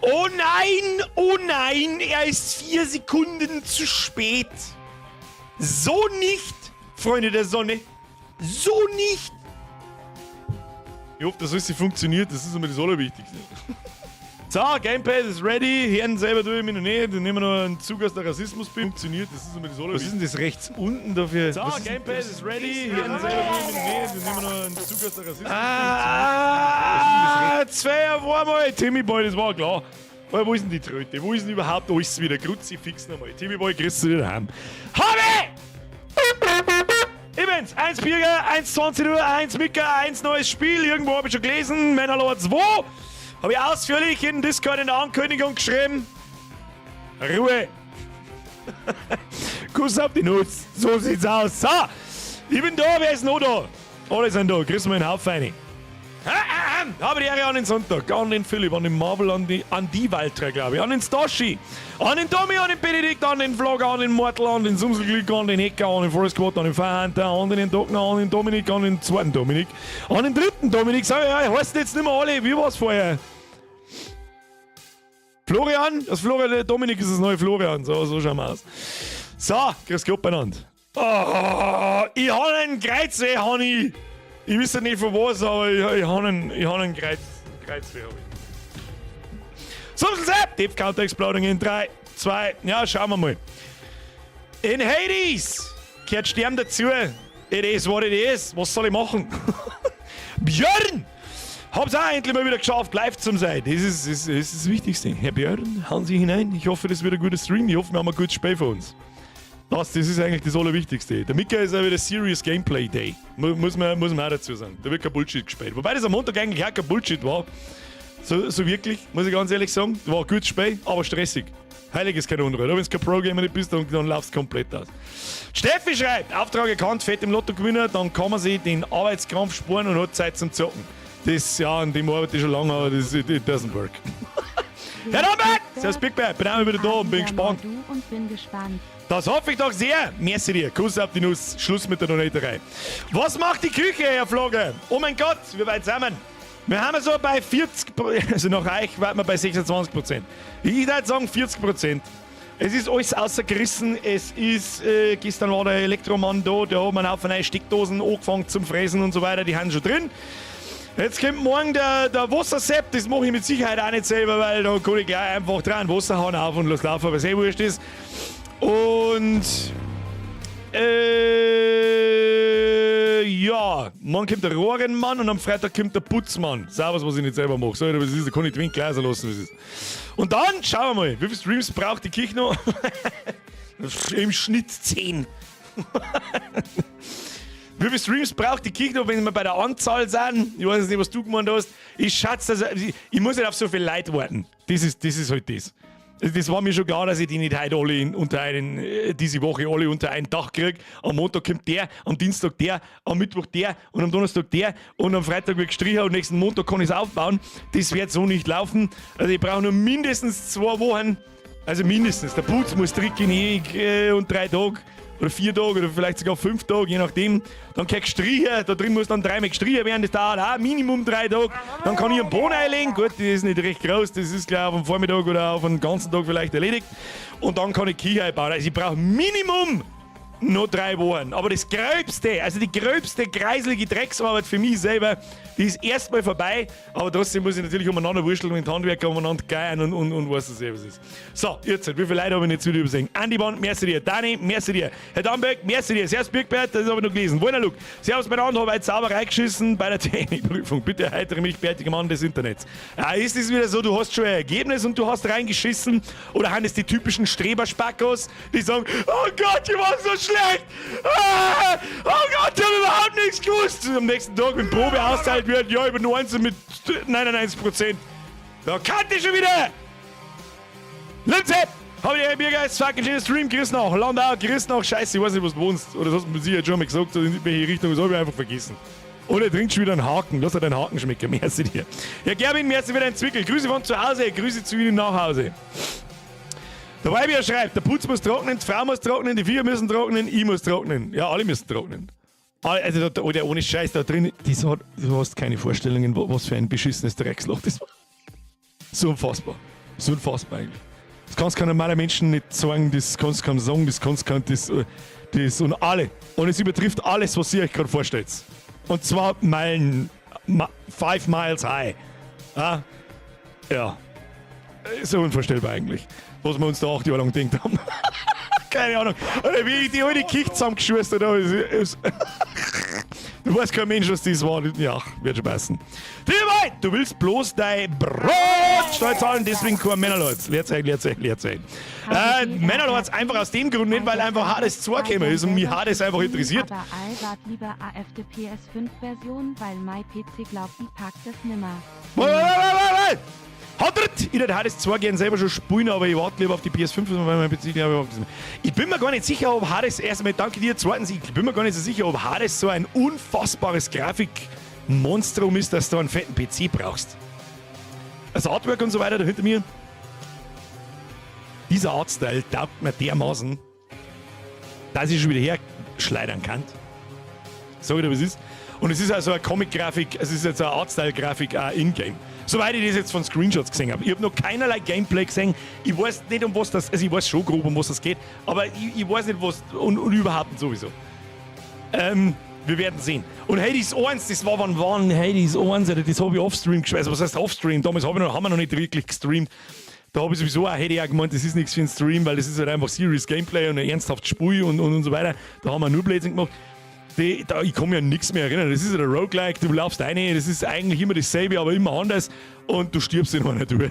Oh nein, oh nein, er ist 4 Sekunden zu spät. So nicht, Freunde der Sonne. So nicht. Ich hoffe, dass alles funktioniert, das ist immer das Allerwichtigste. So, Gamepad ist ready. Herren selber tue ich mich noch nicht. Dann nehmen wir noch einen Zug aus der Rassismus. Funktioniert, das ist immer das Was Allerwichtigste. ist denn das rechts unten dafür? So, Was ist denn Gamepad das? ist ready. Herren selber tue ich mich noch nicht. Dann nehmen wir noch einen Zug aus der Rassismus. Ah, Ah, zwei auf einmal. Timmy Boy, das war klar. Aber wo ist denn die Tröte? Wo ist denn überhaupt alles wieder? Kruzifix nochmal. Timmy Boy, kriegst du wieder heim. Habe! Ich bin's. 1 Birger, 1,20 Uhr, 1 Micker, 1 neues Spiel. Irgendwo habe ich schon gelesen. Manor Lords wo? Habe ich ausführlich in Discord in der Ankündigung geschrieben. Ruhe. Kuss auf die Nuss. So sieht's aus. So, ich bin da. Wer ist noch da? Alle sind da. Grüß mal einen Haufen rein. Habe die Ehre an den Sonntag, an den Philipp, an den Marvel, an die Walter, glaube ich, an den Stashi, an den Tommy, an den Benedikt, an den Vlogger, an den Mortal, an den Sumselglück, an den Hacker, an den Forest Squad, an den Firehunter, an den Dogner, an den Dominik, an den zweiten Dominik, an den dritten Dominik. Sag ich, ja, heißt jetzt nicht mehr alle, wie war's vorher? Florian? Das Florian, der Dominik ist das neue Florian, so, so schauen wir aus. So, grüß Gott beieinander. Oh, ich habe einen Kreuzweh, Hanni. Ich weiß ja nicht von was, aber ich hab einen Kreuzweh. Hab ich. So, Death Counter Exploding in 3, 2, ja, schauen wir mal. In Hades gehört Sterben dazu. It is what it is. Was soll ich machen? Björn! Hab's auch endlich mal wieder geschafft, live zu sein. Das ist das Wichtigste. Herr Björn, hauen Sie hinein. Ich hoffe, das wird ein guter Stream. Ich hoffe, wir haben ein gutes Spiel für uns. Das ist eigentlich das Allerwichtigste. Der Mika ist auch wieder Serious Gameplay Day. Muss man auch dazu sagen. Da wird kein Bullshit gespielt. Wobei das am Montag eigentlich auch kein Bullshit war. So, so wirklich, muss ich ganz ehrlich sagen. War ein gutes Spiel, aber stressig. Heiliges kein Unruhe. Wenn du kein Pro-Gamer nicht bist, dann laufst du komplett aus. Steffi schreibt, Auftrag erkannt, fett im Lotto gewinnen, dann kann man sich den Arbeitskrampf sparen und hat Zeit zum Zocken. Das, ja, an dem arbeite ich schon lange, aber das, it doesn't work. Herr Norbert! Servus Big Bear, bin auch wieder da und bin gespannt. Du und bin gespannt. Das hoffe ich doch sehr. Merci dir. Kuss auf die Nuss. Schluss mit der Donaterei. Was macht die Küche, Herr Flogger? Oh mein Gott, wir weit zusammen. Wir haben so bei 40, also nach euch waren wir bei 26%. Ich würde sagen 40%. Es ist alles außergerissen. Es ist, gestern war der Elektromann da, der hat mir auf neue Steckdosen angefangen zum Fräsen und so weiter, die haben schon drin. Jetzt kommt morgen der Wassersepp, das mache ich mit Sicherheit auch nicht selber, weil da kann ich gleich einfach dran Wasserhahn auf und los laufen, was eh wurscht ist. Und ja, morgen kommt der Rohrenmann und am Freitag kommt der Putzmann. Servus, was ich nicht selber mache. So, aber das ist, da kann ich den Gläser lassen, was ist. Und dann schauen wir mal, wie viele Streams braucht die Küche noch? Im Schnitt 10. Wie viele Streams braucht die Küche noch, wenn wir bei der Anzahl sind? Ich weiß nicht, was du gemeint hast. Ich schätze, also, ich muss nicht auf so viel Leute warten. Das ist halt das. Das war mir schon klar, dass ich die nicht heute alle in, unter einen, diese Woche alle unter ein Dach kriege. Am Montag kommt der, am Dienstag der, am Mittwoch der und am Donnerstag der und am Freitag wird gestrichen und nächsten Montag kann ich es aufbauen. Das wird so nicht laufen. Also ich brauche nur mindestens 2 Wochen. Also mindestens. Der Putz muss trocknen ewig und 3 Tage oder 4 Tage oder vielleicht sogar 5 Tage, je nachdem. Dann kann gestrichen, da drin muss dann dreimal gestrichen werden, das dauert auch Minimum 3 Tage. Dann kann ich einen Boden einlegen, gut, die ist nicht recht groß, das ist gleich auf dem Vormittag oder auf den ganzen Tag vielleicht erledigt. Und dann kann ich Küche einbauen. Also ich brauche Minimum noch 3 Wochen. Aber das Gröbste, also die gröbste kreiselige Drecksarbeit für mich selber, die ist erstmal vorbei. Aber trotzdem muss ich natürlich umeinander wurschteln mit Handwerker umeinander geiern und was das was ist. So, jetzt, wie viele Leute habe ich jetzt wieder übersehen? Andi Band, merci dir. Dani, merci dir. Herr Damberg, merci dir. Servus Birkbert, das habe ich noch gelesen. Wolner Luke, Servus beieinander, habe heute sauber reingeschissen bei der Technikprüfung. Bitte erheitere mich, bärtiger Mann des Internets. Ja, ist es wieder so, du hast schon ein Ergebnis und du hast reingeschissen? Oder sind es die typischen Streberspackos, die sagen, oh Gott, ich war so schlecht! Ah, oh Gott, ich habe überhaupt nichts gewusst! Und am nächsten Tag, wenn Probe austeilt wird, ja, über 19 mit 99%. Da kannte ich schon wieder! Lindsay! Hab ich Birger, ist fucking schöner Stream, grüß nach Landau, grüß nach Scheiße, ich weiß nicht, was du wohnst. Oder das hast du mit Sicherheit schon mal gesagt, in welche Richtung, das habe ich einfach vergessen. Oder er trinkt schon wieder einen Haken, lass er den Haken schmecken, merci dir. Ja, Gerwin, merci für deinen Zwickel. Grüße von zu Hause, Grüße zu Ihnen nach Hause. Der Weibier schreibt, der Putz muss trocknen, die Frau muss trocknen, die Viecher müssen trocknen, ich muss trocknen. Ja, alle müssen trocknen. Also, da, oder ohne Scheiß, da drin, das hat, du hast keine Vorstellungen, was für ein beschissenes Drecksloch das war. So unfassbar. Das ist unfassbar eigentlich. Das kannst du keinem normalen Menschen nicht sagen, das kannst du keinem sagen, das kannst du keinem, das, das und alle. Und es übertrifft alles, was ihr euch gerade vorstellt. Und zwar Meilen, 5 miles high. Ah, ja. Ist so unvorstellbar eigentlich, was wir uns da 8 Jahre lang gedacht haben. Keine Ahnung. Oder wie ich die alte Kirche zusammengeschustert habe. Du weißt kein Mensch, was das war. Ja, wird schon passen. Vielen du willst bloß dein Brot zahlen, deswegen kein Manor Lords. Leerzeichen, Leerzeichen, Leerzeichen. Manor Lords einfach aus dem Grund nicht, weil einfach Hades 2 gekommen ist und mich Hades einfach interessiert. Aber i wart lieber auf de PS5-Version, weil mei PC glaub i packt es nimmer. Wait, wait, wait, wait, wait. Hat Ich hätte Hades 2 gern selber schon spielen, aber ich warte lieber auf die PS5, weil mein PC. Ich bin mir gar nicht sicher, ob Hades, erstmal danke dir, zweitens, ich bin mir gar nicht so sicher, ob Hades so ein unfassbares Grafikmonstrum ist, dass du einen fetten PC brauchst. Das Artwork und so weiter da hinter mir. Dieser Artstyle taugt mir dermaßen, dass ich schon wieder herschleudern kann. Sag ich dir, was ist. Und es ist also eine Comic-Grafik, es ist jetzt eine Artstyle-Grafik auch in-game. Soweit ich das jetzt von Screenshots gesehen habe. Ich habe noch keinerlei Gameplay gesehen. Ich weiß nicht, um was das, also ich weiß schon grob, um was das geht, aber ich weiß nicht, was, und überhaupt nicht sowieso. Wir werden sehen. Und Hades 1, das war wann wann Hades 1, Alter, das habe ich offstream gespielt. Also was heißt offstream? Damals haben wir noch nicht wirklich gestreamt. Da habe ich sowieso auch, hätte ich auch gemeint, das ist nichts für einen Stream, weil das ist halt einfach serious Gameplay und ein ernsthaftes Spiel und so weiter. Da haben wir nur Blödsinn gemacht. Ich kann mich an nichts mehr erinnern. Das ist ein Roguelike, du laufst rein, das ist eigentlich immer dasselbe, aber immer anders und du stirbst in einer Tour.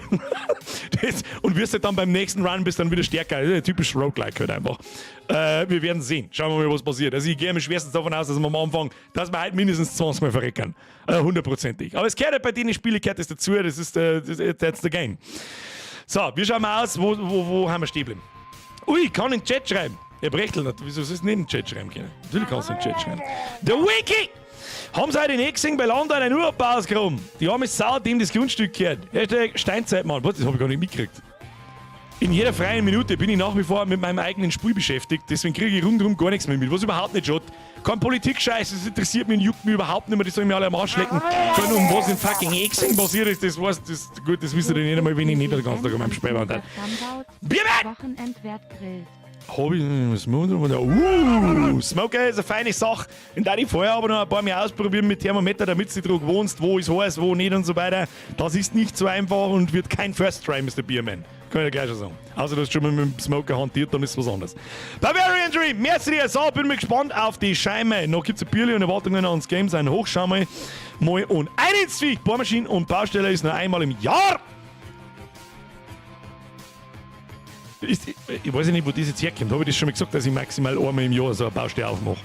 Und wirst halt dann beim nächsten Run bist dann wieder stärker. Das ist ja typisch Roguelike halt einfach. Wir werden sehen. Schauen wir mal, was passiert. Also ich gehe mir schwerstens davon aus, dass wir am Anfang, dass wir halt mindestens 20 Mal verrecken. Hundertprozentig. Aber es gehört halt bei denen Spielen gehört das dazu, das ist, that's the game. So, wie schauen wir aus? Wo haben wir stehen geblieben? Ui, ich kann in den Chat schreiben. Ja, Brechtel, wieso sollst du nicht in den Chat schreiben können? Natürlich kannst du in den Chat schreiben. Der Wiki! Haben sie heute nicht gesehen, bei Landau einen Urlaub ausgehoben? Die arme Sau, dem das Grundstück gehört. #Steinzeitmann. Was, das habe ich gar nicht mitgekriegt. In jeder freien Minute bin ich nach wie vor mit meinem eigenen Spiel beschäftigt, deswegen kriege ich rundherum gar nichts mehr mit, was überhaupt nicht schaut. Kein Politik-Scheiß, das interessiert mich und juckt mich überhaupt nicht mehr, die sollen mir alle am Arsch lecken. Vor allem, um was in fucking Exing passiert ist, das weiß, das, gut, das wisst ihr nicht einmal, wenn ich nicht den ganzen Tag an meinem Spiel war. Biermann! Wochenend werd grillt. Hab ich Smoker? Smoker ist eine feine Sache. In der ich vorher aber noch ein paar mehr ausprobieren mit Thermometer, damit du drauf wohnst, wo ist heiß, wo nicht und so weiter. Das ist nicht so einfach und wird kein First Try, Mr. Beerman. Kann ich dir gleich schon sagen. Also, du hast schon mal mit dem Smoker hantiert, dann ist was anderes. Bavarian Dream, merci dir. So, bin mir gespannt auf die Scheibe. Noch gibt's ein Bierli und Erwartungen ans Game sein. Hoch, schau mal. Mal und ein ins Viech. Bohrmaschinen und Baustelle ist nur einmal im Jahr. Ich weiß ja nicht, wo das jetzt herkommt. Habe ich das schon mal gesagt, dass ich maximal einmal im Jahr so eine Baustelle aufmache?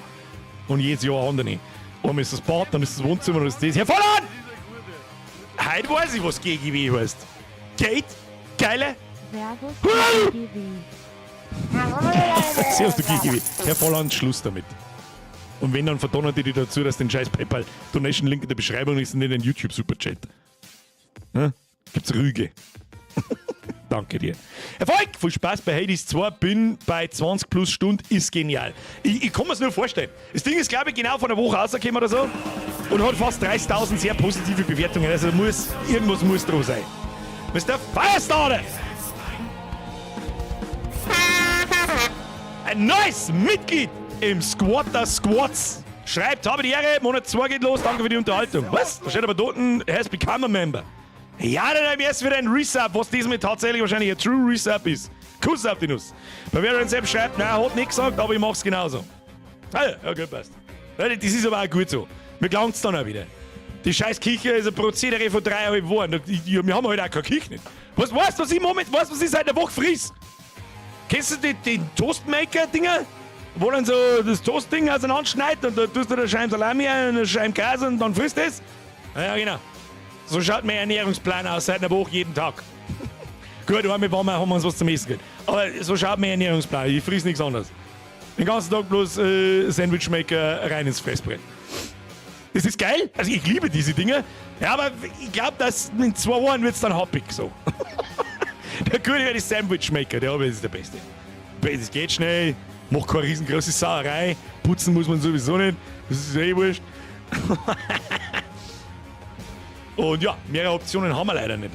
Und jedes Jahr eine andere. Einmal ist das Bad, dann ist das Wohnzimmer, dann ist das. Herr Volland! Heute weiß ich, was GGW heißt. Geht? Geile? Servus GGW. Servus, du GGW. Herr Volland, Schluss damit. Und wenn, dann verdonnert die dich dazu, dass den scheiß PayPal Donation Link in der Beschreibung ist und nicht den YouTube Superchat. Ne? Gibt's Rüge. Danke dir. Erfolg! Viel Spaß bei Hades 2. Bin bei 20 plus Stunden. Ist genial. Ich kann mir's nur vorstellen. Das Ding ist, glaube ich, genau vor einer Woche rausgekommen oder so und hat fast 30.000 sehr positive Bewertungen. Also irgendwas muss dran sein. Mr. Firestarter! Ein neues Mitglied im Squad der Squads. Schreibt, habe die Ehre, Monat 2 geht los, danke für die Unterhaltung. Was? Da steht aber dort, has become a member. Ja, dann erst wieder ein Resub, was diesmal tatsächlich wahrscheinlich ein True Resub ist. Kuss auf die Nuss. Bavarian Sepp schreibt, nein, hat nicht gesagt, aber ich mach's genauso. Ah ja, okay, passt. Das ist aber auch gut so. Mir gelangt's dann auch wieder. Die scheiß Küche ist ein Prozedere von 3,5 Wochen. Wir haben halt auch keine Küche nicht. Was weißt du, was ich moment, weißt, was ich seit einer Woche friss? Kennst du die Toastmaker-Dinger? Wo dann so das Toastding auseinanderschneidet und da tust du eine Scheibe Salami ein und eine Scheibe Käse und dann frisst du es? Ja, genau. So schaut mein Ernährungsplan aus seit einer Woche jeden Tag. Gut, einmal waren wir, haben wir uns was zum Essen gekriegt. Aber so schaut mein Ernährungsplan. Ich friss nichts anderes. Den ganzen Tag bloß Sandwichmaker rein ins Fressbrett. Das ist geil. Also ich liebe diese Dinge. Ja, aber ich glaube, dass in 2 Wochen wird's dann happig so. Der gute ist Sandwichmaker, der ist der Beste. Das geht schnell, macht keine riesengroße Sauerei. Putzen muss man sowieso nicht. Das ist eh wurscht. Und ja, mehrere Optionen haben wir leider nicht.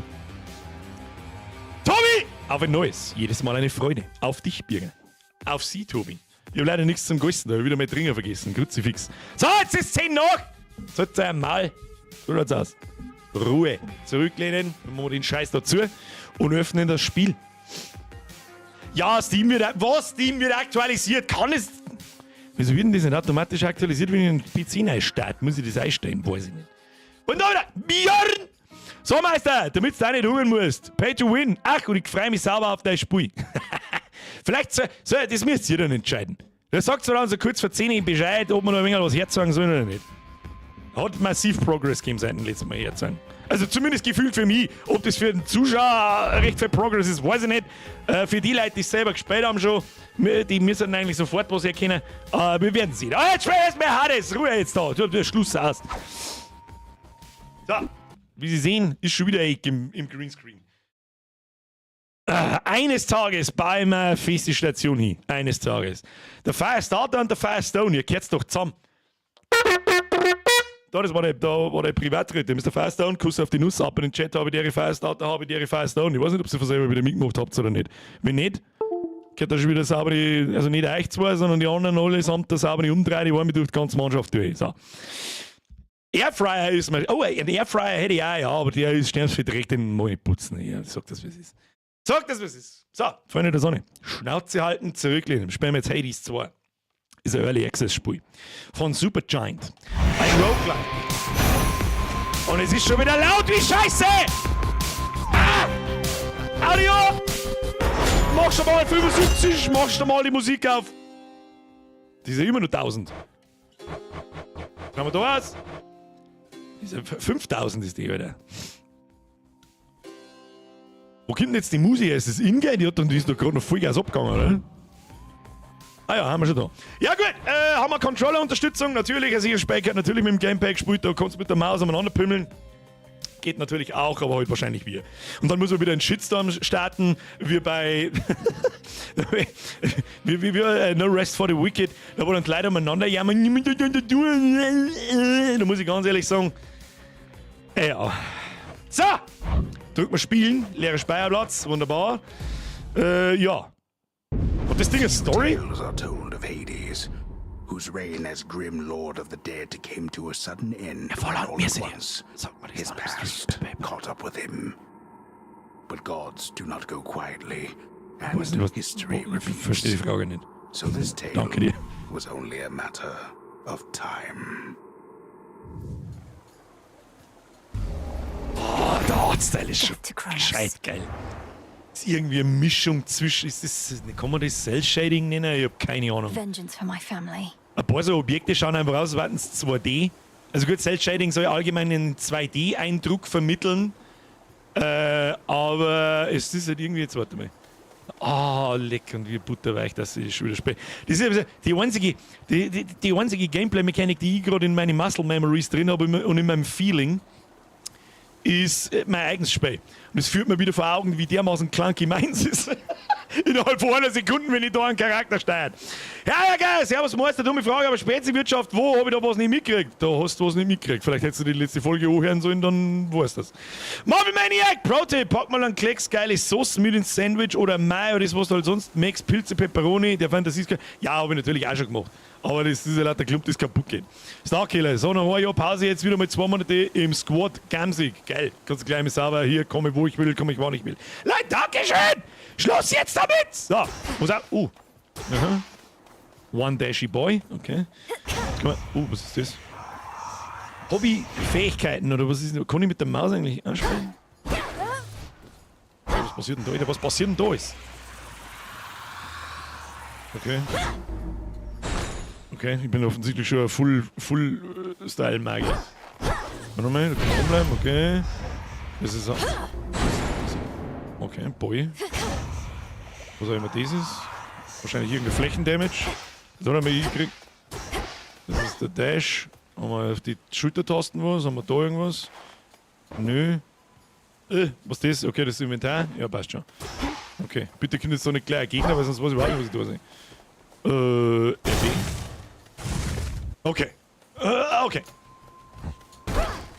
Tobi! Auf ein neues. Jedes Mal eine Freude. Auf dich, Birger. Auf Sie, Tobi. Ich habe leider nichts zum Grüßen, da habe ich wieder mein Tringer vergessen. Kruzifix. So, jetzt ist 10 nach! Sollt ihr mal. So schaut's aus. Ruhe. Zurücklehnen, dann machen wir den Scheiß dazu und öffnen das Spiel. Ja, Steam wird. Was? Steam wird aktualisiert? Kann es. Wieso wird denn das nicht automatisch aktualisiert, wenn ich einen PC neu starte? Muss ich das einstellen? Weiß ich nicht. Und da wieder Björn! So, Meister, damit du auch nicht hungern musst. Pay to win. Ach, und ich freue mich sauber auf dein Spiel. Vielleicht, so, so, das müsst ihr dann entscheiden. Da sagt so dann so kurz vor 10 Bescheid, ob wir noch ein wenig was herzeigen sollen oder nicht. Hat massiv Progress gegeben seit dem letzten Mal herzeigen. Also zumindest gefühlt für mich. Ob das für den Zuschauer recht viel Progress ist, weiß ich nicht. Für die Leute, die es selber gespielt haben schon, die müssen eigentlich sofort was erkennen. Wir werden sehen. Ah, jetzt spiel erst mehr Hades. Ruhe jetzt da. Du, Schluss aus. So, wie Sie sehen, ist schon wieder Eck im Greenscreen. Eines Tages bauen wir feste Station hin. Eines Tages. Der Firestarter und der Firestone, ihr kehrt's doch zusammen. Da, da war der Privatritt. Mr. Firestone, Kuss auf die Nuss, ab in den Chat, habe die Firestarter, habe die Firestone. Ich weiß nicht, ob sie von selber wieder mitgemacht habt oder nicht. Wenn nicht, gehört da schon wieder saubere, also nicht euch zwei, sondern die anderen allesamt der saubere umdrehen, die wollen mich durch die ganze Mannschaft durch. So. Airfryer ist mir. Oh, ein Airfryer hätte ich auch, ja, aber der ist sternsverdreckt, den muss ich putzen. Ja, sag das, wie es ist. Sag das, wie es ist. So, Freunde der Sonne. Schnauze halten, zurücklehnen. Spielen wir jetzt Hades 2. Ist ein Early Access Spiel. Von Supergiant. Ein Roguelike. Und es ist schon wieder laut wie Scheiße! Ah! Audio! Mach schon mal 75, mach schon mal die Musik auf. Die ist ja immer nur 1000. Was haben wir da aus? Ist ja 5000 ist die, Alter. Wo kommt denn jetzt die Musik her? Ist das Ingame? Die ist doch gerade noch Vollgas abgegangen, oder? Ah ja, haben wir schon da. Ja gut, haben wir Controller-Unterstützung? Natürlich, also ihr Speck hat natürlich mit dem Gamepad gespielt, da kannst du mit der Maus umeinander pümmeln. Geht natürlich auch, aber halt wahrscheinlich wir. Und dann muss man wieder einen Shitstorm starten, wie bei wie No Rest for the Wicked, da wo dann die Leute umeinander jammern. Da muss ich ganz ehrlich sagen, ja. So! Drück mal Spielen, leerer Speicherplatz, wunderbar. Ja. Und das Ding ist Story? Tales are told of Hades, whose reign as grim lord of the dead came to a sudden end voll all mir at sind once. Sag mal, das His war das past caught up with him. But gods do not go quietly, and Weiß nicht, was, history ich verstehe die repeats. Frage nicht. So this tale Danke dir. was only a matter of time. Oh, der Artstyle ist schon Death to Kronos. gescheit geil. Ist irgendwie eine Mischung zwischen. Ist das, kann man das Cell-Shading nennen? Ich hab keine Ahnung. Vengeance for my family. Ein paar so Objekte schauen einfach aus, als wären es 2D. Also gut, Cell-Shading soll allgemein einen 2D-Eindruck vermitteln. Aber es ist halt irgendwie, jetzt warte mal. Ah, leck und wie butterweich das ist schon wieder spät. Das ist die einzige Gameplay-Mechanik, die ich gerade in meinen Muscle Memories drin habe und in meinem Feeling, ist mein eigenes Spiel. Und es führt mir wieder vor Augen, wie dermaßen clunky meins ist. Innerhalb von einer Sekunde, wenn ich da einen Charakter steuere. Ja, ja, geil, servus Meister, dumme Frage, aber Speziwirtschaft, wo habe ich da was nicht mitgekriegt? Da hast du was nicht mitgekriegt. Vielleicht hättest du die letzte Folge anhören sollen, dann weißt du das. Marvel Maniac, Pro-Tipp, pack mal einen Klecks geile Sauce mit ins Sandwich oder Mayo, das was du halt sonst magst, Pilze, Peperoni, der Fantasie ist geil. Ja, habe ich natürlich auch schon gemacht. Aber das ist ja lauter Klump, das kaputt geht. Starkiller, so noch ein Jahr Pause, jetzt wieder mal 2 Monate im Squad, Gamsig. Geil, kannst du gleich mal sauber, hier komme wo ich will, komme ich wann ich will. Leute, Dankeschön! Schluss jetzt damit! So, muss auch. Aha. One Dashy Boy, okay. Guck mal. Was ist das? Hobby-Fähigkeiten oder was ist das? Kann ich mit der Maus eigentlich ansprechen? Was passiert denn da? Alter? Was passiert denn da ist? Okay. Okay, ich bin offensichtlich schon ein Full Style Magier. Warte mal, da kann man rumbleiben, okay. Das ist. Okay, Boy. Was auch immer das ist. Wahrscheinlich irgendein Flächendamage. Das hat er mal hingekriegt. Das ist der Dash. Haben wir auf die Schultertasten was? Haben wir da irgendwas? Nö. Was ist das? Okay, das ist Inventar. Ja, passt schon. Okay, bitte kommt jetzt so nicht gleich ein Gegner, weil sonst weiß ich überhaupt nicht, was ich da sehe. RB. Okay. Okay.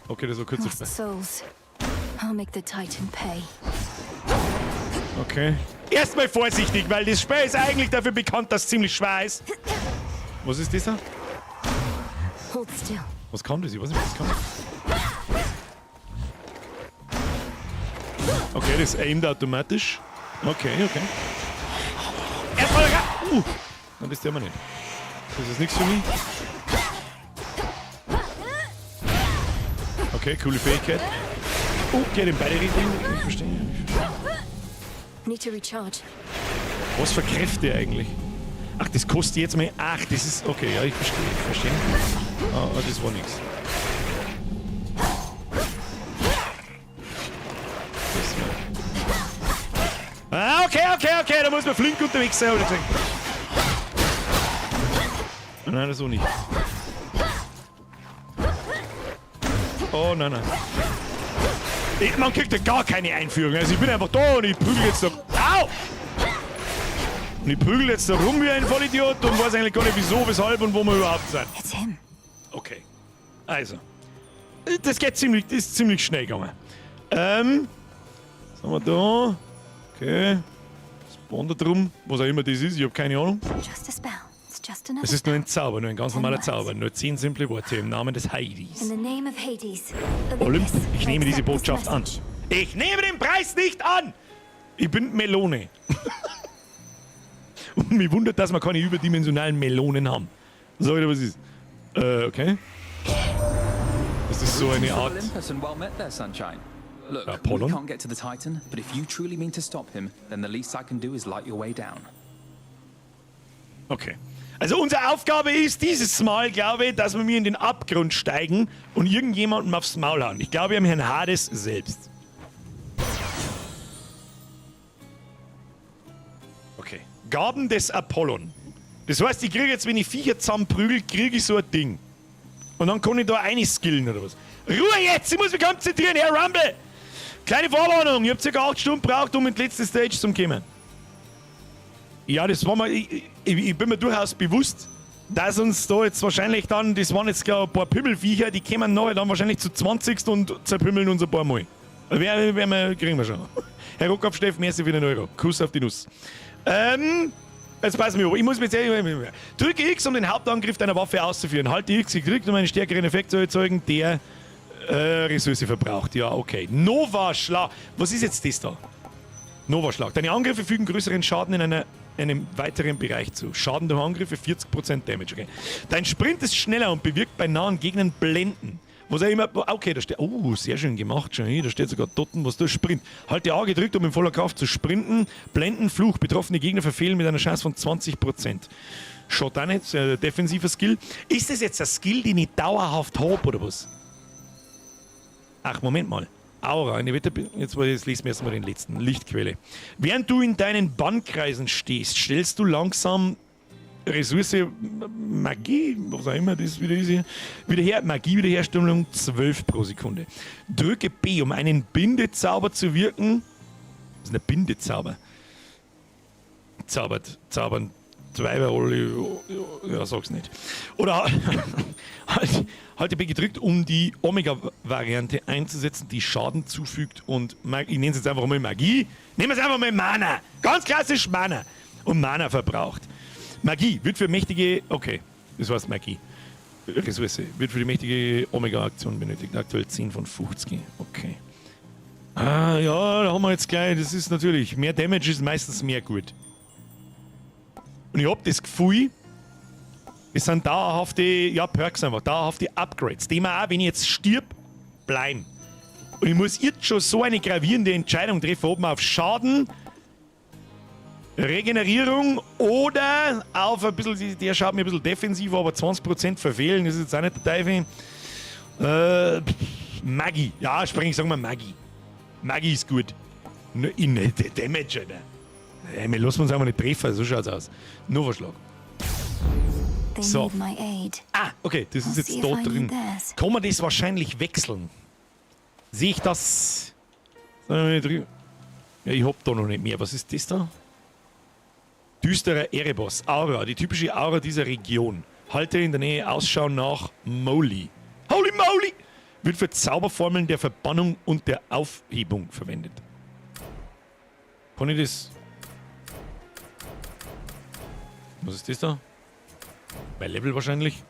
Okay, das war kurz zu Lost spät. souls. I'll make the Titan pay. Okay. Erstmal vorsichtig, weil das Spiel ist eigentlich dafür bekannt, dass es ziemlich schwer ist. Was ist das da? Hold still. Was kann das? Ich weiß nicht, was das kann. Okay, das aimt automatisch. Okay. Erstmal rein! Nein, das tun wir nicht. Das ist nichts für mich. Okay, coole Fähigkeit. Oh, geht in beide Richtungen. Ich verstehe. Need to recharge. Was für Kräfte eigentlich? Ach, das kostet jetzt mal. Ach, das ist. Okay, ja, ich verstehe. Ich verstehe. Ah, ah, das war nix. Das war. Ah, okay, da muss man flink unterwegs sein, hab ich gesehen. Nein, das so nicht. Oh, nein, nein. Man kriegt ja gar keine Einführung. Also ich bin einfach da und ich prügel jetzt da. Au! Und ich prügel jetzt da rum wie ein Vollidiot und weiß eigentlich gar nicht wieso, weshalb und wo wir überhaupt sind. It's him. Okay. Also. Das geht ziemlich, das ist ziemlich schnell gegangen. Was haben wir da? Okay. Spawnt da drum, was auch immer das ist, ich hab keine Ahnung. Just a spell. It's just another Es ist nur ein spell. Zauber, nur ein ganz normaler Zauber. Nur 10 simple Worte im Namen des Hades. In the name of Hades. Olymp, Olympus, ich nehme diese accept this Botschaft an. message. Ich nehme den Preis nicht an! Ich bin Melone. Und mich wundert, dass wir keine überdimensionalen Melonen haben. Sag ich dir, was ist. Okay. Das ist so eine Art. Olympus and well met there, Sunshine. Look, Apollon? we can't get to the Titan, but if you truly mean to stop him, then the least I can do is light your way down. Okay. Also unsere Aufgabe ist dieses Mal, glaube ich, dass wir mir in den Abgrund steigen und irgendjemandem aufs Maul hauen. Ich glaube, am Herrn Hades selbst. Okay. Gaben des Apollon. Das heißt, ich kriege jetzt, wenn ich Viecher zusammenprügel, kriege ich so ein Ding. Und dann kann ich da eine skillen oder was. Ruhe jetzt! Ich muss mich konzentrieren, Herr Rumble! Kleine Vorwarnung, ich hab circa 8 Stunden gebraucht, um in die letzte Stage zu kommen. Ja, das war mir, ich bin mir durchaus bewusst, dass uns da jetzt wahrscheinlich dann, das waren jetzt glaub, ein paar Pimmelviecher, die kommen nachher dann wahrscheinlich zu 20. und zerpimmeln uns ein paar Mal. Kriegen wir schon. Herr Rockkopf, Steff, merci für den Euro. Kuss auf die Nuss. Jetzt pass mir auf, ich muss mich jetzt. Drücke X, um den Hauptangriff deiner Waffe auszuführen. Halte X gedrückt, um einen stärkeren Effekt zu erzeugen, der Ressource verbraucht. Ja, okay. Nova-Schlag. Was ist jetzt das da? Nova-Schlag. Deine Angriffe fügen größeren Schaden in einem weiteren Bereich zu. Schaden durch Angriffe 40% Damage. Okay. Dein Sprint ist schneller und bewirkt bei nahen Gegnern Blenden. Was auch immer. Okay, da steht. Oh, sehr schön gemacht schon. Da steht sogar dort, was du Sprint. Halte A gedrückt, um in voller Kraft zu sprinten. Blenden, Fluch. Betroffene Gegner verfehlen mit einer Chance von 20%. Schaut auch nicht. Sehr defensiver Skill. Ist das jetzt ein Skill, den ich dauerhaft hab, oder was? Ach, Moment mal. Aura, eine Wetter. Jetzt lesen wir erstmal den letzten. Lichtquelle. Während du in deinen Bannkreisen stehst, stellst du langsam Ressource Magie, was auch immer das wieder ist hier, wieder her, Magie-Wiederherstellung 12 pro Sekunde. Drücke B, um einen Bindezauber zu wirken. Das ist ein Bindezauber. Zaubert, zaubern, Weiber, alle, ja, sag's nicht. Oder halte B gedrückt, um die Omega-Variante einzusetzen, die Schaden zufügt und ich nenne es jetzt einfach mal Magie. Nehmen wir es einfach mal Mana. Ganz klassisch Mana. Und Mana verbraucht. Magie wird für mächtige, okay, das war's Magie. Ressource wird für die mächtige Omega-Aktion benötigt. Aktuell 10 von 50. Okay. Ah, ja, da haben wir jetzt gleich, das ist natürlich, mehr Damage ist meistens mehr gut. Und ich hab das Gefühl, es sind dauerhafte, ja, Perks einfach, dauerhafte Upgrades, die mir auch, wenn ich jetzt stirb, bleiben. Und ich muss jetzt schon so eine gravierende Entscheidung treffen, ob man auf Schaden, Regenerierung oder auf ein bisschen, der schaut mir ein bisschen defensiver, aber 20% verfehlen, das ist jetzt auch nicht der Teufel. Magie, ja, spreng, sagen wir Magie. Magie ist gut. Nur in der Damage, Alter. Ey, wir lassen uns einfach nicht treffen, so schaut's aus. Nova-Schlag. They So. need my aid. Ah, okay, das ist I'll jetzt see da if I need drin. theirs. Kann man das wahrscheinlich wechseln? Sehe ich das? Ja, ich hab da noch nicht mehr. Was ist das da? Düsterer Erebos. Aura, die typische Aura dieser Region. Halte in der Nähe Ausschau nach Moly. Holy Moly! Wird für Zauberformeln der Verbannung und der Aufhebung verwendet. Kann ich das... Was ist das da? Mein Level wahrscheinlich.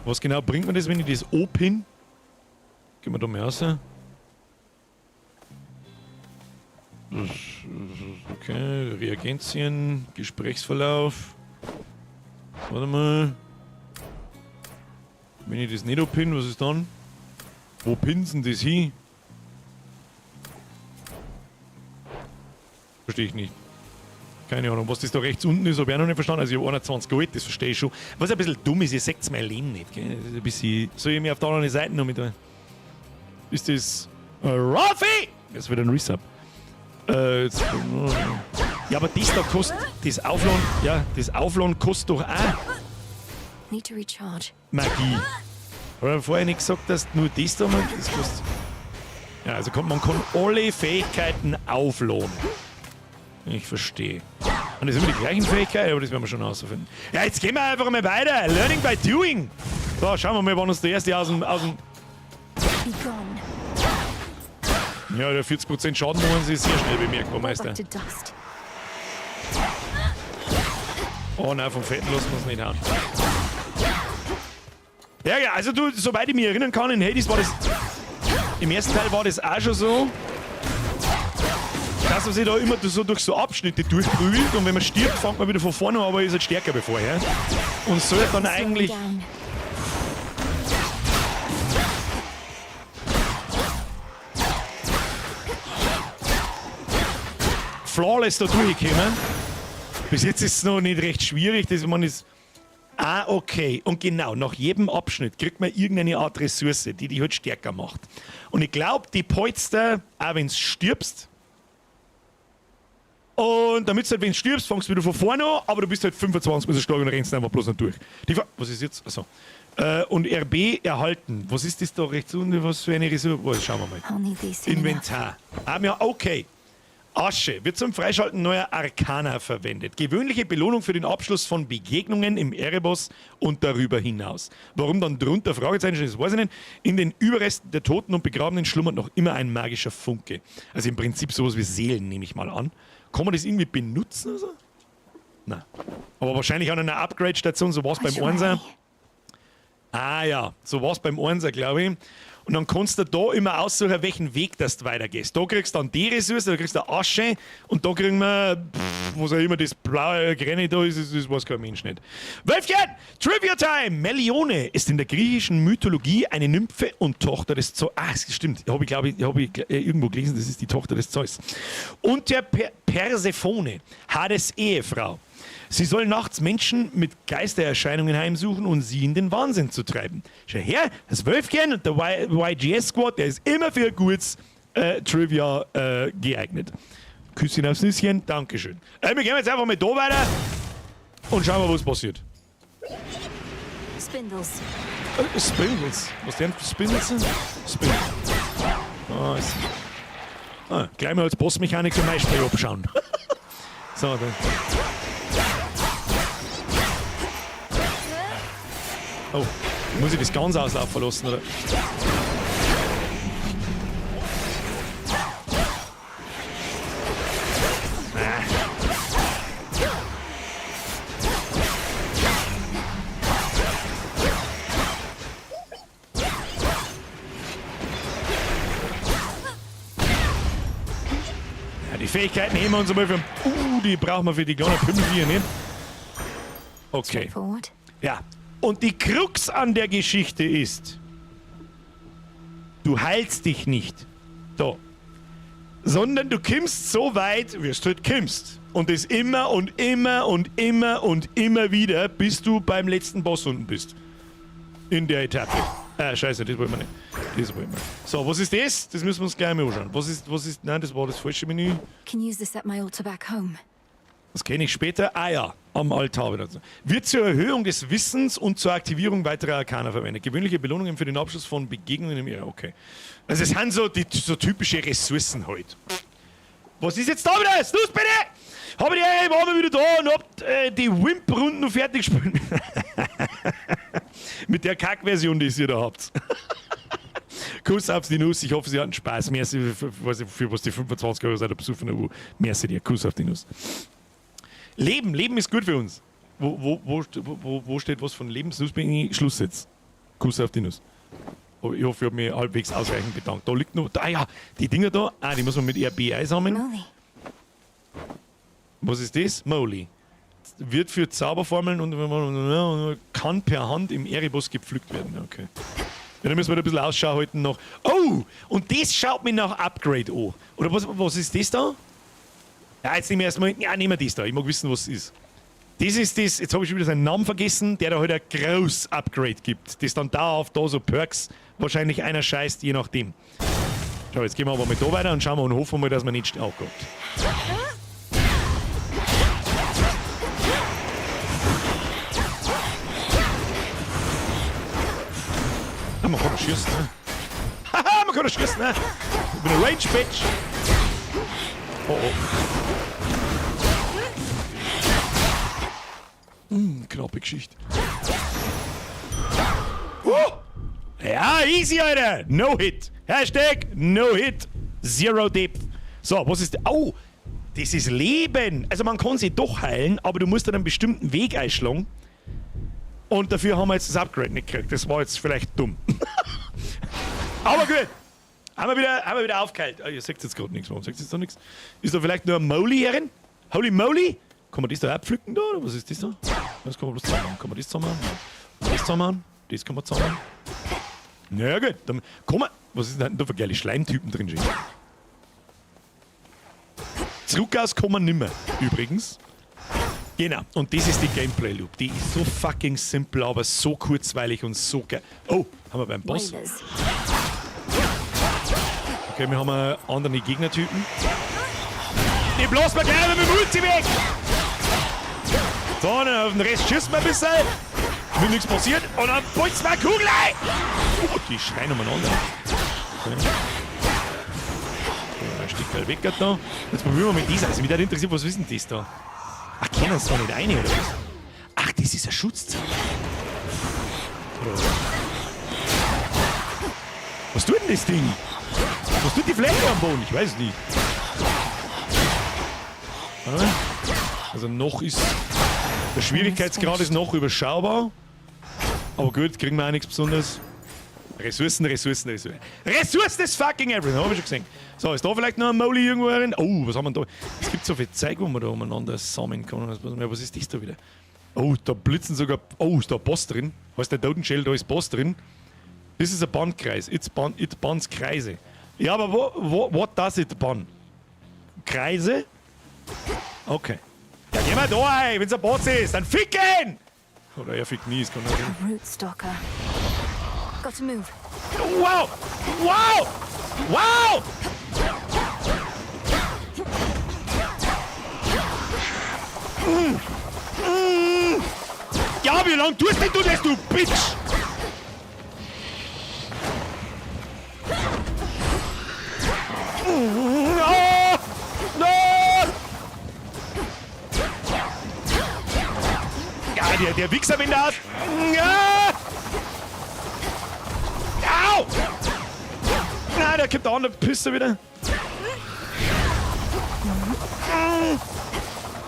Was genau bringt mir das, wenn ich das O-Pin? Gehen wir da mal raus. Okay, Reagenzien, Gesprächsverlauf. Warte mal. Wenn ich das nicht abpinne, was ist dann? Wo pinsen das hin? Verstehe ich nicht. Keine Ahnung, was das da rechts unten ist, habe ich auch noch nicht verstanden. Also ich habe 21 Gold, das verstehe ich schon. Was ein bisschen dumm ist, ihr seht mein Leben nicht. Gell? Das ist ein bisschen. Soll ich mir auf der anderen Seite noch mit. Ist das. Ralphie! Das wird ein Resub. Jetzt, ja, aber das da kostet. Das Aufladen. Ja, das Aufladen kostet doch auch Need to recharge. Magie. Habe ich vorher nicht gesagt, dass nur das da mal. Das kostet. Ja, also kommt, man kann alle Fähigkeiten aufladen. Ich verstehe. Und das sind immer die gleichen Fähigkeiten, aber das werden wir schon herausfinden. Ja, jetzt gehen wir einfach mal weiter. Learning by doing. So, schauen wir mal, wann uns der erste aus dem. Aus dem Be gone. Ja, der 40% Schaden machen sie sehr schnell bemerkbar, Meister. Back to dust. Oh nein, vom Fetten lassen wir uns nicht hauen. Ja, ja, also du, soweit ich mich erinnern kann, in Hades war das. Im ersten Teil war das auch schon so, dass man sich da immer so durch so Abschnitte durchprügelt und wenn man stirbt, fängt man wieder von vorne an, aber ist halt stärker wie vorher. Und soll dann Slowing eigentlich. down. Flawless da durchgekommen. Bis jetzt ist es noch nicht recht schwierig, das man ist. Ah, okay. Und genau, nach jedem Abschnitt kriegt man irgendeine Art Ressource, die dich halt stärker macht. Und ich glaube, die Polster, auch wenn du stirbst. Und damit du halt, wenn du stirbst, fängst du wieder von vorne an, aber du bist halt 25 Mal so stark und rennst einfach bloß noch durch. Die Was ist jetzt? Achso. Und RB erhalten. Was ist das da rechts unten? Was für eine Ressource? Oh, schauen wir mal. I'll need these soon enough. Inventar. Ah, ja, okay. Asche wird zum Freischalten neuer Arkana verwendet. Gewöhnliche Belohnung für den Abschluss von Begegnungen im Erebos und darüber hinaus. Warum dann drunter Fragezeichen steht, das weiß ich nicht. In den Überresten der Toten und Begrabenen schlummert noch immer ein magischer Funke. Also im Prinzip sowas wie Seelen, nehme ich mal an. Kann man das irgendwie benutzen oder so? Nein. Aber wahrscheinlich an einer Upgrade-Station, so war es beim Einser. Ah ja, so war es beim Einser, glaube ich. Und dann kannst du da immer aussuchen, welchen Weg das du weitergehst. Da kriegst du dann die Ressource, da kriegst du Asche und da kriegen wir, pff, was auch immer das blaue Grüne da ist, das weiß kein Mensch nicht. Wölfchen, Trivia Time! Melione ist in der griechischen Mythologie eine Nymphe und Tochter des Zeus. Ah, das stimmt, habe ich, glaube ich, hab ich irgendwo gelesen, das ist die Tochter des Zeus. Und der Persephone, Hades Ehefrau. Sie soll nachts Menschen mit Geistererscheinungen heimsuchen und sie in den Wahnsinn zu treiben. Schau her, das Wölfchen und der YGS Squad, der ist immer für gutes Trivia geeignet. Küsschen aufs Nüsschen, Dankeschön. Wir gehen jetzt einfach mal da weiter und schauen mal, was passiert. Spindles. Spindles. Was denn Spindles sind? Spindles. Ah, ist ah, gleich mal als Bossmechanik zum Beispiel abschauen. So, dann. Oh, muss ich das ganz auslaufen lassen, oder? Ja, die Fähigkeiten heben wir uns einmal für. Die brauchen wir für die kleinen Pimmel hier nicht. Okay. Ja. Und die Krux an der Geschichte ist, du heilst dich nicht. So. Sondern du kimmst so weit, wie du halt kimmst. Und das immer und immer und immer und immer wieder, bis du beim letzten Boss unten bist. In der Etappe. Scheiße, das wollen wir nicht. Das wollen wir. So, was ist das? Das müssen wir uns gleich mal anschauen. Was ist, nein, das war das falsche Menü. Can use this at my altar back home. Das kenne ich später. Ah ja, am Altar wieder. Wird zur Erhöhung des Wissens und zur Aktivierung weiterer Arkana verwendet. Gewöhnliche Belohnungen für den Abschluss von Begegnungen im Irr. Okay. Also es sind so die so typische Ressourcen halt. Was ist jetzt da wieder? Los bitte! Hab ich die Ehre, waren wir wieder da und hab die Wimp-Runden noch fertig gespielt. Mit der Kack-Version, die ihr da habt. Kuss auf die Nuss. Ich hoffe, Sie hatten Spaß. Merci für was die 25 Euro seid ihr besoffen. Merci dir. Kuss auf die Nuss. Leben, Leben ist gut für uns. Wo steht was von Lebensnuss? Bin ich Schluss jetzt. Kuss auf die Nuss. Oh, ich hoffe, ich habe mich halbwegs ausreichend bedankt. Da liegt noch. Ah ja, die Dinger da. Ah, die muss man mit RB einsammeln. Moly. Was ist das? Moly. Wird für Zauberformeln und kann per Hand im Erebos gepflückt werden. Okay. Ja, dann müssen wir da ein bisschen Ausschau halten noch. Oh! Und das schaut mir nach Upgrade an. Oder was ist das da? Ja, jetzt nehmen wir erstmal. Ja, nehmen wir das da. Ich mag wissen, was es ist. Das ist das, jetzt habe ich schon wieder seinen Namen vergessen, der da halt ein groß Upgrade gibt. Das dann dauerhaft da so Perks wahrscheinlich einer scheißt, je nachdem. Schau, jetzt gehen wir aber mal da weiter und schauen wir und hoffen mal, dass wir nicht. Oh Gott. Ah, man kann doch schießen, ne? Haha, man kann doch schießen, ne? Ich bin ein Range Bitch. Oh oh. Knappe Geschichte. Oh! Ja, easy, Alter! No Hit! Hashtag No Hit! Zero Depth. So, was ist. Oh! Das ist Leben! Also, man kann sie doch heilen, aber du musst dann einen bestimmten Weg einschlagen. Und dafür haben wir jetzt das Upgrade nicht gekriegt. Das war jetzt vielleicht dumm. Aber gut! Haben wir wieder aufgeheilt. Oh, ihr seht jetzt gerade nichts. Warum seht ihr jetzt noch nichts? Ist da vielleicht nur ein Moly herin? Holy Moly? Kann man das da abpflücken da? Oder was ist das da? Das kann man bloß zusammen. Kann man das zusammen? Das zusammen? Das kann man zusammen. Na ja, gut. Dann kann man. Was ist denn da für geile Schleimtypen drin stehen? Zurück aus kann man nimmer, übrigens. Genau, und das ist die Gameplay-Loop. Die ist so fucking simpel, aber so kurzweilig und so geil. Oh, haben wir beim Boss? Okay, wir haben andere Gegnertypen. Die bloß mal gleich mit dem Ulti weg! So, dann auf den Rest schießen wir ein bisschen. Wenn nichts passiert. Und dann bolzen wir eine Kugel ein! Oh, die schreien umeinander. Okay. So, ein Stück weg da. Jetzt probieren wir mit dieser. Also, mich würde interessieren, was ist denn das da? Ach, kennen sie da nicht eine, oder was? Ach, das ist ein Schutzzauber. Oder was? Was tut denn das Ding? Was tut die Fläche am Boden? Ich weiß es nicht. Also noch ist... Der Schwierigkeitsgrad ist noch überschaubar. Aber gut, kriegen wir auch nichts Besonderes. Ressourcen, Ressourcen, Ressourcen. Ressourcen ist fucking everything, hab ich schon gesehen. So, ist da vielleicht noch ein Moly irgendwo herin? Oh, was haben wir da? Es gibt so viel Zeug, wo man da umeinander sammeln kann. Was ist das da wieder? Oh, da blitzen sogar... Oh, ist da ein Boss drin? Heißt der Totenschädel, da ist Boss drin? Das ist ein Bandkreis. It bands Kreise. Ja, aber what does it ban? Kreise? Okay. Ja, geh mal da rein, wenn's ein Boss ist, dann fick ihn! Oder er fickt nie, es kann nicht gehen. Rootstalker. Got to move. Wow! Wow! Wow! Ja, wie lange tust denn du das, du Bitch? Oh! No! Ja, der Wichser, wenn der hat. Ja! Au! Nein, der kippt auch eine Pisse wieder.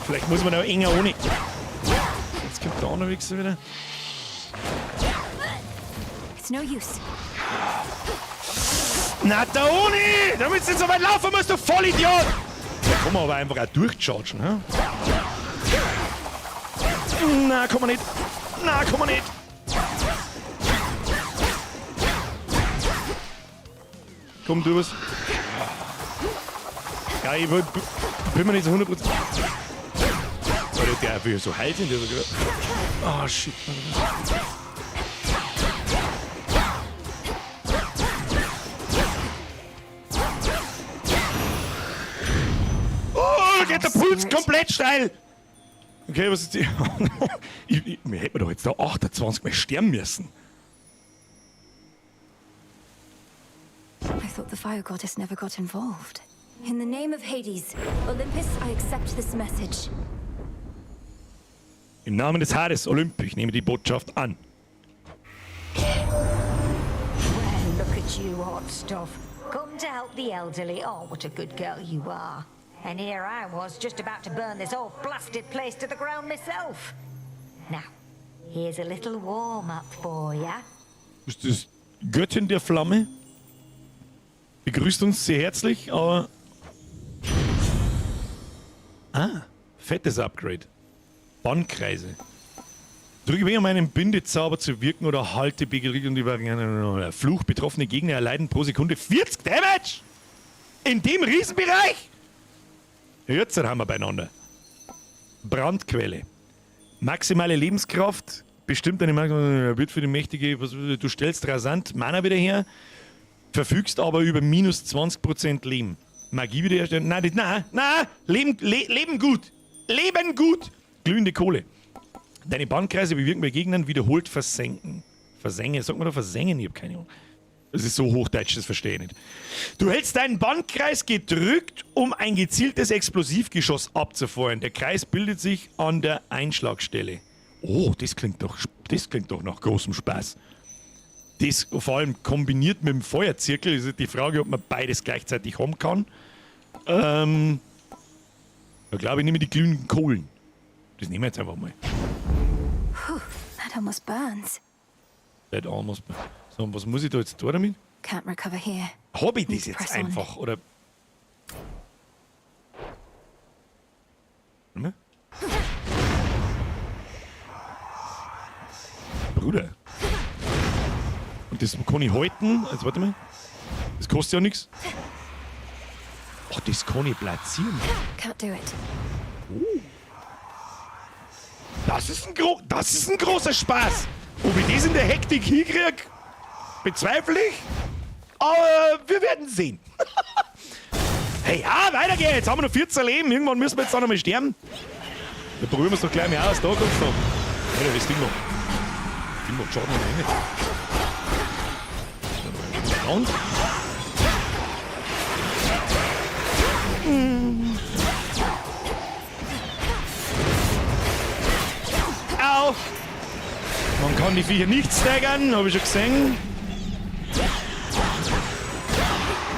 Vielleicht muss man auch enger ohne. Jetzt kommt der andere Wichser wieder. It's no use. Na, da ohne! Damit du nicht so weit laufen musst, du Vollidiot! Da kann man aber einfach auch durchchargen, hä? Na, kann man nicht. Na, kann man nicht. Komm, du was. Ja, ich bin mir nicht so 100%. Alter, der will so heiß in der sogar. Oh, shit. Oh, geht der Puls komplett steil. Okay, was ist die? Mir hätten wir doch jetzt da 28 Mal sterben müssen. I thought the fire goddess never got involved. In the name of Hades, Olympus, I accept this message. Im Namen des Hades, Olymp, ich nehme die Botschaft an. Well, look at at you, hot stuff. Come to help the elderly. Oh, what a good girl you are. And here I was, just about to burn this whole blasted place to the ground myself. Now, here's a little warm-up for ya. Ist das Göttin der Flamme? Begrüßt uns sehr herzlich, aber... Ah, fettes Upgrade. Bannkreise. Drücke B, um einen Bindezauber zu wirken, oder halte B gedrückt und die Variante. Fluch, betroffene Gegner erleiden pro Sekunde 40 Damage! In dem Riesenbereich? Jetzt haben wir beieinander. Brandquelle. Maximale Lebenskraft bestimmt eine Maximale, wird für die mächtige, was, du stellst rasant Mana wieder her, verfügst aber über minus 20% Leben. Magie wiederherstellen. Nein, nein, nein, Leben, Leben gut. Leben gut. Glühende Kohle. Deine Bannkreise bewirken bei Gegnern wiederholt versenken. Versengen, sagt man da versengen? Ich hab keine Ahnung. Das ist so hochdeutsch, das verstehe ich nicht. Du hältst deinen Bannkreis gedrückt, um ein gezieltes Explosivgeschoss abzufeuern. Der Kreis bildet sich an der Einschlagstelle. Oh, das klingt doch nach großem Spaß. Das vor allem kombiniert mit dem Feuerzirkel ist die Frage, ob man beides gleichzeitig haben kann. Da glaube ich, nehme ich die glühenden Kohlen. Das nehmen wir jetzt einfach mal. Puh, that almost burns. That almost burns. So, und was muss ich da jetzt tun damit? Can't recover here. Hab ich das jetzt einfach, oder? Warte mal. Bruder. Und das kann ich halten. Also warte mal. Das kostet ja nichts. Ach, das kann ich platzieren. Can't do it. Oh. Das ist ein großer Spaß. Ob ich das in der Hektik hinkrieg, bezweifle ich. Aber wir werden sehen. Hey, ja, weiter geht's. Jetzt haben wir noch 14 Leben. Irgendwann müssen wir jetzt auch noch mal sterben. Da probieren wir es doch gleich mal aus. Da kommt's noch. Alter, das Ding noch. Das Ding macht Schaden ohne Ende. Und? Au! Man kann die Viecher nicht staggern, habe ich schon gesehen.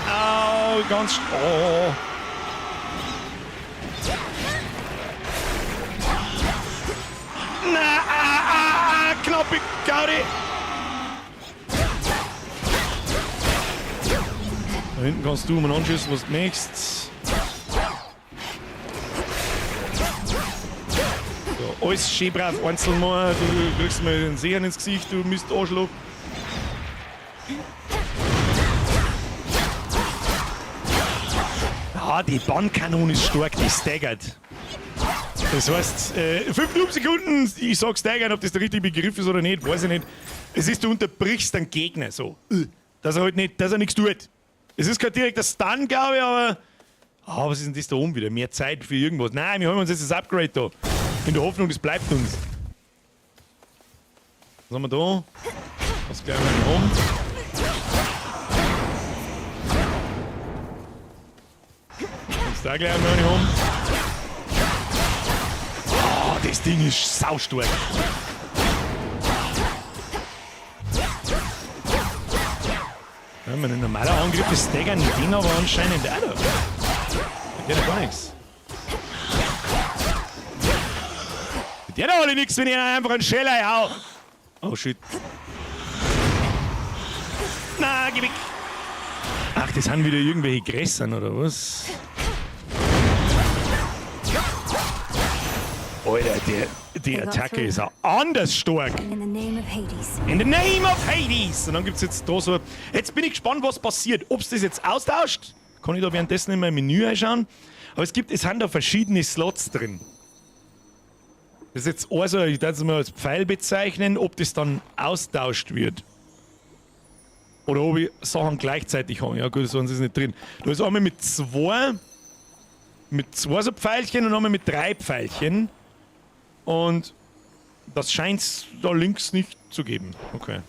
Au, ganz... Oh. Na, ah, ah, ah, knappe Gaudi! Da hinten kannst du mal anschießen, was du möchtest. So, alles schön brav einzeln machen. Du kriegst mir den Sehen ins Gesicht, du Mist Arschloch. Ah, die Bandkanone ist stark, die staggert. Das heißt, 5 Sekunden, ich sag staggern, ob das der richtige Begriff ist oder nicht, weiß ich nicht. Es ist, du unterbrichst den Gegner so. Dass er halt nicht, dass er nichts tut. Es ist kein direkter Stun, glaube ich, aber. Ah, was ist denn das da oben wieder? Mehr Zeit für irgendwas. Nein, wir holen uns jetzt das Upgrade da. In der Hoffnung, das bleibt uns. Was haben wir da? Was gleich mal rum. Jetzt da gleich mal rum. Oh, das Ding ist saustark. Ja, mein normaler Angriff ist staggern den aber anscheinend auch da. Da geht ja gar nichts. Der hat alle nichts, wenn ich einfach einen Scheller hau. Oh shit. Na, geh weg. Ach, das sind wieder irgendwelche Gräsern, oder was? Alter, die Attacke ist auch anders stark. In the name of Hades. In the name of Hades! Und dann gibt's jetzt da so... Jetzt bin ich gespannt, was passiert. Ob's das jetzt austauscht? Kann ich da währenddessen in mein Menü einschauen? Aber es sind da verschiedene Slots drin. Das ist jetzt also, ich darf es mal als Pfeil bezeichnen, ob das dann austauscht wird. Oder ob ich Sachen gleichzeitig habe. Ja gut, sonst ist es nicht drin. Da ist einmal mit zwei so Pfeilchen und einmal mit 3 Pfeilchen. Und das scheint es da links nicht zu geben. Okay.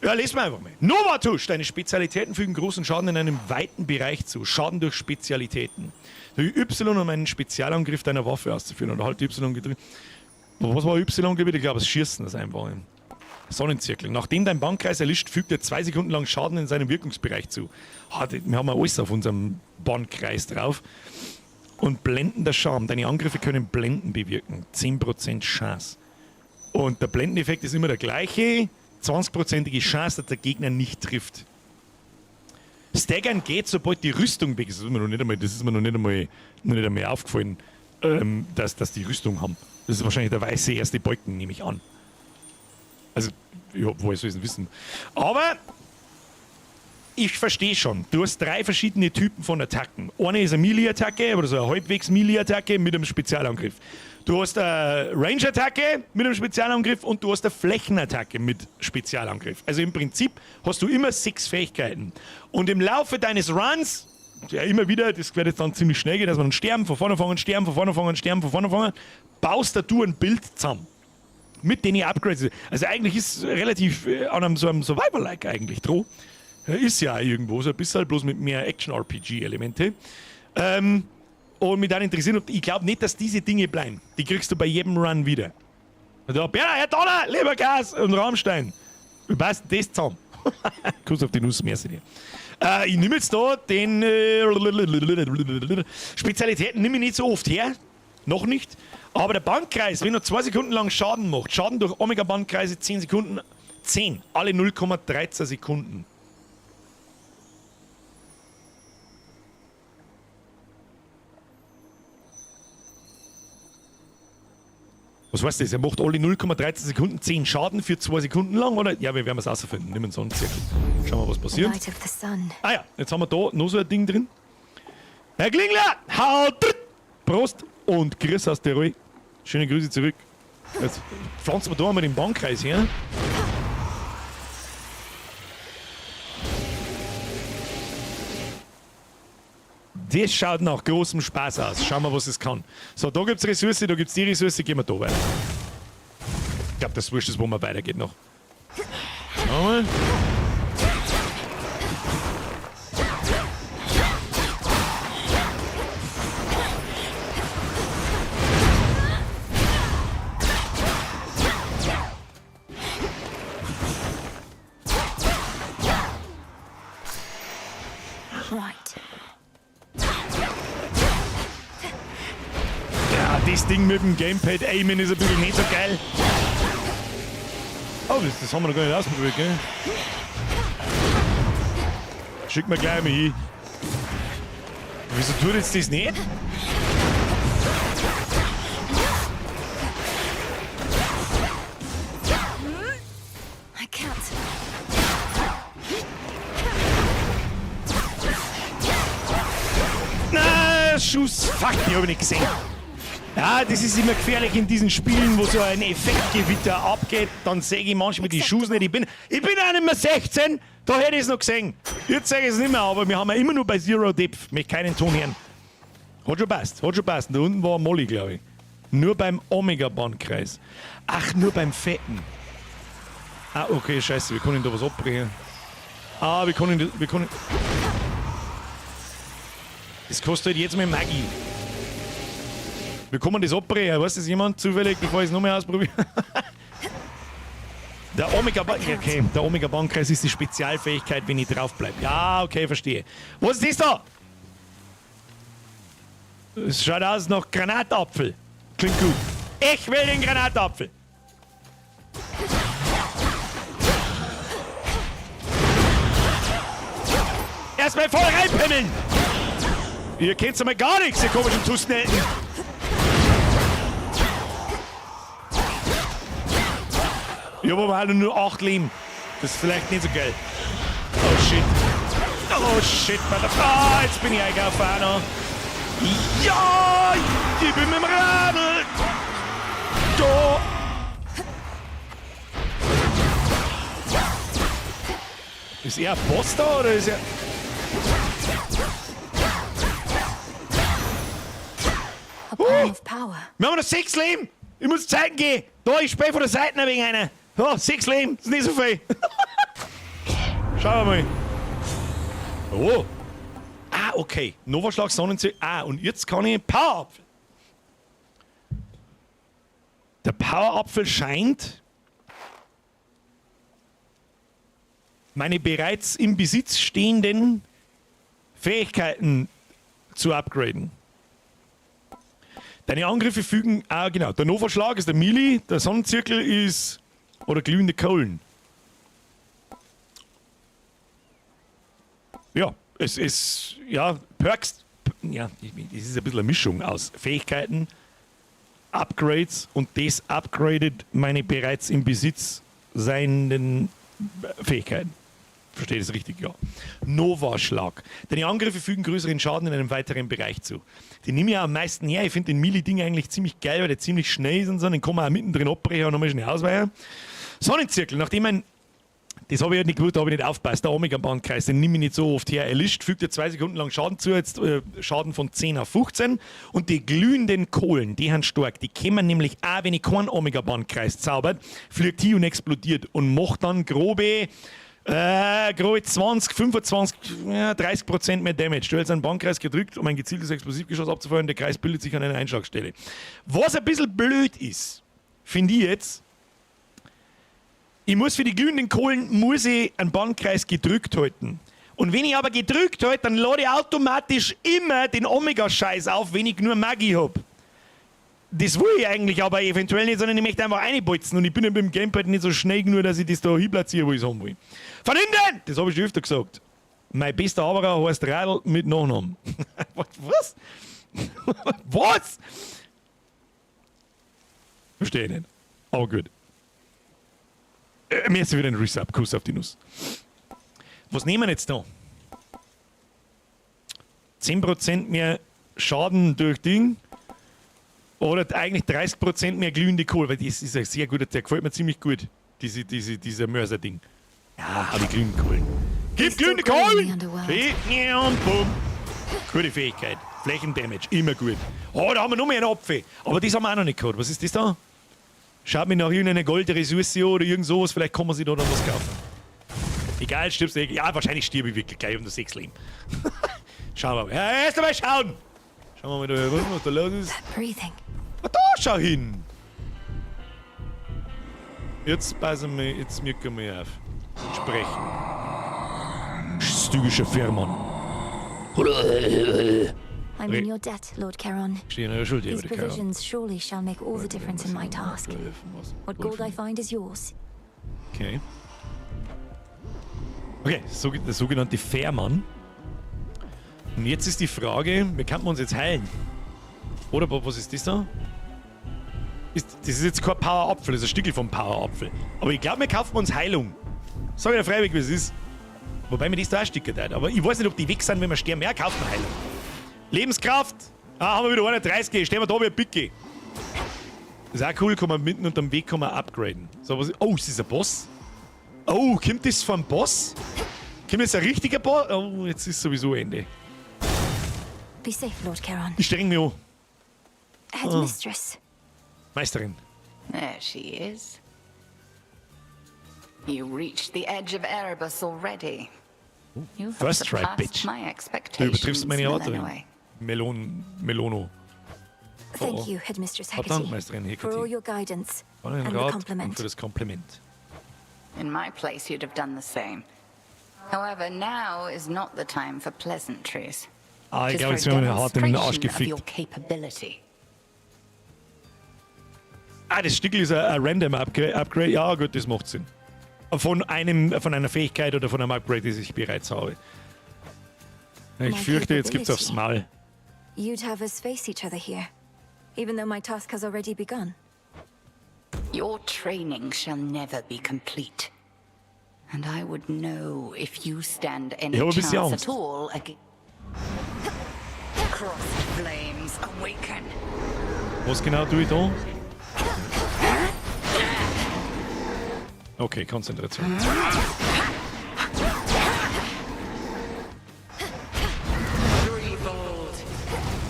Ja, lesen wir einfach mal. Novatusch, deine Spezialitäten fügen großen Schaden in einem weiten Bereich zu. Schaden durch Spezialitäten. Drücke Y, um einen Spezialangriff deiner Waffe auszuführen. Oder halt Y gedrückt. Was war Y, glaube ich? Ich glaube, das Schießen ist einfach. Sonnenzirkel. Nachdem dein Bannkreis erlischt, fügt er 2 Sekunden lang Schaden in seinem Wirkungsbereich zu. Wir haben ja alles auf unserem Bannkreis drauf. Und blendender Charme. Deine Angriffe können Blenden bewirken. 10% Chance. Und der Blendeneffekt ist immer der gleiche. 20%ige Chance, dass der Gegner nicht trifft. Staggern geht, sobald die Rüstung weg ist. Das ist mir noch nicht einmal, das ist mir noch nicht einmal, noch nicht einmal aufgefallen, dass die Rüstung haben. Das ist wahrscheinlich der weiße erste Balken, nehme ich an. Also, ja, woher soll ich es wissen? Aber ich verstehe schon. Du hast 3 verschiedene Typen von Attacken. Eine ist eine Melee-Attacke oder so eine halbwegs Melee-Attacke mit einem Spezialangriff. Du hast eine Range-Attacke mit einem Spezialangriff und du hast eine Flächenattacke mit Spezialangriff. Also im Prinzip hast du immer 6 Fähigkeiten. Und im Laufe deines Runs, ja immer wieder, das wird jetzt dann ziemlich schnell gehen, dass man sterben, von vorne fangen, sterben, von vorne fangen, sterben, von vorne fangen, baust du ein Bild zusammen. Mit den Upgrades. Also eigentlich ist es relativ an einem, so einem Survivor-like eigentlich droh. Ist ja irgendwo so ein bisschen, bloß mit mehr Action-R P G-Elemente. Und mich dann interessiert, ich glaub nicht, dass diese Dinge bleiben. Die kriegst du bei jedem Run wieder. Da, Berner, Herr Donner, Leberkas und Rammstein. Wie passt denn das zusammen? Kuss auf die Nuss, merci dir. Ich nehme jetzt da den Spezialitäten nehme ich nicht so oft her. Noch nicht. Aber der Bannkreis, wenn er 2 Sekunden lang Schaden macht, Schaden durch Omega-Bannkreise 10 Sekunden, 10, alle 0,13 Sekunden. Was heißt das? Er macht alle 0,13 Sekunden 10 Schaden für 2 Sekunden lang, oder? Ja, wir werden es rausfinden. Nimm einen Sonnenzirkel. Schauen wir, was passiert. Light of the sun. Ah ja, jetzt haben wir da noch so ein Ding drin. Herr Klingler, haut! Prost und Grüß aus Tirol. Schöne Grüße zurück. Jetzt pflanzen wir da einmal den Bannkreis her. Das schaut nach großem Spaß aus. Schauen wir, was es kann. So, da gibt's Ressource, da gibt's die Ressource, gehen wir da weiter. Ich glaub, das wurscht ist, wo man weitergeht noch. Schauen wir mal. Ja, das Ding mit dem Gamepad aimen ist ein bisschen nicht so geil. Oh, das haben wir noch gar nicht ausprobiert, gell? Schick mir gleich mal hin. Wieso tut jetzt das nicht? I can't. Na, Schuss. Fuck, die hab ich nicht gesehen. Ja, das ist immer gefährlich in diesen Spielen, wo so ein Effektgewitter abgeht. Dann sehe ich manchmal die Schuss nicht. Ich bin auch nicht mehr 16, da hätte ich's noch gesehen. Jetzt sehe ich's nicht mehr, aber wir haben ja immer nur bei Zero Depth. Möchte keinen Ton hören. Hat schon passt, hat schon passt. Da unten war Molly, glaub ich. Nur beim Omega-Bannkreis. Ach, nur beim Fetten. Ah, okay, scheiße, wir können da was abbrechen. Ah, wir können, wir können. Das kostet halt jetzt mal Magie. Wir kommen das abbrechen, weiß das jemand zufällig, bevor ich es noch mehr ausprobiere? Der Omega-Bank, okay, der Omega-Bannkreis ist die Spezialfähigkeit, wenn ich drauf bleib. Ja, okay, verstehe. Was ist das da? Es schaut aus nach Granatapfel. Klingt gut. Ich will den Granatapfel. Erstmal voll reinpimmeln! Ihr kennt einmal gar nichts, ihr komischen Tussnelken. Ich hab aber halt nur 8 Leben. Das ist vielleicht nicht so geil. Oh shit. Oh shit, motherfucker. Ah, jetzt bin ich einkaufen auch noch. Ja, ich bin mit dem Radl. Da. Ist er ein Boss da oder ist er... A pile of power. Wir haben noch 6 Leben. Ich muss zeigen gehen. Da, ich spiele von der Seite ein wenig einer. Oh, 6 Leben, das ist nicht so viel. Schauen wir mal. Oh. Ah, okay. Novaschlag, Sonnenzirkel. Ah, und jetzt kann ich Powerapfel. Der Powerapfel scheint Meine bereits im Besitz stehenden Fähigkeiten zu upgraden. Deine Angriffe fügen, ah genau, der Nova-Schlag ist der Melee, der Sonnenzirkel ist, oder glühende Kohlen. Ja, es ist, ja, Perks, ja, es ist ein bisschen eine Mischung aus Fähigkeiten, Upgrades und das upgradet meine bereits im Besitz seienden Fähigkeiten. Verstehe das richtig, ja. Nova-Schlag. Deine Angriffe fügen größeren Schaden in einem weiteren Bereich zu. Den nehme ich auch am meisten her. Ich finde den Melee-Ding eigentlich ziemlich geil, weil der ziemlich schnell ist und so. Den kann man auch mittendrin abbrechen und nochmal schnell ausweichen. Sonnenzirkel, nachdem ein. Das habe ich halt nicht gewusst, da habe ich nicht aufgepasst. Der Omega-Bandkreis, den nehme ich nicht so oft her. Erlischt, fügt er 2 Sekunden lang Schaden zu, jetzt Schaden von 10 auf 15. Und die glühenden Kohlen, die haben stark. Die kämen nämlich auch, wenn ich keinen Omega-Bandkreis zaubert, fliegt hin und explodiert und macht dann grobe 20, 25, ja, 30% mehr Damage. Du hast einen Bandkreis gedrückt, um ein gezieltes Explosivgeschoss abzufeuern. Der Kreis bildet sich an einer Einschlagstelle. Was ein bisschen blöd ist, finde ich jetzt, ich muss für die glühenden Kohlen muss ich einen Bandkreis gedrückt halten. Und wenn ich aber gedrückt halte, dann lade ich automatisch immer den Omega-Scheiß auf, wenn ich nur Magie hab. Das will ich eigentlich aber eventuell nicht, sondern ich möchte einfach reinbolzen. Und ich bin ja mit dem Gamepad nicht so schnell genug, dass ich das da hinplatziere, wo ich es haben will. Von hinten! Das habe ich schon öfter gesagt. Mein bester Haberer heißt Radl mit Nachnamen. Was? Was? Verstehe ich nicht. Aber gut. Mir ist wieder ein Resub. Kuss auf die Nuss. Was nehmen wir jetzt da? 10% mehr Schaden durch Ding. Oder eigentlich 30% mehr glühende Kohle, weil das ist ein sehr guter, der gefällt mir ziemlich gut, dieser Mörser-Ding. Ja, hau die glühenden Kohlen. Gib glühende Kohlen! Und bumm. Gute Fähigkeit. Flächendamage, immer gut. Oh, da haben wir noch mehr einen Apfel. Aber das haben wir auch noch nicht gehabt. Was ist das da? Schaut mir nach irgendeiner Goldressource oder irgend sowas, vielleicht kann man sich da dann was kaufen. Egal, stirbst du eh. Ja, wahrscheinlich stirb ich wirklich gleich um das 6 Leben. Schauen wir mal. Ja, erst einmal schauen! Schauen wir mal da herum, was da los ist. Breathing. Ah, da schau hin! Jetzt passen wir, jetzt mücken wir auf. Sprechen. Stygischer Fährmann. I'm in your debt, Lord Charon. Stehe in eurer Schuld, These Lord Charon. provisions surely shall make all the difference in my task. What gold I find is yours. Okay. Okay, so, der sogenannte Fährmann. Und jetzt ist die Frage, wie kann man uns jetzt heilen? Oder was ist das da? Das ist jetzt kein Power-Apfel, das ist ein Stickel vom Power-Apfel. Aber ich glaube, wir kaufen uns Heilung. Sag ich dir freiwillig, wie es ist. Wobei mir das da auch Sticker teilt. Aber ich weiß nicht, ob die weg sind, wenn wir sterben. Ja, kaufen wir Heilung. Lebenskraft! Ah, haben wir wieder 31. Stehen wir da wie ein Picke. Das ist auch cool, kann man mitten unterm Weg kann man upgraden. So, was, oh, ist das ein Boss? Oh, kommt das vom Boss? Kommt jetzt ein richtiger Boss? Oh, jetzt ist sowieso Ende. Be safe, Lord Charon. Ich streng mich an. Headmistress. Meisterin. There she is. You reached the edge of Erebus already. You have First try, surpassed bitch. my Du expectations, übertriffst meine Erwartungen. Melinoe. Melono. Thank Oh. you, Headmistress Hab Dank, Hecate, Meisterin for Hecate. all your guidance Für den and the Rat und compliment. für das Kompliment. In my place, you'd have done the same. However, now is not the time for pleasantries. Ah, ich Tis glaube, for jetzt werden wir hart in den Arsch demonstration of gefickt. your capability. Ah, das Stickel ist ein Random Upgrade. Ja, gut, das macht Sinn. Von einer Fähigkeit oder von einem Upgrade, das ich bereits habe. Ich My fürchte, jetzt gibt's aufs capability. Maul. You'd have us face each other here, even though my task has already begun. Your training shall never be complete. And I would know if you stand any Ich hab ein bisschen chance Angst. at all against... Crossed flames awaken. Was genau tue ich da? Okay, Konzentration.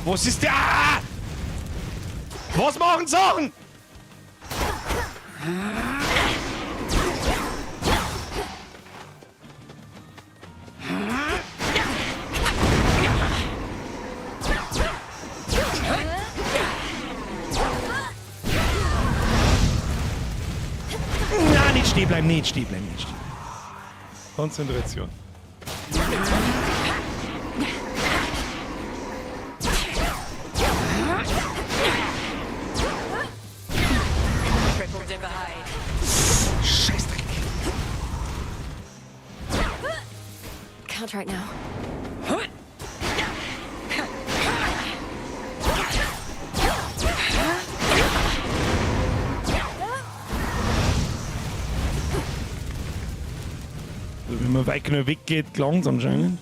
Was ist der? Ah! Was machen Sachen? Nein, nicht stehen bleiben, nicht stehen bleiben, nicht stehen bleiben. Konzentration. Triple divide. Scheißdreck. Can't right now. Also, wenn man weit genug weggeht, gelangt's anscheinend.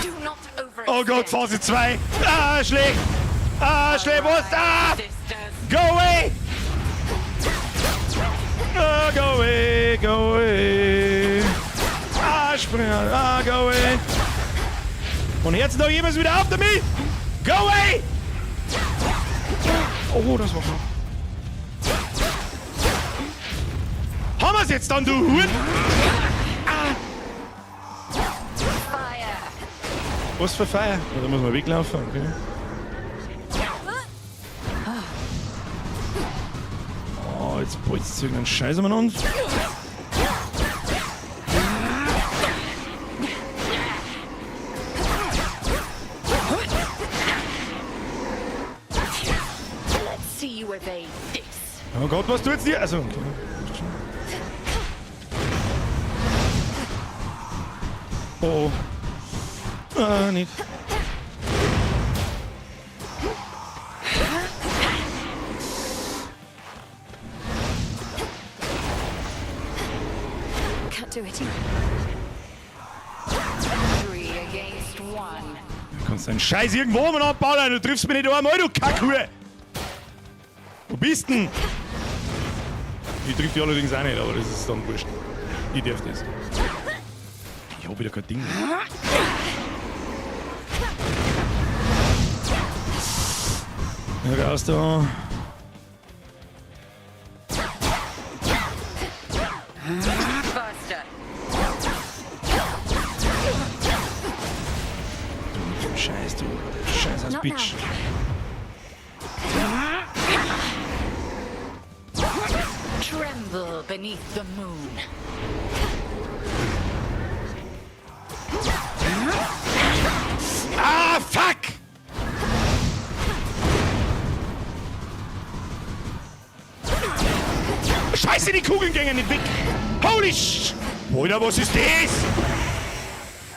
Do not overextend. Oh Gott, Phase 2. Ah, schlecht. Ah, schlecht. Was? Ah! Sisters. Go away! Ah, go away, go away. Ah, spring. Ah, go away. Und jetzt noch jemals wieder auf damit! Go away! Oh, das war knapp. Haben wir's jetzt dann, du Huren? Ah. Fire. Was für Feuer? Da muss man weglaufen, okay. Oh, jetzt bolzt sich irgendein Scheiß umeinander. Let's see you evade this. Oh Gott, was tut's dir? Also, okay. Oh. oh. Ah, nicht. Can't do it. Three against one. Du kannst deinen Scheiß irgendwo umeinander ballern, du triffst mich nicht einmal, du Kackhure! Wo bist denn? Ich triff dich allerdings auch nicht, aber das ist dann wurscht. Ich darf das. Ich hab wieder kein Ding mehr. Ja, raus da. Faster. Du mit dem Scheiß, du. Scheiß ass Not Bitch. now. Tremble beneath the moon. Ah, fuck! Scheiße, die Kugeln gingen nicht weg! Holy sh... Alter, was ist das?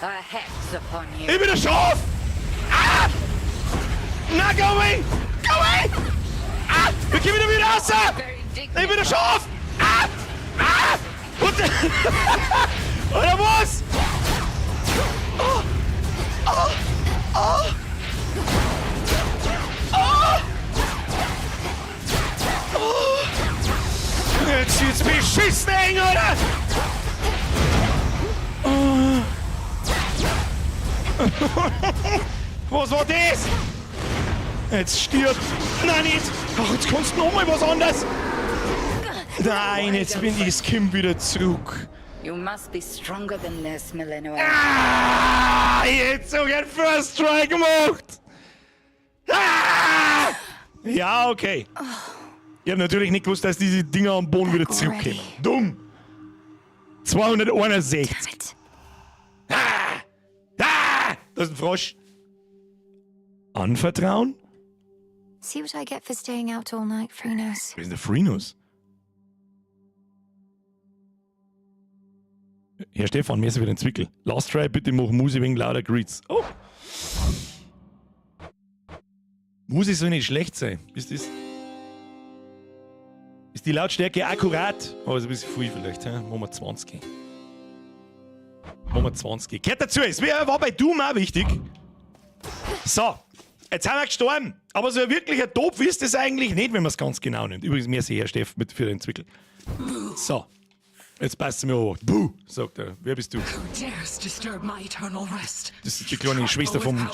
A hex upon you. Ich bin ein Schaf! Ah! Na, go away! Go away! Ah! Wir kommen wieder wieder raus! Very Ich bin ein Schaf! Ah! Ah! Und... Oder was? Oh! Oh! Oh! Oh! Oh! Jetzt wird's beschissen eng, oder? Oh. Was war das? Jetzt stirb! Nein, nicht! Ach, jetzt kannst du noch mal was anderes! Nein, jetzt bin ich, es kommt wieder zurück. You must be stronger than this, Melinoë. Ah, jetzt sogar ein First Try gemacht! Ah! Ja, okay. Ich hab natürlich nicht gewusst, dass diese Dinger am Boden wieder zurückkommen. Dumm! 261. Damn it. Ah! Das ist ein Frosch. Anvertrauen? See what I get for staying out all night, Frinos. Wer ist denn der Frinos? Herr Stefan, mir ist wieder ein Zwickel. Last try, bitte mach Musik wegen lauter Greets. Oh! Musik soll nicht schlecht sein. Ist das. Ist die Lautstärke akkurat? Oh, ist ein bisschen viel vielleicht. Hä? Machen wir 20. Machen wir 20. Gehört dazu. Es war bei Doom auch wichtig. So, jetzt sind wir gestorben. Aber so ein wirklicher Tod ist es eigentlich nicht, wenn man es ganz genau nimmt. Übrigens, merci, Herr Steff, mit für den Zwickel. So. Jetzt passt sie mir an. Buh, sagt er. Wer bist du? Who dares disturb my eternal rest? Das ist die kleine Schwester vom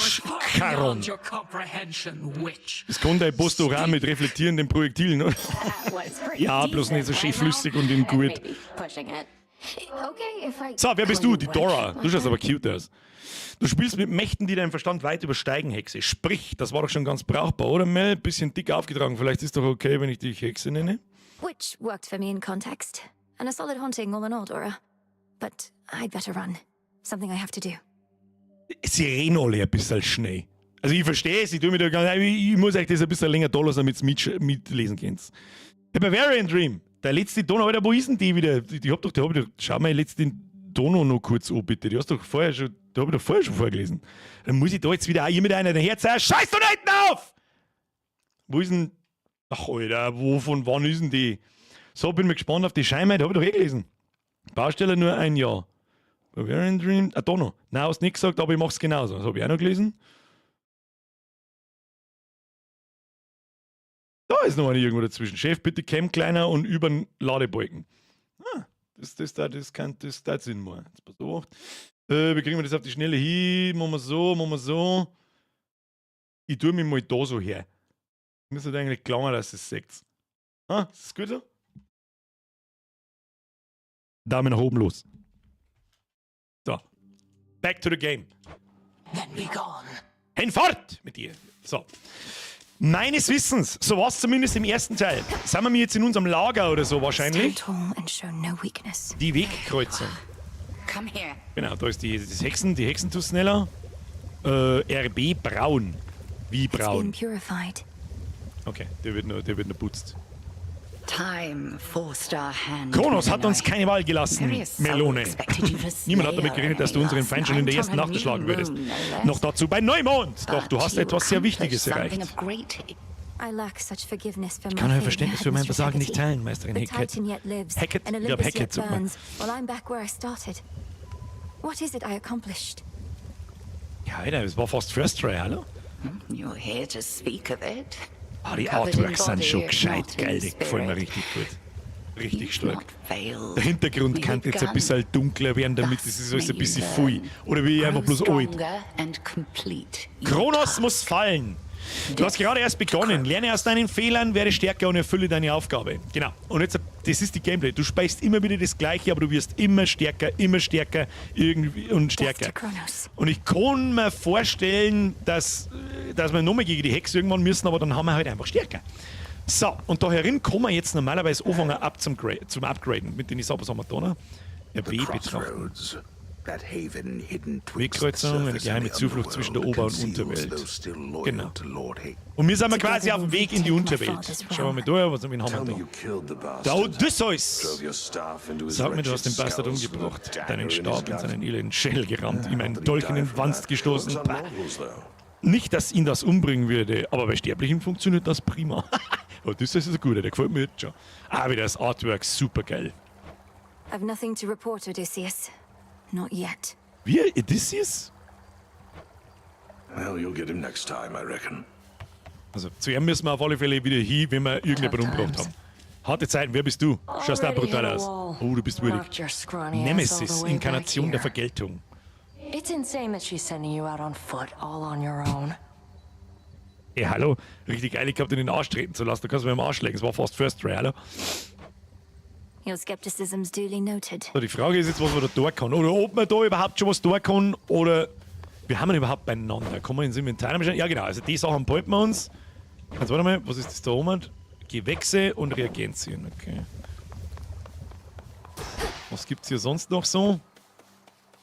Charon. Beyond your comprehension, witch. Das kann dein Post auch mit reflektierenden Projektilen, oder? Ja, bloß nicht so schön flüssig und in gut. Okay, if I So, wer bist du? Die Dora. Du schaust aber cute aus. Du spielst mit Mächten, die deinen Verstand weit übersteigen, Hexe. Sprich, das war doch schon ganz brauchbar, oder Mel? Bisschen dick aufgetragen. Vielleicht ist doch okay, wenn ich dich Hexe nenne. Which worked for me in context. And a solid haunting all in all, Dora. But I'd better run. Something I have to do. Sie reden alle ein bisschen schnell. Also ich verstehe es, ich tue mir da ganz, ich muss euch das ein bisschen länger da lassen, damit ihr mitlesen könnt. Der Bavarian Dream, der letzte Donau, Alter, wo ist denn die wieder? Die hab doch, die hab ich doch, schau mal letzte Donau noch kurz an, bitte. Die hast doch vorher schon, die hab ich doch vorher schon vorgelesen. Dann muss ich da jetzt wieder auch hier mit einer den Herz, scheiß doch nicht auf! Wo ist denn, ach Alter, wo, von wann ist denn die? So, bin mir gespannt auf die Scheinheit, die hab ich doch eh gelesen. Baustelle nur ein Jahr. Bavarian Dream, ah, da noch. Nein, hast nicht gesagt, aber ich mach's genauso. Das habe ich auch noch gelesen. Da ist noch eine irgendwo dazwischen. Chef, bitte Cam kleiner und über den Ladebalken. Ah, das kann Sinn machen. Jetzt pass auf. Wie kriegen wir das auf die Schnelle hin? Machen wir so, machen wir so. Ich tue mich mal da so her. Mir sollte eigentlich gelangen, dass es seht. Ah, ist das gut so? Daumen nach oben los. So. Back to the game. Then be gone. Hinfort mit dir. So. Meines Wissens, so war es zumindest im ersten Teil. Sind wir jetzt in unserem Lager oder so wahrscheinlich? Stand tall and show no weakness. Die Wegkreuzung. Come here. Genau, da ist die Hexentussneller. RB braun. Wie It's been braun? purified. Okay, der wird noch putzt. Time forced our hand. Kronos hat uns keine Wahl gelassen, Nary a soul Melone. expected you to Niemand hat damit slay gerechnet, dass du our unseren enemy Feind schon in der last ersten night Nacht on erschlagen new würdest. moon, no less. Noch dazu bei Neumond. Doch, du But hast you etwas sehr accomplished Wichtiges something erreicht. of great I lack such forgiveness for Ich my kann euer failure, Verständnis für mein Headmistress Versagen nicht Hecate. teilen, Meisterin The Hecate. Titan yet lives, Hecate? and Ich glaub, Olympus Hecate yet sagt man. burns, while I'm back where I started. What is it I accomplished? Ja, Alter, es war fast First Try, hallo? You're here to speak of it. Ah, die Covered in Artworks sind schon body, gescheit not in geil, die gefallen mir spirit. richtig gut. Richtig You've stark. not failed. Der Hintergrund We've kann jetzt ein begun. bisschen dunkler werden, damit Thus es ist alles ein may you bisschen learn. pfui. Oder wie einfach Grow bloß alt. stronger and complete your Kronos task. muss fallen. Du hast gerade erst begonnen. Lerne aus deinen Fehlern, werde stärker und erfülle deine Aufgabe. Genau. Und jetzt, das ist die Gameplay. Du speist immer wieder das Gleiche, aber du wirst immer stärker, irgendwie und stärker. Death to Kronos. Und ich kann mir vorstellen, dass wir nochmal gegen die Hexe irgendwann müssen, aber dann haben wir halt einfach stärker. So, und da herin kann man jetzt normalerweise anfangen ab zum, zum Upgraden. Mit den Sachen, was haben wir da noch? The RB betrachten. crossroads. That haven hidden twixt the Wegkreuzung, eine surface and geheime the Zuflucht zwischen der Ober- und underworld conceals Unterwelt. those still loyal Genau. to Lord Hades. Und wir sind quasi auf dem Weg in die Take my Unterwelt. father's Schauen wir mal da, was wen haben Tell wir me da? you killed the bastard. Der Odysseus! Drove your staff into his Sag mir, du hast den wretched Bastard skulls with a umgebracht, dagger deinen in his Stab in gut. seinen elenden Schädel gerammt, ihm einen Not that he'd Dolch in die den from Wanst that. gestoßen. Works on Bah. mortals, though. Nicht, dass ihn das umbringen würde, aber bei Sterblichen funktioniert das prima. Odysseus ist ein guter, der gefällt mir jetzt schon. Ah, wieder das Artwork, super geil. I've nothing to report, Odysseus. Not yet. Wie? Odysseus? Well, you'll get him next time, I reckon. Also, zu ihm müssen wir auf alle Fälle wieder hin, wenn wir irgendjemanden umgebracht haben. Harte Zeiten, wer bist du? Schaust auch brutal aus. Oh, du bist würdig. Nemesis, Inkarnation der Vergeltung. It's insane that she's sending you out on foot all on your own. Ey, hallo. Richtig eilig gehabt, in den Arsch treten zu lassen. Da kannst du mir im Arsch legen. Es war fast First Try, hallo. Your skepticism's duly noted. So, die Frage ist jetzt, was man da tun kann. Oder ob man da überhaupt schon was tun kann. Oder wir haben ihn überhaupt beieinander. Kann man ins Inventar einstellen? Ja, genau. Also die Sachen behalten wir uns. Jetzt warte mal, was ist das da oben? Gewächse und Reagenzien. Okay. Was gibt's hier sonst noch so?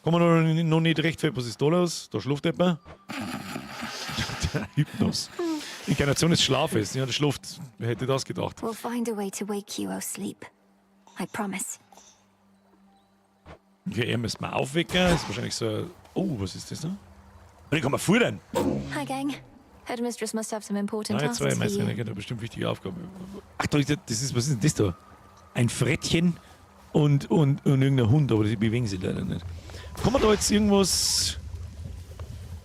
Kann man noch nicht recht fest. Was ist da los? Da schläft jemand. Der Hypnos. Inkarnation des Schlafes. Ja, der schläft. Wer hätte das gedacht? We'll find a way to wake you, oh sleep. I promise. Okay, er müssen wir aufwecken. Das ist wahrscheinlich so ein... Oh, was ist das da? Oh, den kann man futtern. Hi, gang. Headmistress must have some important Nein, tasks zwei for Meisterin, you. hat bestimmt wichtige Aufgabe. Ach, da ist ja, das ist, was ist denn das da? Ein Frettchen und irgendein Hund, aber die bewegen sich leider nicht. Kann man da jetzt irgendwas...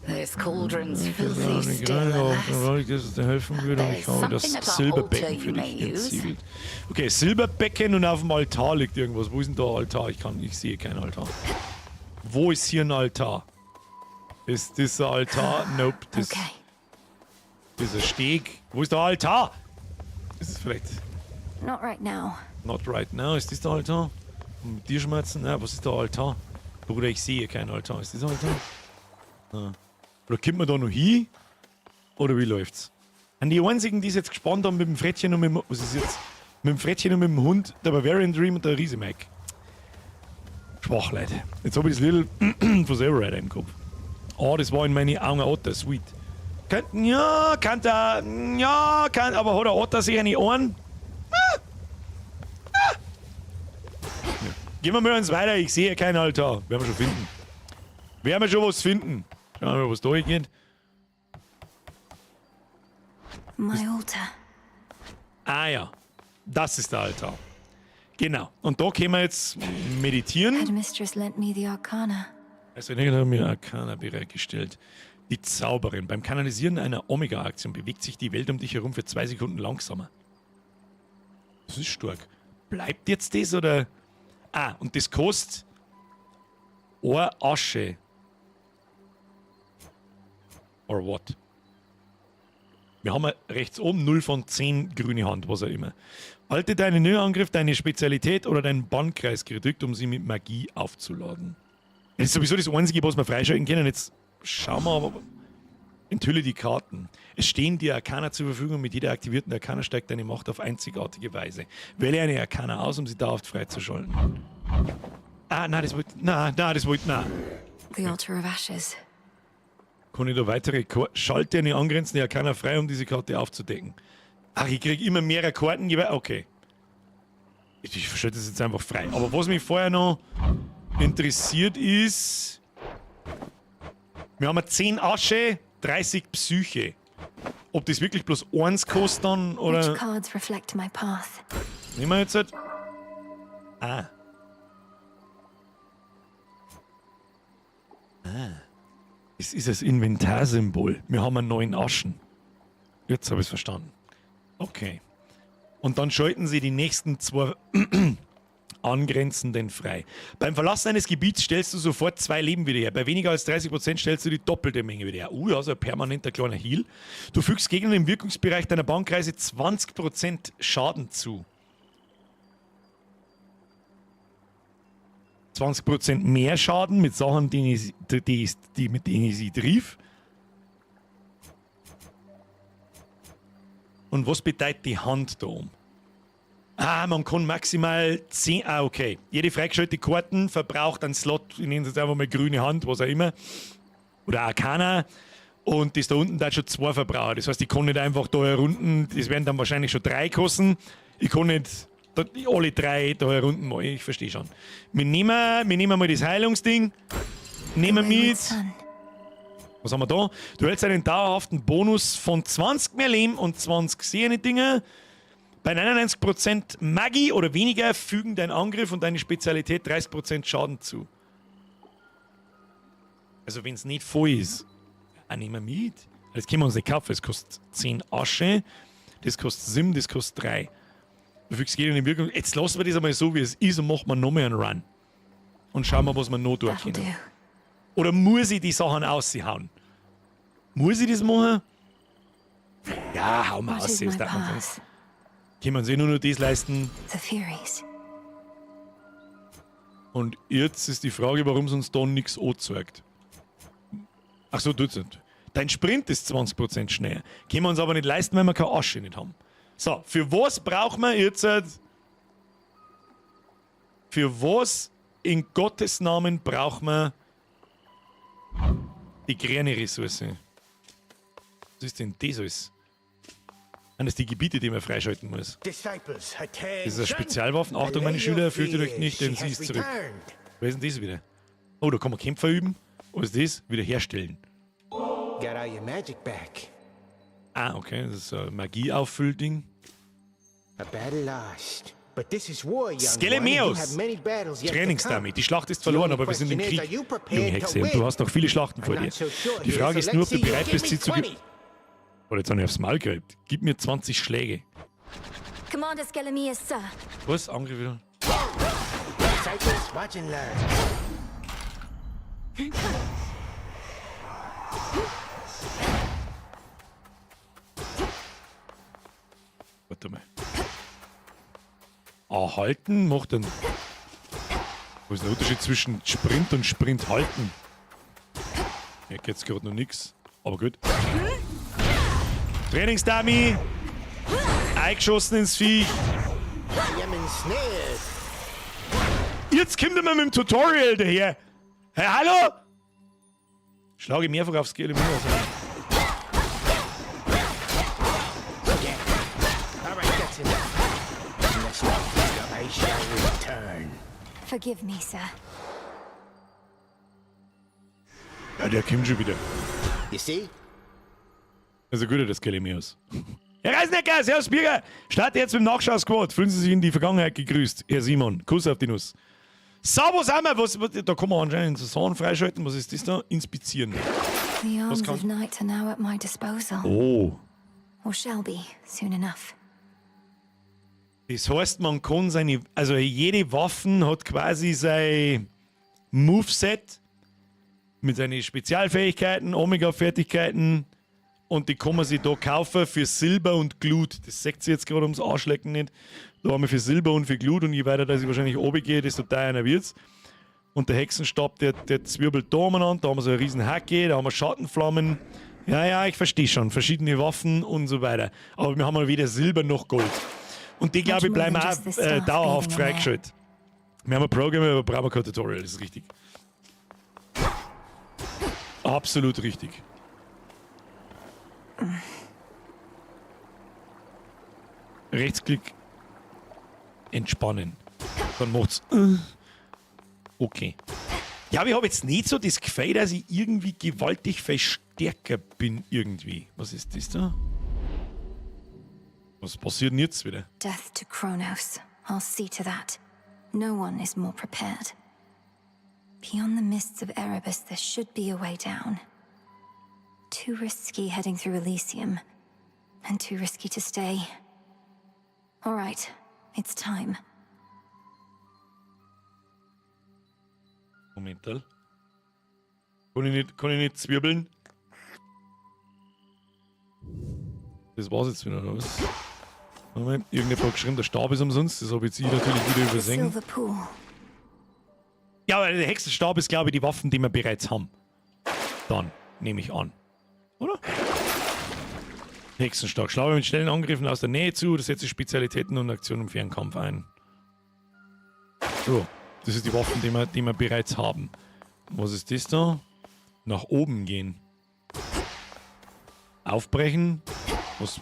The This cauldron's filthy still, alas. Das dir helfen würde und ich There's habe das something at our Silberbecken altar für you dich may use. entsiegelt. Okay, Silberbecken und auf dem Altar liegt irgendwas. Wo ist denn da Altar? Ich sehe keinen Altar. Wo ist hier ein Altar? Ist das ein Altar? Nope. Das, Okay. das ist ein Steg. Wo ist der Altar? Ist es vielleicht Not right now. not right now? Ist das der Altar? Mit dir schmerzen? Nein, was ist der Altar? Bruder, ich sehe keinen Altar. Ist das Altar? Nein. Oder kommt man da noch hin? Oder wie läuft's? An die einzigen, die es jetzt gespannt haben mit dem Frettchen und mit dem. Was ist jetzt? Mit dem Frettchen und mit dem Hund, der Bavarian Dream und der Riese Mike. Schwach, Leute. Jetzt habe ich das Little von Rider im Kopf. Oh, das war in meine Augen ein Otter, sweet. Könnt, ja, kann da, ja, kann, aber hat der Otter sich eine Ohren? Ah. Ah. Ja. Gehen wir mal uns weiter, ich sehe keinen Altar. Werden wir schon finden. Werden wir schon was finden. Schauen wir mal, was da geht. My altar. Ah ja, das ist der Altar. Genau. Und da können wir jetzt meditieren. Headmistress lent me the Arcana. Also, ich habe mir Arcana bereitgestellt. Die Zauberin. Beim Kanalisieren einer Omega-Aktion bewegt sich die Welt um dich herum für 2 Sekunden langsamer. Das ist stark. Bleibt jetzt das oder? Ah, und das kostet eine Asche. Or what? Wir haben ja rechts oben 0 von 10 grüne Hand, was auch immer. Halte deinen Nahangriff, deine Spezialität oder deinen Bannkreis gedrückt, um sie mit Magie aufzuladen. Das ist sowieso das Einzige, was wir freischalten können. Jetzt schauen wir aber. Enthülle die Karten. Es stehen dir Arcana zur Verfügung. Mit jeder aktivierten Arcana steigt deine Macht auf einzigartige Weise. Wähle eine Arcana aus, um sie dauerhaft freizuschalten. Ah, nein, das wollte. Nein, nein, das wollte. Nein. The Altar of Ashes. Kann ich da weitere Karten. Schalte eine angrenzende Arcana frei, um diese Karte aufzudecken. Ach, ich kriege immer mehrere Karten. Okay. Ich schalte das jetzt einfach frei. Aber was mich vorher noch interessiert ist. Wir haben 10 Asche, 30 Psyche. Ob das wirklich bloß eins kostet dann oder. Which cards reflect my path? Nehmen wir jetzt halt. Ah. Ah. Es ist das Inventarsymbol. Wir haben einen neuen Aschen. Jetzt habe ich es verstanden. Okay. Und dann schalten sie die nächsten zwei angrenzenden frei. Beim Verlassen eines Gebiets stellst du sofort zwei Leben wieder her. Bei weniger als 30% stellst du die doppelte Menge wieder her. Ja, so ein permanenter kleiner Heal. Du fügst Gegnern im Wirkungsbereich deiner Bannkreise 20% Schaden zu. 20% mehr Schaden mit Sachen, die ich, die, die, mit denen ich sie triff. Und was bedeutet die Hand da oben? Ah, man kann maximal 10. Ah, okay. Jede freigeschaltete Karten verbraucht einen Slot, ich nenne es jetzt einfach mal grüne Hand, was auch immer. Oder Arcana. Und das da unten da schon zwei Verbraucher. Das heißt, ich kann nicht einfach da herunten, das werden dann wahrscheinlich schon drei kosten. Ich kann nicht alle drei da herunten machen. Ich verstehe schon. Wir nehmen mal das Heilungsding. Nehmen mit. Was haben wir da? Du hältst einen dauerhaften Bonus von 20 mehr Leben und 20 Sehne-Dinger. Bei 99% Magie oder weniger fügen dein Angriff und deine Spezialität 30% Schaden zu. Also wenn es nicht voll ist, auch nehmen wir mit. Das können wir uns nicht kaufen. Es kostet 10 Asche, das kostet 7, das kostet 3. Du fügst jeder in Wirkung. Jetzt lassen wir das einmal so, wie es ist und machen wir nochmal einen Run. Und schauen wir, was wir noch tun können. Oder muss ich die Sachen aushauen? Muss ich das machen? Ja, hau mal aus, das darf man sonst. Können wir uns eh nur noch das leisten. The Furies. Und jetzt ist die Frage, warum es uns da nichts anzeigt. Ach so, tut's nicht. Dein Sprint ist 20% schneller. Können wir uns aber nicht leisten, weil wir keine Asche nicht haben. So, für was brauchen wir jetzt? Für was in Gottes Namen brauchen wir die grüne Ressource? Was ist denn das alles? Das sind die Gebiete, die man freischalten muss. Das ist eine Spezialwaffen. Achtung, meine Schüler, fürchtet euch nicht, denn sie ist zurück. Wer ist denn das wieder? Oh, da kann man Kämpfer üben. Was ist das? Wiederherstellen. Got all your magic back. Ah, okay. Das ist ein Magieauffüllding. A battle lost. But this is war, young one, and you Skelemeus! have many battles yet to Trainingsdummy. come. Die Schlacht ist The verloren, only aber wir sind im question Krieg, is, are you junge prepared to Hexe, und win? du hast noch viele Schlachten vor I'm dir. not so sure Die here, Frage so ist nur, let's ob du see you bereit give bist, me sie zu 20. Oh, jetzt habe ich aufs Maul gekriegt. Gib mir 20 Schläge. Commander Skelemius, sir. Was? Angriff wieder? Disciples, watch and learn. Warte mal. Erhalten macht dann. Wo ist der Unterschied zwischen Sprint und Sprint halten? Mir geht's gerade noch nix. Aber gut. Trainingsdummy! Eingeschossen ins Viech. I am ensnared. Jetzt kommt er mal mit dem Tutorial daher. Hey, hallo? Schlage mehrfach aufs Skelemius. Yeah. All right, that's enough. Unless you I shall return. Forgive me, sir. Ja, der kommt schon wieder. You see? Also gut, das Skelemius. Herr Reisnecker, Servus Birger. Starte jetzt mit dem Nachschau-Squad. Fühlen Sie sich in die Vergangenheit gegrüßt. Herr Simon, Kuss auf die Nuss. So, wo sind wir? Was, da kann man anscheinend so Sachen freischalten. Was ist das da? Inspizieren. The Was arms kann- of night are now at my disposal. Oh. Or shall be, soon enough. Das heißt, man kann seine, also jede Waffen hat quasi sein Moveset mit seinen Spezialfähigkeiten, Omega-Fertigkeiten und die kann man sich da kaufen für Silber und Glut. Das sagt sie jetzt gerade ums Arschlecken nicht. Da haben wir für Silber und für Glut und je weiter dass ich wahrscheinlich oben gehe, desto teurer wird's. Und der Hexenstab, der zwirbelt da umeinander, da haben wir so eine riesen Hacke, da haben wir Schattenflammen. Ja, ja, ich verstehe schon. Verschiedene Waffen und so weiter. Aber wir haben mal weder Silber noch Gold. Und die, glaube ich, bleiben auch dauerhaft freigeschaltet. Wir haben ein Programm, aber brauchen wir kein Tutorial, das ist richtig. Absolut richtig. Rechtsklick. Entspannen. Dann macht's. Okay. Ja, aber ich habe jetzt nicht so das Gefühl, dass ich irgendwie gewaltig viel stärker bin irgendwie. Was ist das da? Was passiert denn jetzt wieder? Death to Kronos. I'll see to that. No one is more prepared. Beyond the mists of Erebus, there should be a way down. Too risky heading through Elysium. And too risky to stay. All right, it's time. Momental. Kann ich nicht zwirbeln? Das war's jetzt wieder, oder was? Moment, irgendjemand hat geschrieben, der Stab ist umsonst. Das habe ich jetzt ich natürlich wieder übersehen. Silver Pool. Ja, aber der Hexenstab ist, glaube ich, die Waffen, die wir bereits haben. Dann, nehme ich an. Oder? Hexenstab. Schlage mit schnellen Angriffen aus der Nähe zu oder setze Spezialitäten und Aktionen im Fernkampf ein. So, das ist die Waffen, die wir bereits haben. Was ist das da? Nach oben gehen. Aufbrechen.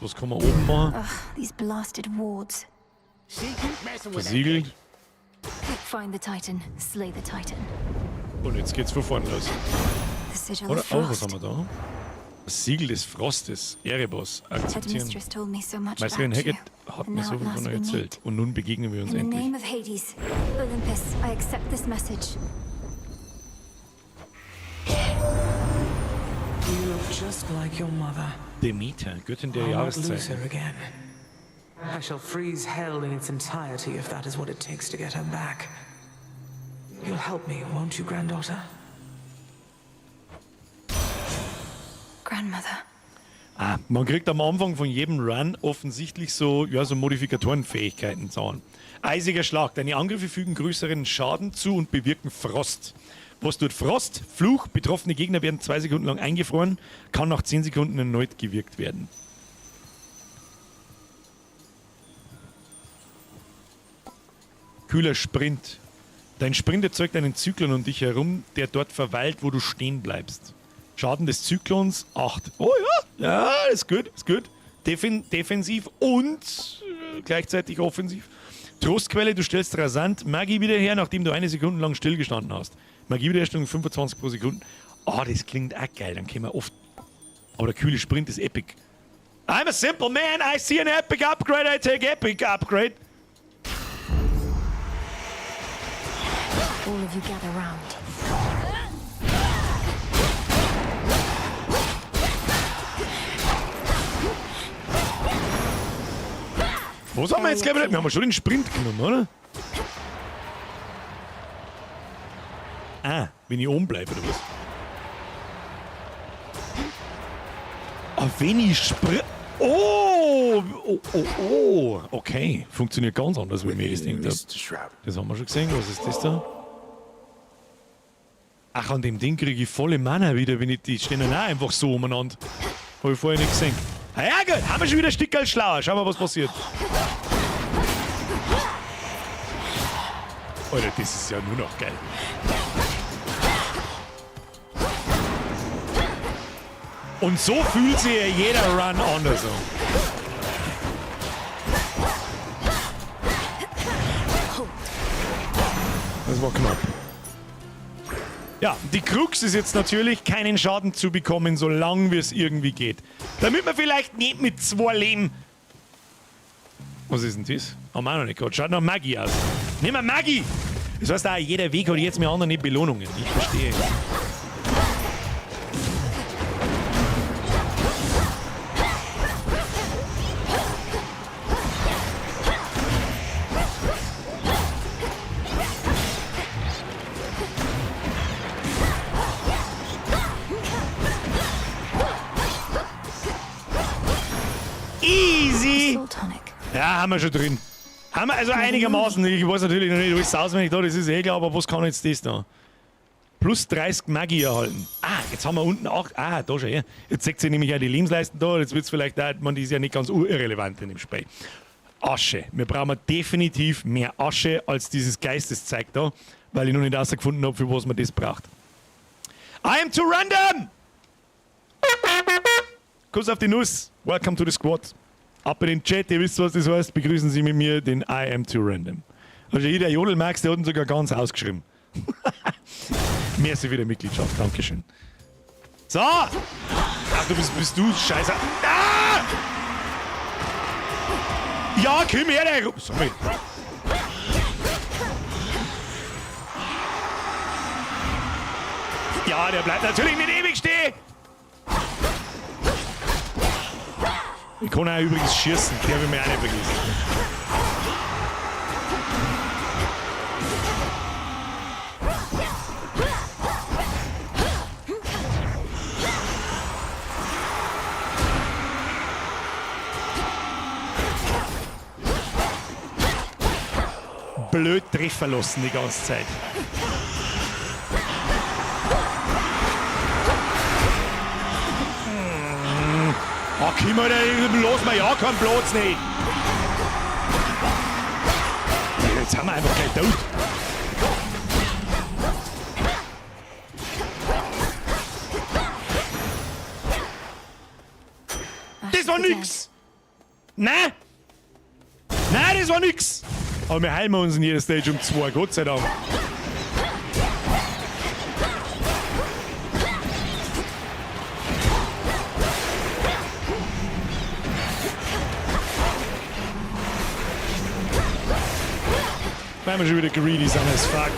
Was kann man oben machen? Ugh, these blasted wards. Versiegelt. Find the Titan, slay the Titan. Und jetzt geht's von vorne los. The sigil Oder? of Oh, was frost. haben wir da? Das Siegel des Frostes. Erebos. Akzeptieren. Headmistress told me so much Meisterin about you. Hackett hat And mir now so at viel von last euch we erzählt. meet. Und nun begegnen wir uns In the endlich. name of Hades, Olympus, I accept this message. You look just like your mother. Demeter, Göttin der I'll not lose Jahreszeiten. her again. I shall freeze hell in its entirety if that is what it takes to get her back. You'll help me, won't you, granddaughter? Grandmother. Ah, man kriegt am Anfang von jedem Run offensichtlich so, ja, so Modifikatorenfähigkeiten zahlen. Eisiger Schlag. Deine Angriffe fügen größeren Schaden zu und bewirken Frost. Was tut Frost? Fluch. Betroffene Gegner werden 2 Sekunden lang eingefroren, kann nach 10 Sekunden erneut gewirkt werden. Kühler Sprint. Dein Sprint erzeugt einen Zyklon um dich herum, der dort verweilt, wo du stehen bleibst. Schaden des Zyklons 8. Oh ja, ja, ist gut, ist gut. Defensiv und gleichzeitig offensiv. Trostquelle, du stellst rasant Magie wieder her, nachdem du 1 Sekunde lang stillgestanden hast. Magiewiederherstellung 25 pro Sekunde. Ah, das klingt auch geil, dann können wir oft. Aber der kühle Sprint ist epic. I'm a simple man, I see an epic upgrade, I take epic upgrade. All of you gather round. Was haben wir jetzt gleich wieder? Wir haben schon den Sprint genommen, oder? Ah, wenn ich oben bleibe, oder was? Ah, wenn ich spr... Oh! Oh, oh, oh! Okay, funktioniert ganz anders, wie mir das Ding da. Das haben wir schon gesehen. Was ist das da? Ach, an dem Ding kriege ich volle Mana wieder, wenn ich die stehen dann auch einfach so umeinander. Habe ich vorher nicht gesehen. Ah ja, gut, haben wir schon wieder ein Stück schlauer. Schauen wir, was passiert. Alter, das ist ja nur noch geil. Und so fühlt sich ja jeder Run anders an. Das war knapp. Ja, die Krux ist jetzt natürlich, keinen Schaden zu bekommen, solange es irgendwie geht. Damit wir vielleicht nicht mit 2 Leben... Was ist denn das? Haben wir auch noch nicht gehabt. Schaut nach Magie aus. Nehmen wir Magie! Das heißt auch, jeder Weg hat jetzt mit anderen Belohnungen. Ich verstehe. Easy! Ja, haben wir schon drin. Haben wir also einigermaßen. Ich weiß natürlich noch nicht alles auswendig da, das ist eh klar, aber was kann jetzt das da? Plus 30 Magie erhalten. Ah, jetzt haben wir unten auch. Ah, da schon her. Jetzt seht ihr nämlich auch die Lebensleisten da. Jetzt wird's vielleicht auch, man, die ist ja nicht ganz irrelevant in dem Spiel. Asche. Wir brauchen definitiv mehr Asche als dieses Geisteszeug da, weil ich noch nicht herausgefunden habe, für was man das braucht. I am too random! Kuss auf die Nuss. Welcome to the squad. Ab in den Chat, ihr wisst, was das heißt. Begrüßen Sie mit mir den I am too random. Also jeder Jodelmax, der hat ihn sogar ganz ausgeschrieben. Merci für die Mitgliedschaft, Dankeschön. So! Ach, du bist du Scheiße. Ah! Ja, komm her, der. Sorry. Ja, der bleibt natürlich nicht ewig stehen. Ich kann auch übrigens schießen, der will mir auch nicht vergessen. Blöd Treffer lassen die ganze Zeit. Ach, komm mal, los mal, ja, keinen Platz nicht. Jetzt haben wir einfach gleich tot. Das war nix! Nein! Nein, das war nix! Aber wir heilen uns in jeder Stage um 2, Gott sei Dank. Weil wir schon wieder greedy sind as fuck.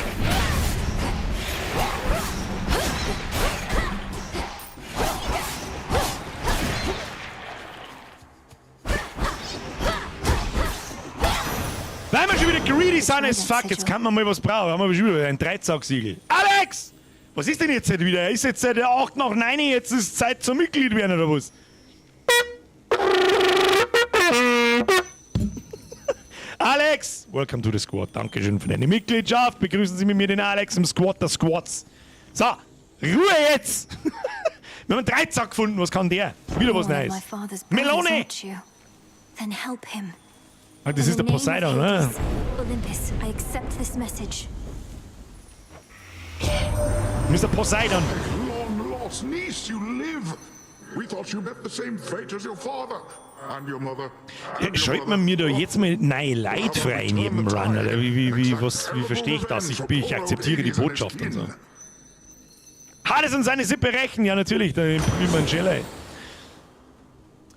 Weil wir schon wieder greedy sind as fuck. Jetzt kann man mal was brauchen. Haben wir schon wieder ein Dreizacksiegel. Alex! Was ist denn jetzt wieder? Ist jetzt seit 8 nach 9, jetzt ist Zeit zum Mitglied werden oder was? Alex! Welcome to the squad. Dankeschön für deine Mitgliedschaft. Begrüßen Sie mit mir den Alex im Squad der Squads. So, Ruhe jetzt! Wir haben einen Dreizack gefunden. Was kann der? Wieder was Neues. Melone! Ah, das ist der Poseidon, ne? Olympus, I accept this message. Mr. Poseidon. Long lost niece, you live. We thought you met the same fate as your father and your mother. Ja, schaltet man mir da jetzt mal neue Leute frei in jedem Run? Oder wie verstehe ich das? Ich akzeptiere die Botschaft und so. Hades und seine Sippe rächen! Ja, natürlich, da wie man Shelley.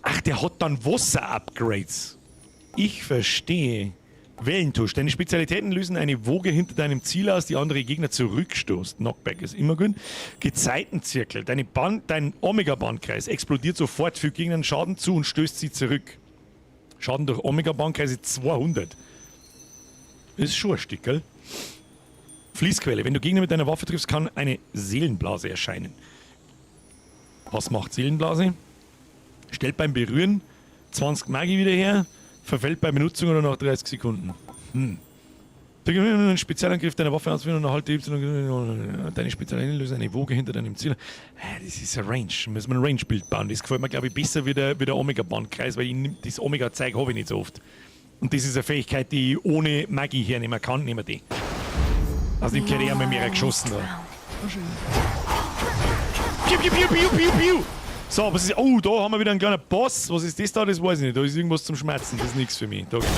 Ach, der hat dann Wasser-Upgrades. Ich verstehe. Wellentusch. Deine Spezialitäten lösen eine Woge hinter deinem Ziel aus, die andere Gegner zurückstoßt. Knockback ist immer gut. Gezeitenzirkel. Dein Omega-Bandkreis explodiert sofort, fügt Gegnern Schaden zu und stößt sie zurück. Schaden durch Omega-Bandkreise 200. Ist schon ein Stickerl. Fließquelle. Wenn du Gegner mit deiner Waffe triffst, kann eine Seelenblase erscheinen. Was macht Seelenblase? Stellt beim Berühren 20 Magie wieder her, verfällt bei Benutzung oder nach 30 Sekunden. Einen Spezialangriff deiner Waffe ausführen und erhalte Y. Deine Spezialangriff lösen eine Woge hinter deinem Ziel. Das ist ein Range. Müssen wir ein Range-Bild bauen. Das gefällt mir, glaube ich, besser wie der Omega-Bandkreis, weil ich das Omega-Zeug habe ich nicht so oft. Und das ist eine Fähigkeit, die ich ohne Magie hernehmen kann. Nehmen wir die. Also, ich hätte eher mal mehr geschossen. Da. Piu, piu, piu, piu, piu, piu. So, was ist. Oh, da haben wir wieder einen kleinen Boss. Was ist das da? Das weiß ich nicht. Da ist irgendwas zum Schmerzen. Das ist nichts für mich. Da gemein.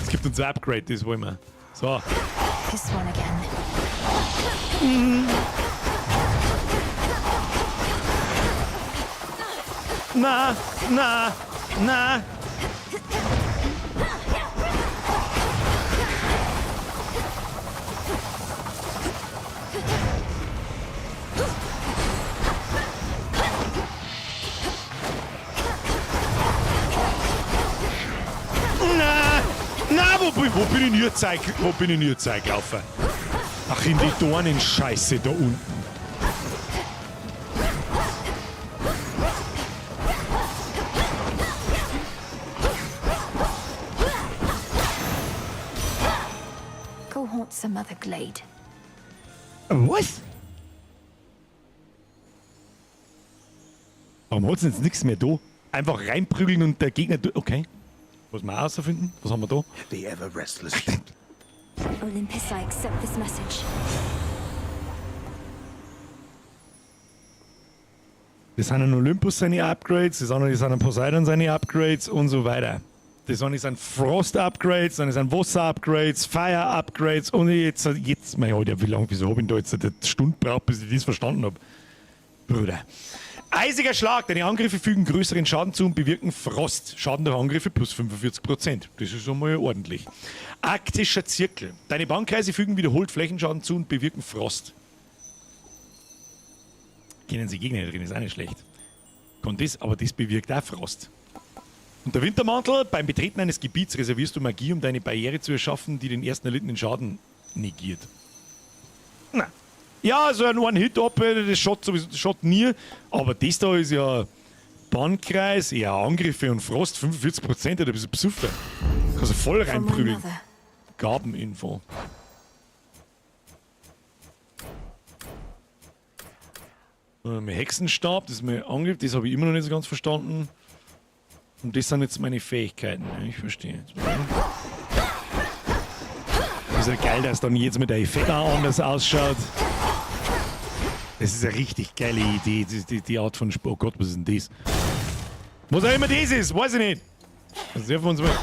Es gibt uns ein Upgrade, das wollen wir. So. This one again. Na, na, na. Na, wo bin ich denn jetzt wo bin ich denn jetzt eingelaufen? Ach, in die Dornenscheiße da unten. Go haunt some other glade. Was? Warum hat's denn jetzt nichts mehr da? Einfach reinprügeln und der Gegner. Okay. Was wir auch herausfinden? Was haben wir da? The ever restless. Olympus, I accept this message. Das sind an Olympus seine Upgrades, das andere sind an Poseidon seine Upgrades und so weiter. Das eine sind Frost-Upgrades, dann sind Wasser-Upgrades, Fire-Upgrades und jetzt, mein Gott, wie lange, wieso hab ich da jetzt eine Stunde gebraucht, bis ich das verstanden hab? Bruder. Eisiger Schlag, deine Angriffe fügen größeren Schaden zu und bewirken Frost. Schaden durch Angriffe plus 45%. Das ist einmal ordentlich. Arktischer Zirkel. Deine Bandkreise fügen wiederholt Flächenschaden zu und bewirken Frost. Kennen sie Gegner drin, ist auch nicht schlecht. Kann das, aber das bewirkt auch Frost. Und der Wintermantel, beim Betreten eines Gebiets reservierst du Magie, um deine Barriere zu erschaffen, die den ersten erlittenen Schaden negiert. Na. Ja, so ein One-Hit-Up, das schaut sowieso, das schaut nie. Aber das da ist ja Bandkreis, ja, Angriffe und Frost, 45%, da bist du besoffen. Kannst du voll reinprügeln. Gabeninfo. Mein Hexenstab, das ist mein Angriff, das habe ich immer noch nicht so ganz verstanden. Und das sind jetzt meine Fähigkeiten. Ja, ich verstehe. Ist ja geil, dass dann jetzt mit der Effekt auch anders ausschaut. Das ist eine richtig geile Idee, die Art von Sport. Oh Gott, was ist denn das? Was auch immer das ist, weiß ich nicht. Das dürfen wir uns mal.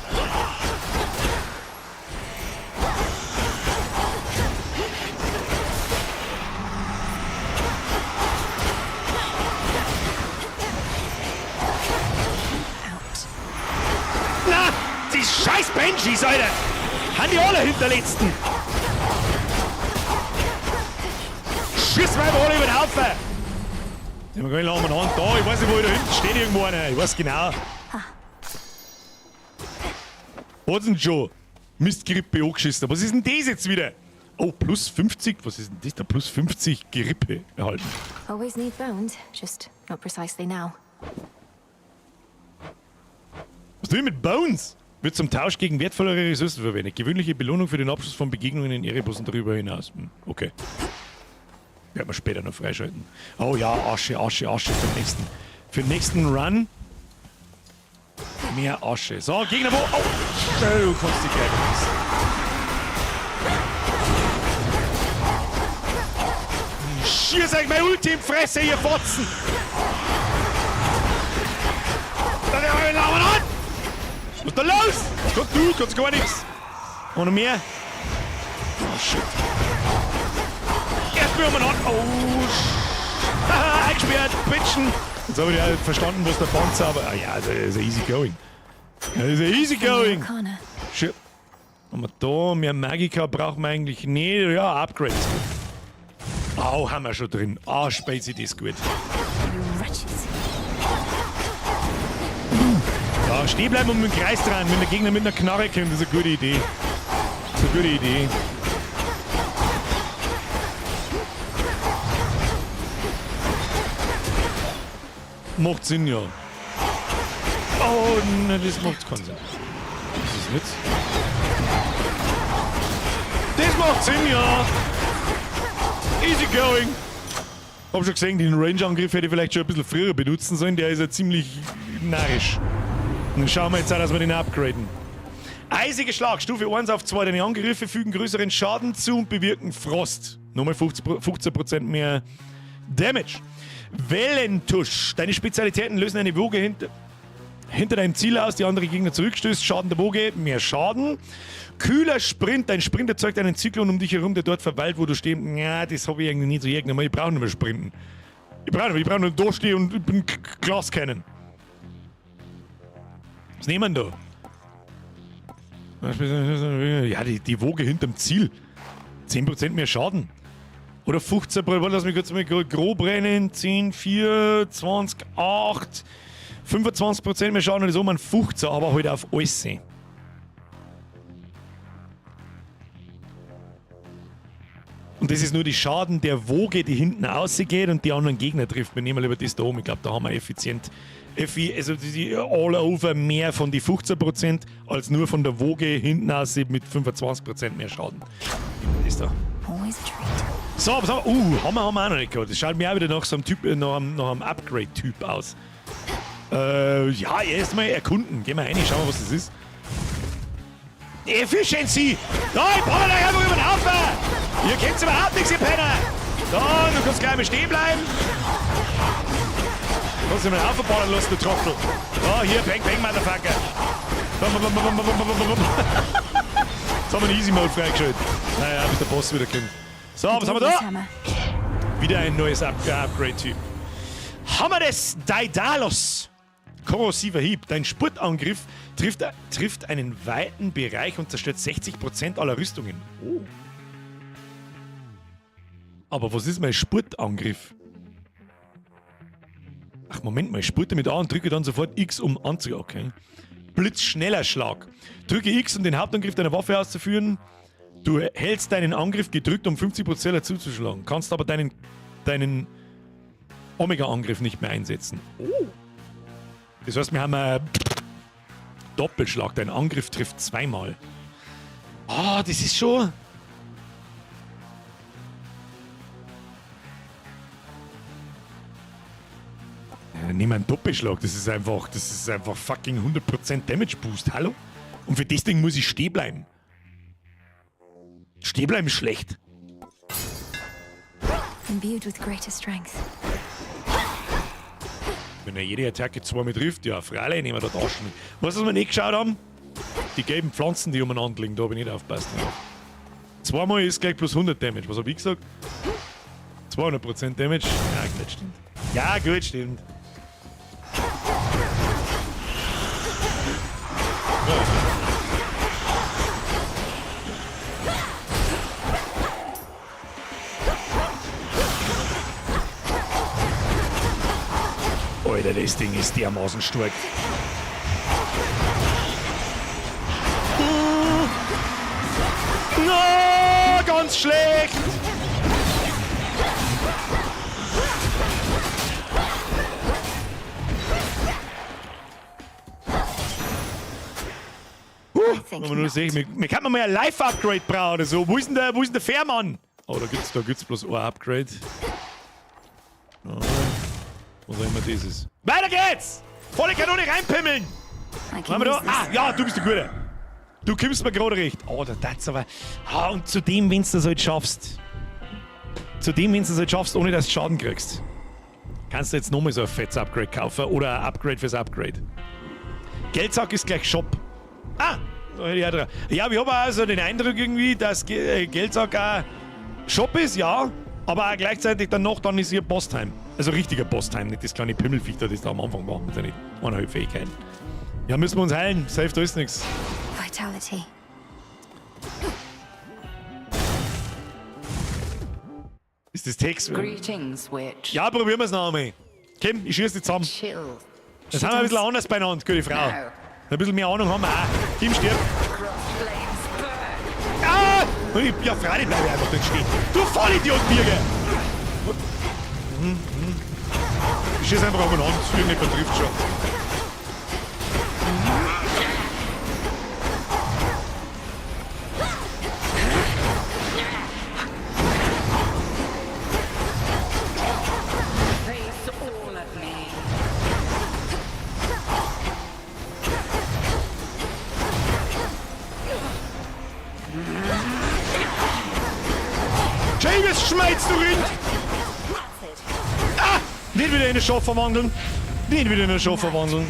Na, die scheiß Banshees, Alter! Haben die alle hinterletzten! Schieß mir einfach alle über den Haufen! Die haben gar nicht lange da, ich weiß nicht, wo ich da hinten steht irgendwo einer, ich weiß genau. Was denn schon? Mistgrippe angeschissen. Was ist denn das jetzt wieder? Oh, plus 50? Was ist denn das da? Plus 50 Gerippe erhalten. Always need bones, just not precisely now. Was tue ich mit Bones? Wird zum Tausch gegen wertvollere Ressourcen verwendet. Gewöhnliche Belohnung für den Abschluss von Begegnungen in Erebus und darüber hinaus. Okay. Werden wir später noch freischalten. Oh ja, Asche, Asche, Asche für den nächsten. Für den nächsten Run. Mehr Asche. So, Gegner wo? Oh! Du kannst dich gleich vergessen. Schieß euch mein Ulti in die Fresse, ihr Fotzen! Dann an! Was ist da los? Komm du, kannst gar nichts. Und noch mehr? Oh shit. Erst mal umeinander. Oh, haha, eingesperrt, Bitchen. Jetzt habe ich ja verstanden, was der Panzer, aber. Ah ja, das ist ja easy going. Das ist ja easy going. Shit. Haben wir da, mehr Magicka brauchen wir eigentlich nicht. Ja, Upgrade ist gut. Au, haben wir schon drin. Ah, Spacey, das ist gut. Ja, stehen bleiben und mit dem Kreis dran, wenn der Gegner mit einer Knarre kommt, das ist eine gute Idee. Das ist eine gute Idee. Macht Sinn, ja. Oh, nein, das macht keinen Sinn. Das ist nicht. Das macht Sinn, ja. Easy going. Hab schon gesehen, den Range-Angriff hätte ich vielleicht schon ein bisschen früher benutzen sollen. Der ist ja ziemlich narrisch. Und dann schauen wir jetzt auch, dass wir den upgraden. Eisiger Schlag, Stufe 1 auf 2. Deine Angriffe fügen größeren Schaden zu und bewirken Frost. Nochmal 15% mehr Damage. Wellentusch. Deine Spezialitäten lösen eine Woge hinter deinem Ziel aus, die andere Gegner zurückstößt. Schaden der Woge, mehr Schaden. Kühler Sprint. Dein Sprint erzeugt einen Zyklon um dich herum, der dort verweilt, wo du stehst. Ja, das habe ich irgendwie nicht so irgendwann. Ich brauche nicht mehr sprinten. Ich brauche nur da stehen und ich bin Glas kennen. Was nehmen wir da? Ja, die Woge hinterm Ziel. 10% mehr Schaden. Oder 15%, lass mich kurz mal grob rennen. 10, 4, 20, 8, 25% mehr Schaden und so, man 15, aber halt auf alles. Und das ist nur die Schaden der Woge, die hinten rausgeht und die anderen Gegner trifft. Wir nehmen lieber das da oben. Ich glaub, da haben wir effizient, also die all over mehr von die 15% als nur von der Woge hinten raus mit 25% mehr Schaden. Das da. So, was haben wir? Haben wir auch noch nicht gehabt. Das schaut mir auch wieder nach so einem Typ, nach einem Upgrade-Typ aus. Ja, erstmal erkunden. Gehen wir rein, schauen wir, was das ist. Efficiency! Da, ich baue euch einfach über den Haufen! Ihr kennt überhaupt nichts, ihr Penner! Da, du kannst gleich mal stehen bleiben! Du kannst dich mal Haufen bauen lassen, du Trottel! Da, hier, bang, bang, Motherfucker! Bam, bam, bam, bam, bam, bam, bam, bam. Jetzt haben wir den Easy Mode freigeschaltet. Naja, bis der Boss wieder kommt. So, was haben wir da? Wieder ein neues Upgrade-Typ. Hammer des Daidalos! Korrosiver Hieb. Dein Spurtangriff trifft einen weiten Bereich und zerstört 60% aller Rüstungen. Oh. Aber was ist mein Spurtangriff? Ach, Moment mal, ich spurte mit A und drücke dann sofort X, um anzugreifen. Okay. Blitzschneller Schlag. Drücke X, um den Hauptangriff deiner Waffe auszuführen. Du hältst deinen Angriff gedrückt, um 50% zuzuschlagen. Kannst aber deinen Omega-Angriff nicht mehr einsetzen. Oh. Das heißt, wir haben einen Doppelschlag. Dein Angriff trifft zweimal. Ah, das ist schon... Ja, nehmen wir einen Doppelschlag. Das ist einfach fucking 100% Damage Boost. Hallo? Und für das Ding muss ich stehen bleiben. Stehen bleiben ist schlecht. Imbued with greater strength. Wenn er jede Attacke zweimal trifft, ja, freilich nehmen wir da Taschen mit. Weißt du, was wir nicht geschaut haben? Die gelben Pflanzen, die umeinander liegen, da hab ich nicht aufgepasst. Zweimal ist gleich plus 100 Damage. Was hab ich gesagt? 200% Damage. Ja, gut, stimmt. Ja, gut, stimmt. Ja. Alter, das Ding ist dermaßen stark. No, ganz schlecht! Nur sehen, wir können mal ein Live-Upgrade brauchen oder so. Wo ist denn der Fährmann? Oh, da gibt's bloß ein Upgrade. Oh. Was auch immer das ist. Weiter geht's! Volle Kanone reinpimmeln! Was haben wir da? Ah, ja, du bist der Gute. Du kommst mir gerade recht. Oh, da tat's aber. Ah, und zudem, wenn du das halt schaffst. Zudem, wenn du das halt schaffst, ohne dass du Schaden kriegst. Kannst du jetzt nochmal so ein fettes Upgrade kaufen oder ein Upgrade fürs Upgrade. Geldsack ist gleich Shop. Ah! Da hätte ich auch drauf. Ja, ich habe also den Eindruck irgendwie, dass Geldsack auch Shop ist, ja, aber auch gleichzeitig dann noch, dann ist hier Boss-Time. Also richtiger Boss-Time, nicht das kleine Pimmelviech da, das da am Anfang war mit seinen eineinhalb Fähigkeiten. Ja, müssen wir uns heilen. Safe, da ist nichts. Vitality. Ist das Text? Greetings, witch. Ja, probieren wir es noch einmal. Komm, ich schieß dich zusammen. Chill. Das haben wir ein bisschen anders beieinander, gute Frau. Ein bisschen mehr Ahnung haben wir auch. Kim stirbt. Ah! Und ich, ja, freilich bleibe ich einfach drin stehen. Du Vollidiot, Birger! Ich schieß einfach umeinander, irgendjemand trifft schon. Face all of me. James, schmeißt du Rind! Ah! Nicht wieder in eine Schaf verwandeln! Nicht wieder in eine Schaf verwandeln!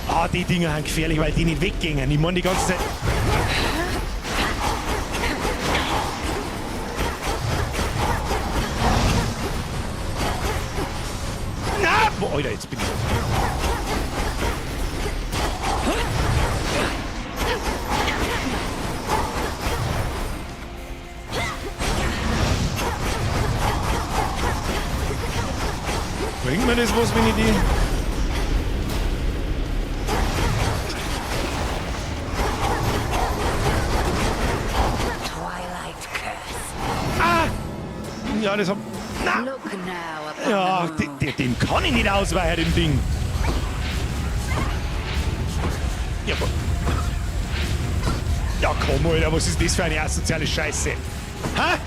Ah, die Dinger sind gefährlich, weil die nicht weggehen. Ich meine die ganze Zeit. Na! Boah, Alter, jetzt bin ich. Bringt mir das was, wenn ich die. Twilight curse. Ah! Ja, das hab. Na! Look now upon Ja, the moon. dem kann ich nicht ausweichen, dem Ding. Ja, aber. Ja, komm, Alter, was ist das für eine asoziale Scheiße? Ha?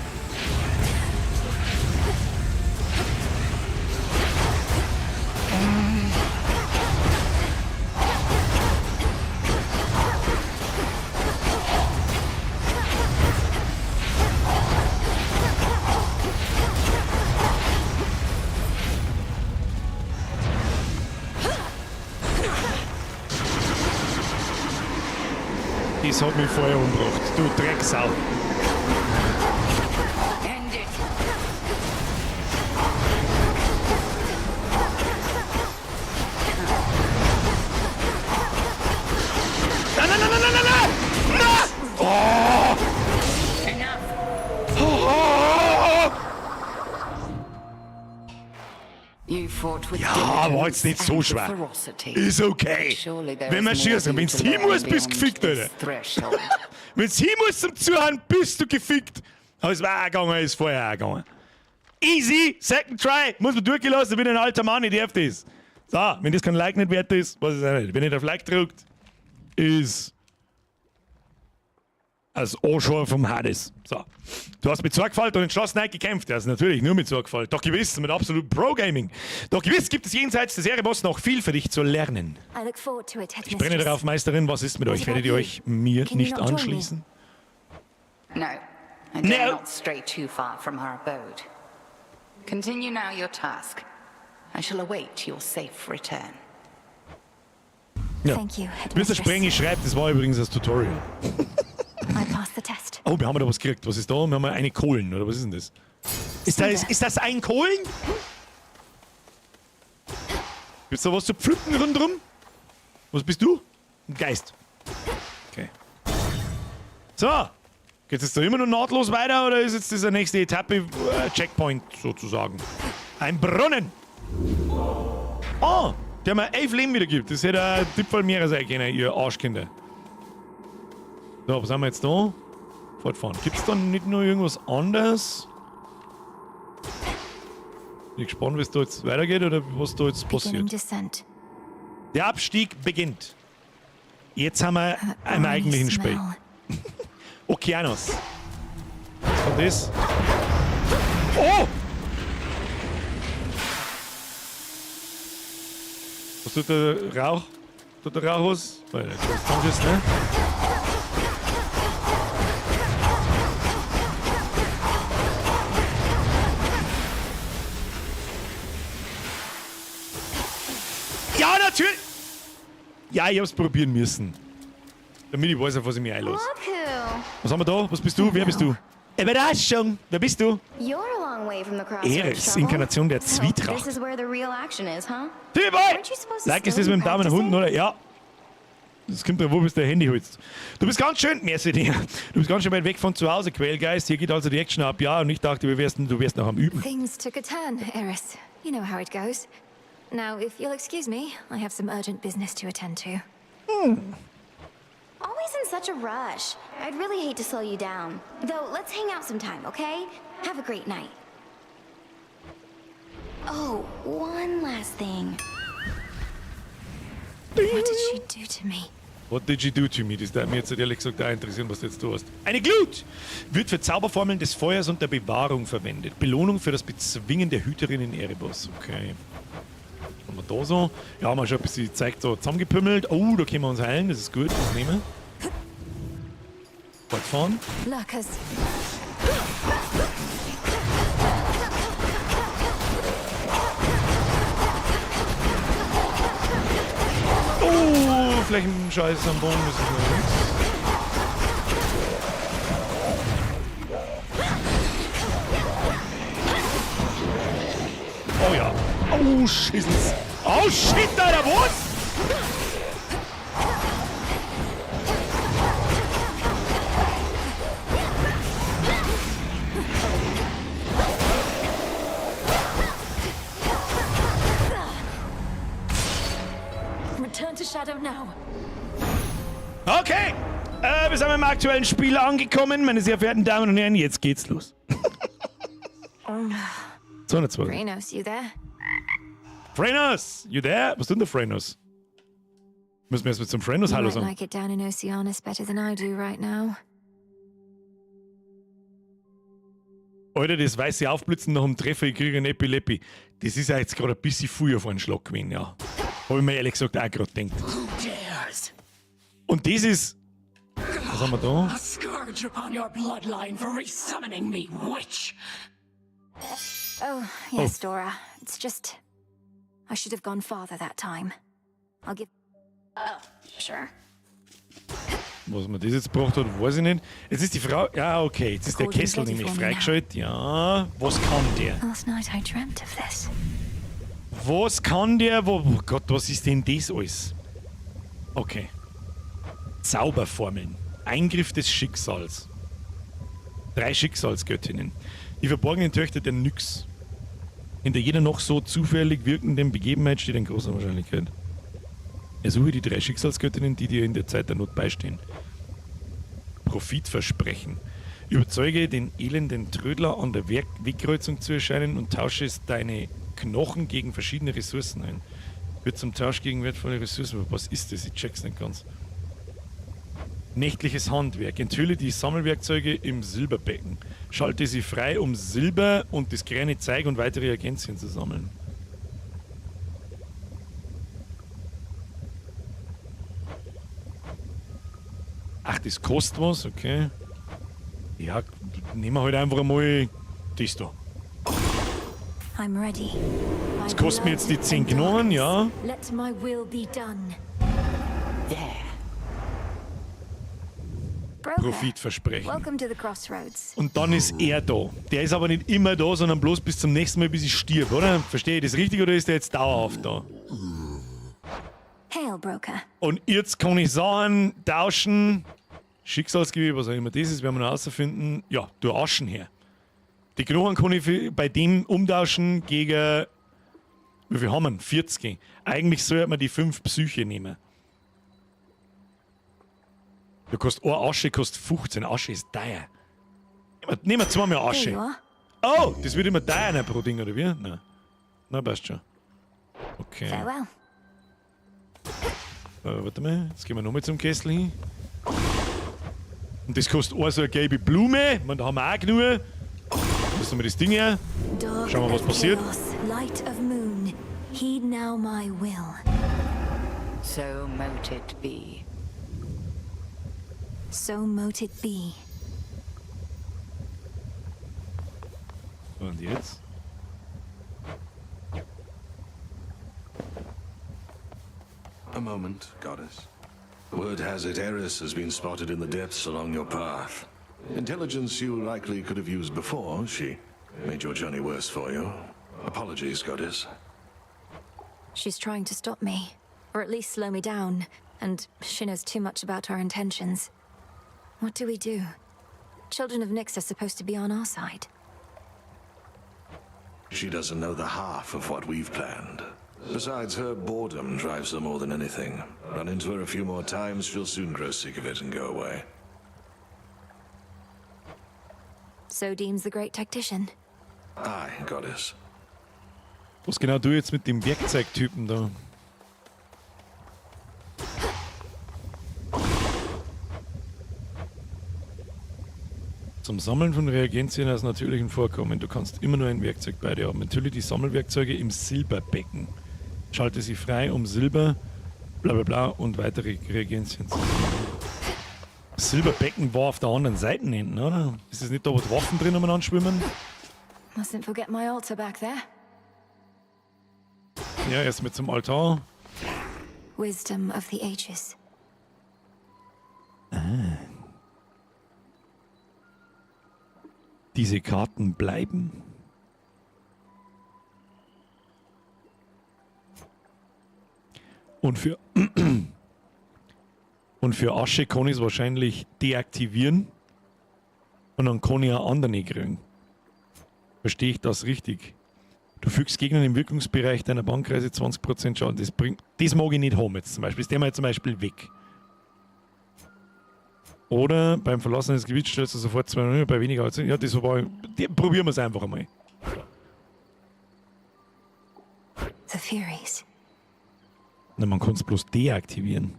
Das hat mich vorher umgebracht. Du Drecksau. End it. Nein, nein, nein, nein, nein, nein! Na! Oh! Enough. Oh, oh, oh. You fought with Ja, war jetzt nicht so and schwer. ferocity. Ist okay. Surely there Wenn man is more schießt, for you wenn's to hin learn muss, bist du beyond gefickt, Alter. this threshold. Wenn's hin muss zum Zuhören, bist du gefickt. Aber es war auch gegangen, ist vorher auch gegangen. Easy, second try. Muss man durchgelassen, ich bin ein alter Mann, ich darf das. So, wenn das kein Like nicht wert ist, weiß ich auch nicht. Wenn nicht auf Like drückt, ist als Anschauer vom Hades. So. Du hast mit Sorgfalt und Entschlossenheit gekämpft. Ja, ist natürlich nur mit Sorgfalt. Doch gewiss, mit absolutem Pro-Gaming. Doch gewiss gibt es jenseits des Erebos noch viel für dich zu lernen. I look forward to it, Ich brenne darauf, Meisterin. Was ist mit euch? Werdet ihr euch mir Can you nicht not join me? anschließen? No, I dare No. not stray too far from our abode. Continue now your task. I shall await your safe return. Ja. Thank you, Mr. Headmistress. Sprengi schreibt, das war übrigens das Tutorial. I passed the test. Oh, wir haben da was gekriegt. Was ist da? Wir haben eine Kohlen, oder was ist denn das? Ist das ein Kohlen? Gibt's da was zu pflücken rundherum? Was bist du? Ein Geist. Okay. So. Geht es da immer noch nahtlos weiter oder ist jetzt diese nächste Etappe Checkpoint sozusagen? Ein Brunnen. Oh, der mir 11 Leben wieder gibt. Das hätte ein Tipp von mir sein können, ihr Arschkinder. So, was haben wir jetzt da? Fortfahren. Gibt's da nicht noch irgendwas anderes? Bin ich gespannt, wie es da jetzt weitergeht oder was da jetzt Beginning passiert. descent. Der Abstieg beginnt. Jetzt haben wir im eigentlichen Spiel. Okeanos. Was kommt das? Oh! Was tut der Rauch? Tut der Rauch was? Weil der ist zusammengeschissen, ne? Ja, natürlich! Ja, ich hab's probieren müssen. Damit ich weiß, auf was ich mich einlasse. Look who! Was haben wir da? Was bist du? Wer bist du? Überraschung! Wer bist du? You're a long way from the crossroads. Eris, Trouble. Inkarnation der So, Zwietracht. this is where the real action is, huh? Boy! Aren't you supposed to Like ist still das be mit dem Daumen nach unten, practicing? oder? Ja. Das kommt drauf, wo bist du dein Handy holst. Du bist ganz schön, merci dir. Du bist ganz schön weit weg von zu Hause, Quälgeist. Hier geht also die Action ab. Ja, und ich dachte, du wärst noch am Üben. Things took a turn, Eris. You know how it goes. Now, if you'll excuse me, I have some urgent business to attend to. Always in such a rush. I'd really hate to slow you down. Though, let's hang out sometime, okay? Have a great night. Oh, one last thing. What did she do to me? What did she do to me? Das würde mich jetzt ehrlich gesagt auch interessieren, was du jetzt tust. Eine Glut wird für Zauberformeln des Feuers und der Bewahrung verwendet. Belohnung für das Bezwingen der Hüterin in Erebos. Okay. Haben wir da so? Ja, haben wir schon ein bisschen Zeug so zusammengepümmelt. Oh, da können wir uns heilen. Das ist gut. Das nehmen wir. Fortfahren. Lurkers. Oh, Flächenscheiß am Boden. Das ist noch nichts. Oh ja. Oh, Schissels. Oh, shit, Alter, was? Return to Shadow now. Okay. Wir sind im aktuellen Spiel angekommen, meine sehr verehrten Damen und Herren. Jetzt geht's los. 202. Frenos, you there? Frenos, you there? Was tut denn der Frenos? Müssen wir erst mal zum Frenos You Hallo might sagen. like it down in Oceanus better than I do right now. Alter, das weiße Aufblitzen nach dem Treffer, ich kriege einen Epileppi. Das ist ja jetzt gerade ein bisschen früh auf einen Schlag gewesen, ja. Hab ich mir ehrlich gesagt auch gerade gedacht. Who dares? Und das ist. Was haben wir da? A scourge upon your bloodline for resummoning me, witch! Oh, yes, Dora. It's just. I should have gone farther that time. I'll give. Oh, sure. Was mir das jetzt gebracht hat, weiß ich nicht. Jetzt ist die Frau. Ja, okay, jetzt ist der Kessel nämlich freigeschaltet. Ja, was kann der? Last night I dreamt of this. Was kann der? Wo, oh Gott, was ist denn das alles? Okay. Zauberformeln. Eingriff des Schicksals. 3 Schicksalsgöttinnen. Die verborgenen Töchter der Nyx. Hinter jeder noch so zufällig wirkenden Begebenheit steht eine große Wahrscheinlichkeit. Ersuche die 3 Schicksalsgöttinnen, die dir in der Zeit der Not beistehen. Profitversprechen. Überzeuge den elenden Trödler an der Wegkreuzung zu erscheinen und tausche es deine Knochen gegen verschiedene Ressourcen ein. Wird zum Tausch gegen wertvolle Ressourcen. Was ist das? Ich check's nicht ganz. Nächtliches Handwerk. Enthülle die Sammelwerkzeuge im Silberbecken. Schalte sie frei, um Silber und das kleine Zeug und weitere Reagenzien zu sammeln. Ach, das kostet was, okay. Ja, nehmen wir halt einfach einmal das da. I'm ready. Das kostet mir jetzt die 10 Knochen, ja. Let my will be done. There. Broker, Profitversprechen. Welcome to the crossroads. Und dann ist er da. Der ist aber nicht immer da, sondern bloß bis zum nächsten Mal, bis ich stirb, oder? Verstehe ich das richtig oder ist der jetzt dauerhaft da? Hail, Broker. Und jetzt kann ich Sachen tauschen. Schicksalsgewebe, was auch immer das ist, werden wir noch herausfinden. Ja, du Aschen her. Die Knochen kann ich bei dem umtauschen gegen. Wie viel haben wir? 40. Eigentlich sollte man die 5 Psyche nehmen. Da kostet eine Asche kostet 15. Asche ist teuer. Nehmen wir zweimal Asche. Oh, das wird immer teuer pro Ding, oder wie? Nein. Na, passt schon. Okay. Farewell. Warte mal, jetzt gehen wir nochmal zum Kessel hin. Und das kostet auch so eine gelbe Blume. Ich meine, da haben wir auch genug. Lassen wir das Ding her. Schauen wir, was passiert. Chaos, light of moon, heed now my will. So mote it be. So mote it be. Und jetzt? A moment, Goddess. Word has it Eris has been spotted in the depths along your path. Intelligence you likely could have used before. She made your journey worse for you. Apologies, Goddess. She's trying to stop me, or at least slow me down, and she knows too much about our intentions. What do we do? Children of Nyx are supposed to be on our side. She doesn't know the half of what we've planned. Besides, her boredom drives her more than anything. Run into her a few more times, she'll soon grow sick of it and go away. So deems the great tactician. Aye, Goddess. Was genau du jetzt mit dem Werkzeugtypen da? Zum Sammeln von Reagenzien aus natürlichen Vorkommen. Du kannst immer nur ein Werkzeug bei dir haben. Enthülle die Sammelwerkzeuge im Silberbecken. Schalte sie frei, um Silber, bla bla bla und weitere Reagenzien zu sammeln. Silberbecken war auf der anderen Seite hinten, oder? Ist es nicht da, wo die Waffen drin umeinander schwimmen? Mustn't forget my altar back there. Ja, erst mit zum Altar. Wisdom of the ages. Ah. Diese Karten bleiben. Und für, und für Asche kann ich es wahrscheinlich deaktivieren. Und dann kann ich auch andere kriegen. Verstehe ich das richtig? Du fügst Gegnern im Wirkungsbereich deiner Bannkreise 20% Schaden. Das, bringt, das mag ich nicht haben jetzt zum Beispiel. Das nehmen wir jetzt zum Beispiel weg. Oder beim Verlassen des Gebiets stellst du sofort 2 bei weniger als. Ja, das war. Die, probieren wir es einfach einmal. The Furies. Na, man kann es bloß deaktivieren.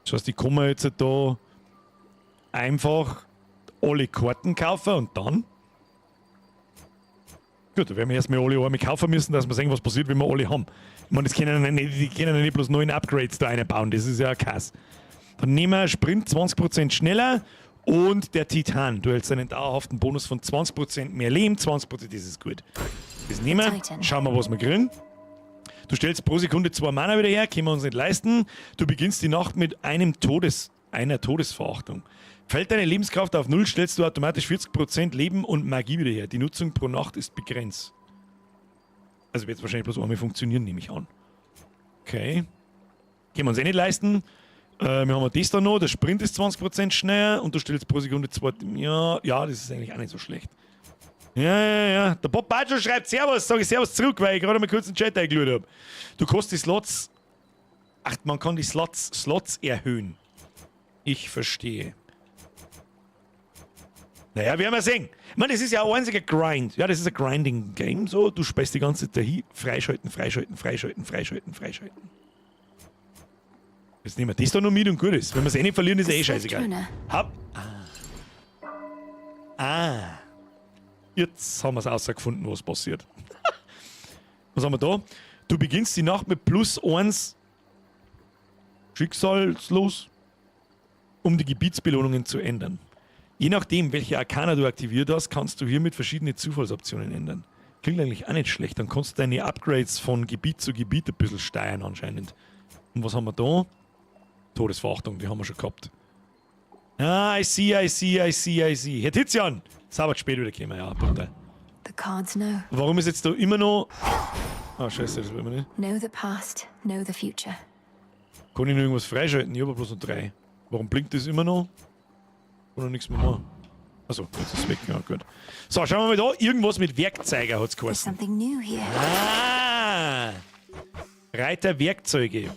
Das heißt, ich kann mir jetzt da einfach alle Karten kaufen und dann. Gut, da werden wir erstmal alle einmal kaufen müssen, dass wir sehen, was passiert, wenn wir alle haben. Ich meine, das können ja nicht, die können ja nicht bloß neuen Upgrades da einbauen, das ist ja ein Kass. Dann nehmen wir Sprint 20% schneller und der Titan. Du hältst einen dauerhaften Bonus von 20% mehr Leben, 20%, das ist gut. Das nehmen wir, schauen wir, was wir kriegen. Du stellst pro Sekunde 2 Mana wieder her, können wir uns nicht leisten. Du beginnst die Nacht mit einem Todes, einer Todesverachtung. Fällt deine Lebenskraft auf Null, stellst du automatisch 40% Leben und Magie wieder her. Die Nutzung pro Nacht ist begrenzt. Also wird es wahrscheinlich bloß einmal funktionieren, nehme ich an. Okay. Können wir uns eh nicht leisten. Wir haben das da noch, der Sprint ist 20% schneller und du stellst pro Sekunde 2. Ja, ja, das ist eigentlich auch nicht so schlecht. Ja, ja, ja. Der Bob Baggio schreibt Servus, sage ich Servus zurück, weil ich gerade mal kurz den Chat eingelöst habe. Du kannst die Slots. Ach, man kann die Slots erhöhen. Ich verstehe. Naja, werden wir sehen. Ich meine, das ist ja ein einziger Grind. Ja, das ist ein Grinding-Game. So, du speist die ganze Zeit dahin. Freischalten, freischalten, freischalten, freischalten, freischalten. Jetzt nehmen wir das da noch mit und gut ist. Wenn wir es eh nicht verlieren, ist eh scheißegal. Hab. Ah. Ah. Jetzt haben wir es rausgefunden, was passiert. Was haben wir da? Du beginnst die Nacht mit +1 schicksalslos, um die Gebietsbelohnungen zu ändern. Je nachdem, welche Arkana du aktiviert hast, kannst du hiermit verschiedene Zufallsoptionen ändern. Klingt eigentlich auch nicht schlecht. Dann kannst du deine Upgrades von Gebiet zu Gebiet ein bisschen steuern anscheinend. Und was haben wir da? Todesverachtung, die haben wir schon gehabt. Ah, I see, I see, I see, I see. Herr Tizian! Sauber spät wieder gekommen, ja, brutal. The cards know. Warum ist jetzt da immer noch... Ah, scheiße, das wollen wir nicht. Know the past, know the future. Kann ich noch irgendwas freischalten? Ich habe bloß noch 3. Warum blinkt das immer noch? Kann noch nichts mehr machen. Achso, jetzt ist es weg. Ja, gut. So, schauen wir mal da. Irgendwas mit Werkzeuger hat's geheißen. Something new here. Ah! Reiter Werkzeuge.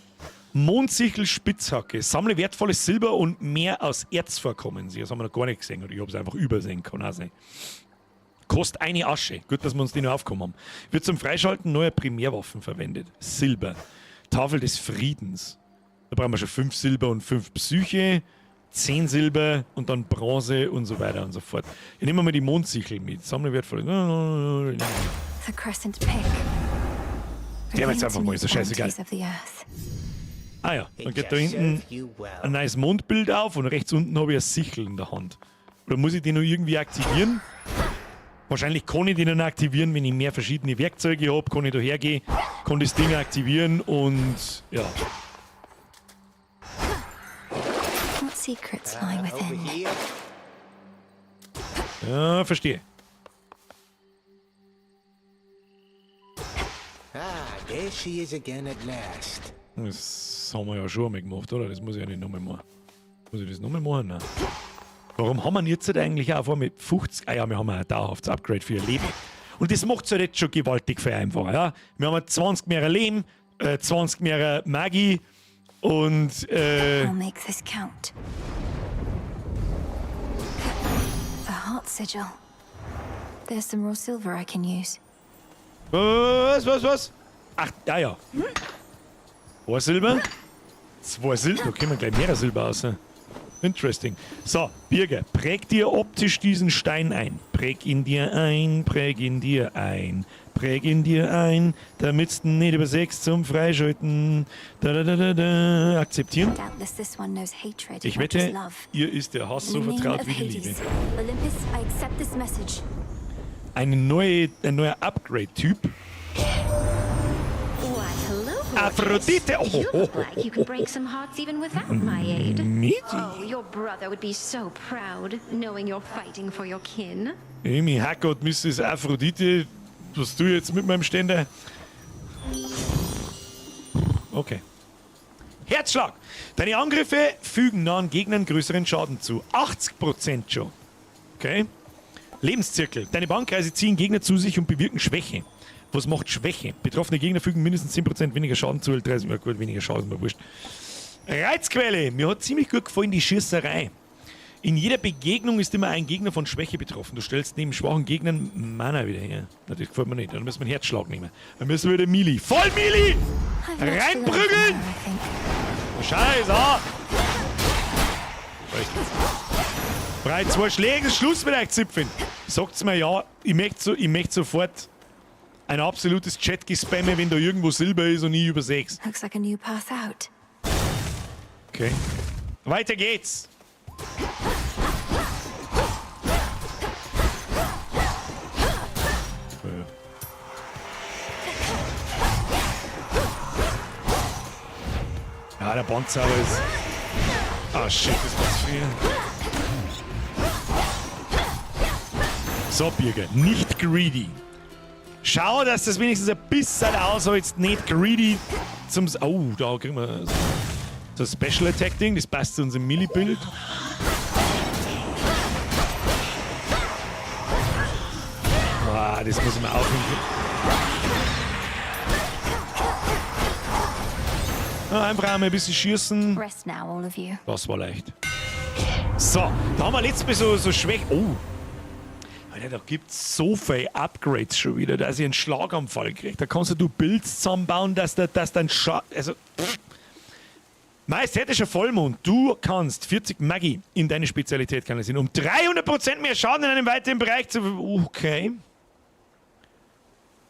Mondsichel Spitzhacke. Sammle wertvolles Silber und mehr aus Erzvorkommen. Das haben wir noch gar nicht gesehen. Oder ich hab's einfach übersehen. Kann auch sein. Kostet eine Asche. Gut, dass wir uns die noch aufgekommen haben. Wird zum Freischalten neuer Primärwaffen verwendet. Silber. Tafel des Friedens. Da brauchen wir schon 5 Silber und 5 Psyche. 10 Silber und dann Bronze und so weiter und so fort. Ich nehme mal die Mondsichel mit. Sammle wertvolle. The Crescent Pick. Der jetzt einfach mal, ist ja scheißegal. Ah ja, dann geht da hinten ein neues Mondbild auf und rechts unten habe ich eine Sichel in der Hand. Oder muss ich die noch irgendwie aktivieren? Wahrscheinlich kann ich die dann aktivieren, wenn ich mehr verschiedene Werkzeuge habe, kann ich da hergehen, kann das Ding aktivieren und ja. secrets lie Over within. here. Ja, verstehe. Ah, there she is again at last. Das haben wir ja schon einmal gemacht, oder? Das muss ich ja nicht nochmal machen. Muss ich das nochmal machen? Nein. Warum haben wir denn jetzt halt eigentlich auch vor mit 50? Ah ja, wir haben ja ein dauerhaftes Upgrade für ihr Leben. Und das macht es halt jetzt schon gewaltig viel einfacher. Ja? Wir haben 20 mehr Leben, 20 mehr Magie und I'll make this count. A heart sigil. There's some raw silver I can use. Was, was, was? Ach, ja, ja. Ein Silber. Zwei Silber. Da kriegen wir gleich mehr Silber raus. Interesting. So, Birger, präg dir optisch diesen Stein ein. Präg ihn dir ein, präg ihn dir ein. Präg ihn dir ein, damit's nicht übersägst zum Freischalten. Da, da, da, da, da. Akzeptieren. Doubtless this one knows hatred, Ich not just wette, love. ihr ist der Hass In so the name vertraut of wie die Liebe. Hades, Olympus, I accept this message. Ein neuer Upgrade-Typ. Why, hello, gorgeous. Aphrodite! Oh, You oh, look like you can break some hearts even without my aid. Medi. Oh, your brother would be so proud, knowing you're fighting for your kin. Amy Hackert, Mrs. Aphrodite, was du jetzt mit meinem Ständer? Okay. Herzschlag! Deine Angriffe fügen nahen Gegnern größeren Schaden zu. 80% schon. Okay. Lebenszirkel. Deine Bannkreise ziehen Gegner zu sich und bewirken Schwäche. Was macht Schwäche? Betroffene Gegner fügen mindestens 10% weniger Schaden zu. L30, ja gut, weniger Schaden, ist mir wurscht. Reizquelle. Mir hat ziemlich gut gefallen die Schießerei. In jeder Begegnung ist immer ein Gegner von Schwäche betroffen. Du stellst neben schwachen Gegnern Mana wieder her. Na, das gefällt mir nicht. Dann müssen wir einen Herzschlag nehmen. Dann müssen wir wieder Melee. Voll Melee! I've much to learn from Reinprügeln! her, I think. Scheiße! ah! Reicht. Drei, zwei Schläge, Schluss mit euch Zipfeln. Sagt's mir ja, ich möchte so, ich möchte sofort ein absolutes Chat-Gespamme, wenn da irgendwo Silber ist und ich überseh's. Looks like a new path out. Okay. Weiter geht's. Ja, der Bandzauber ist. Ah shit, das war zu viel. So, Birger, nicht greedy. Schau, dass das wenigstens ein bisschen aushältst, nicht greedy zum. Oh, da kriegen wir so ein Special Attack Ding, das passt zu unserem Melee-Build. Ah, das muss ich mir aufhören. Ah, einfach einmal ein bisschen schießen. Rest now, all of you. Das war leicht. So, da haben wir letztes Mal so schwach. Oh. Alter, da gibt's so viele Upgrades schon wieder, dass ich einen Schlaganfall kriege. Da kannst du Builds zusammenbauen, dass da, dass dann Scha also, pff. Majestätischer Vollmond, du kannst 40 Magie in deine Spezialität kanalisieren, um 300% mehr Schaden in einem weiteren Bereich zu. Okay.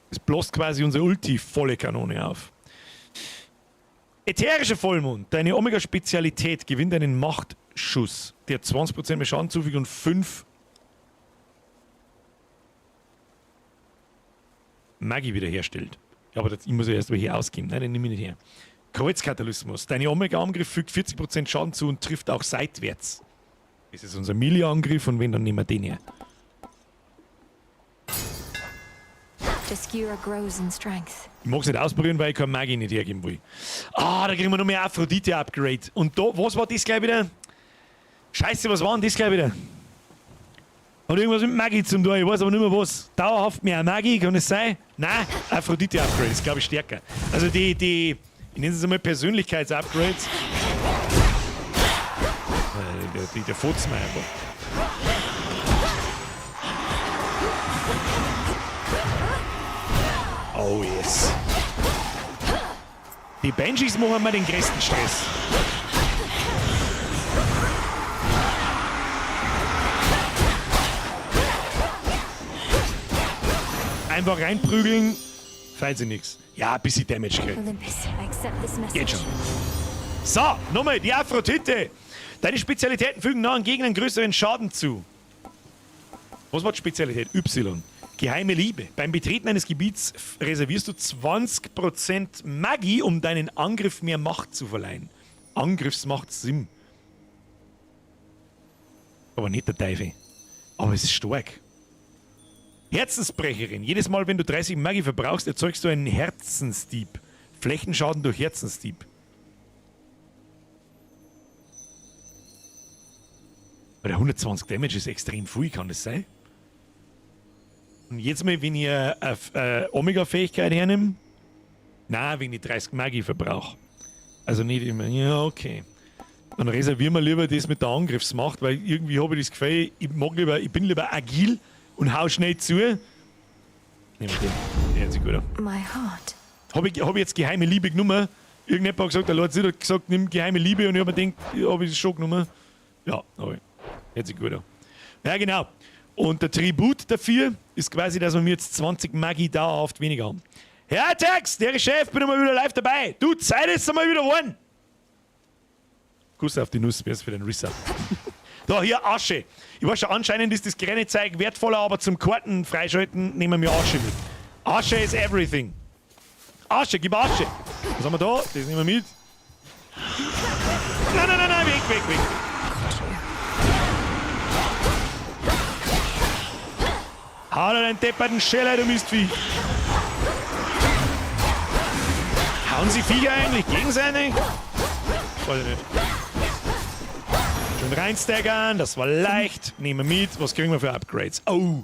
Das bläst quasi unsere Ulti volle Kanone auf. Ätherischer Vollmond, deine Omega-Spezialität gewinnt einen Machtschuss, der 20% mehr Schaden zufügt und 5 Magie wiederherstellt. Ja, aber das, ich muss ja erst mal hier ausgeben. Nein, den nehme ich nicht her. Kreuzkatalysmus. Deine Omega-Angriff fügt 40% Schaden zu und trifft auch seitwärts. Das ist unser Melee-Angriff und wenn, dann nehmen wir den her. Descura grows in strength. Ich mag es nicht ausprobieren, weil ich keine Magie nicht hergeben will. Ah, da kriegen wir noch mehr Aphrodite-Upgrade. Und da, was war das gleich wieder? Scheiße, was war denn das gleich wieder? Hat irgendwas mit Magie zum tun, ich weiß aber nicht mehr was. Dauerhaft mehr Magie, kann es sein? Nein, Aphrodite-Upgrade ist, glaube ich, stärker. Also die, ich nenne es einmal Persönlichkeits-Upgrades. Der furzt mir einfach. Oh yes. Die Banshees machen mir den größten Stress. Einfach reinprügeln, feilt sie nix. Ja, ein bisschen Damage kriegen. Olympus, I accept this message. Geht schon. So, nochmal, die Aphrodite. Deine Spezialitäten fügen nahen Gegnern größeren Schaden zu. Was war die Spezialität? Y. Geheime Liebe. Beim Betreten eines Gebiets reservierst du 20% Magie, um deinen Angriff mehr Macht zu verleihen. Angriffsmacht Sim. Aber nicht der Teufel. Aber es ist stark. Herzensbrecherin. Jedes Mal, wenn du 30 Magie verbrauchst, erzeugst du einen Herzensdieb. Flächenschaden durch Herzensdieb. Aber der 120 Damage ist extrem viel, kann das sein? Und jetzt mal, wenn ich eine Omega-Fähigkeit hernehme? Nein, wenn ich 30 Magie verbrauche. Also nicht immer. Ja, okay. Dann reservieren wir lieber das mit der Angriffsmacht, weil irgendwie habe ich das Gefühl, ich mag lieber, ich bin lieber agil und hau schnell zu. Nehmen wir den. Der hört sich gut an. My heart. Habe ich jetzt geheime Liebe genommen? Irgendjemand hat gesagt, der Lord Sid hat gesagt, nimm geheime Liebe und ich habe mir gedacht, habe ich das schon genommen? Ja, habe ich. Hört sich gut an. Ja, genau. Und der Tribut dafür ist quasi, dass wir mir jetzt 20 Magie dauerhaft weniger haben. Herr Tex, der Chef, bin mal wieder live dabei. Du, Zeit ist einmal wieder geworden. Kuss auf die Nuss, wär's für den Resub. Da, hier Asche. Ich weiß schon, anscheinend ist das grüne Zeug wertvoller, aber zum Karten freischalten nehmen wir Asche mit. Asche is everything. Asche, gib Asche. Was haben wir da? Das nehmen wir mit. Nein, nein, nein, nein, weg, weg, weg. Hau da deinen depperten Scheller, du Mistvieh. Hauen sie Viecher eigentlich gegenseitig? Weiß ich nicht. Schön reinstaggern, das war leicht. Nehmen wir mit. Was kriegen wir für Upgrades? Oh,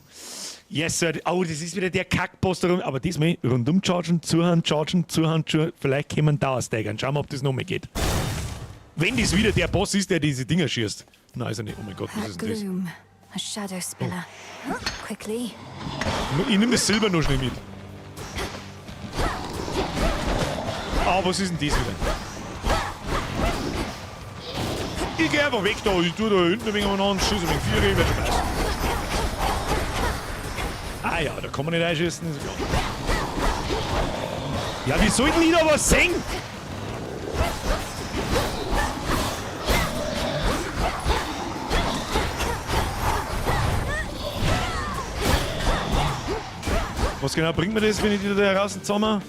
yes, Sir. Oh, das ist wieder der Kackposter. Aber diesmal rundum chargen, zuhand chargen, zuhand chargen. Vielleicht können wir einen Dauerstaggern. Schauen wir, ob das nochmal geht. Wenn das wieder der Boss ist, der diese Dinger schießt. Nein, ist er nicht. Oh mein Gott, was ist denn das? Gloom. A shadow spiller. Quickly. Ich nehme das Silber noch schnell mit. Ah, was ist denn das wieder? Ich geh einfach weg da. Ich tue da hinten ein wenig umeinander, schieße ein wenig Viere, wird schon passen. Ah ja, da kann man nicht einschießen, ist klar. Ja, wie soll denn ich da was sehen? Was genau bringt mir das, wenn ich die da heraus zusammen?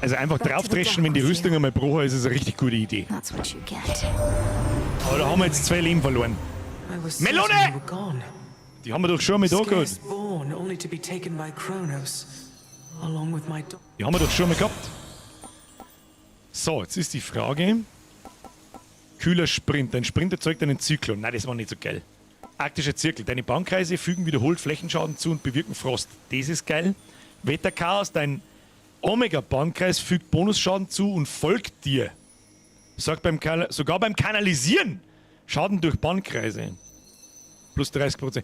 Also einfach draufdreschen, wenn die Rüstung einmal gebrochen ist, ist eine richtig gute Idee. That's what you get. Aber da haben wir jetzt 2 Leben verloren. Melone! Die haben wir doch schon mal da gehabt. Die haben wir doch schon mal gehabt. So, jetzt ist die Frage. Kühler Sprint. Dein Sprint erzeugt einen Zyklon. Nein, das war nicht so geil. Arktischer Zirkel. Deine Bahnkreise fügen wiederholt Flächenschaden zu und bewirken Frost. Das ist geil. Wetterchaos. Dein Omega-Bahnkreis fügt Bonusschaden zu und folgt dir. Sorgt beim sogar beim Kanalisieren Schaden durch Bahnkreise. Plus 30%.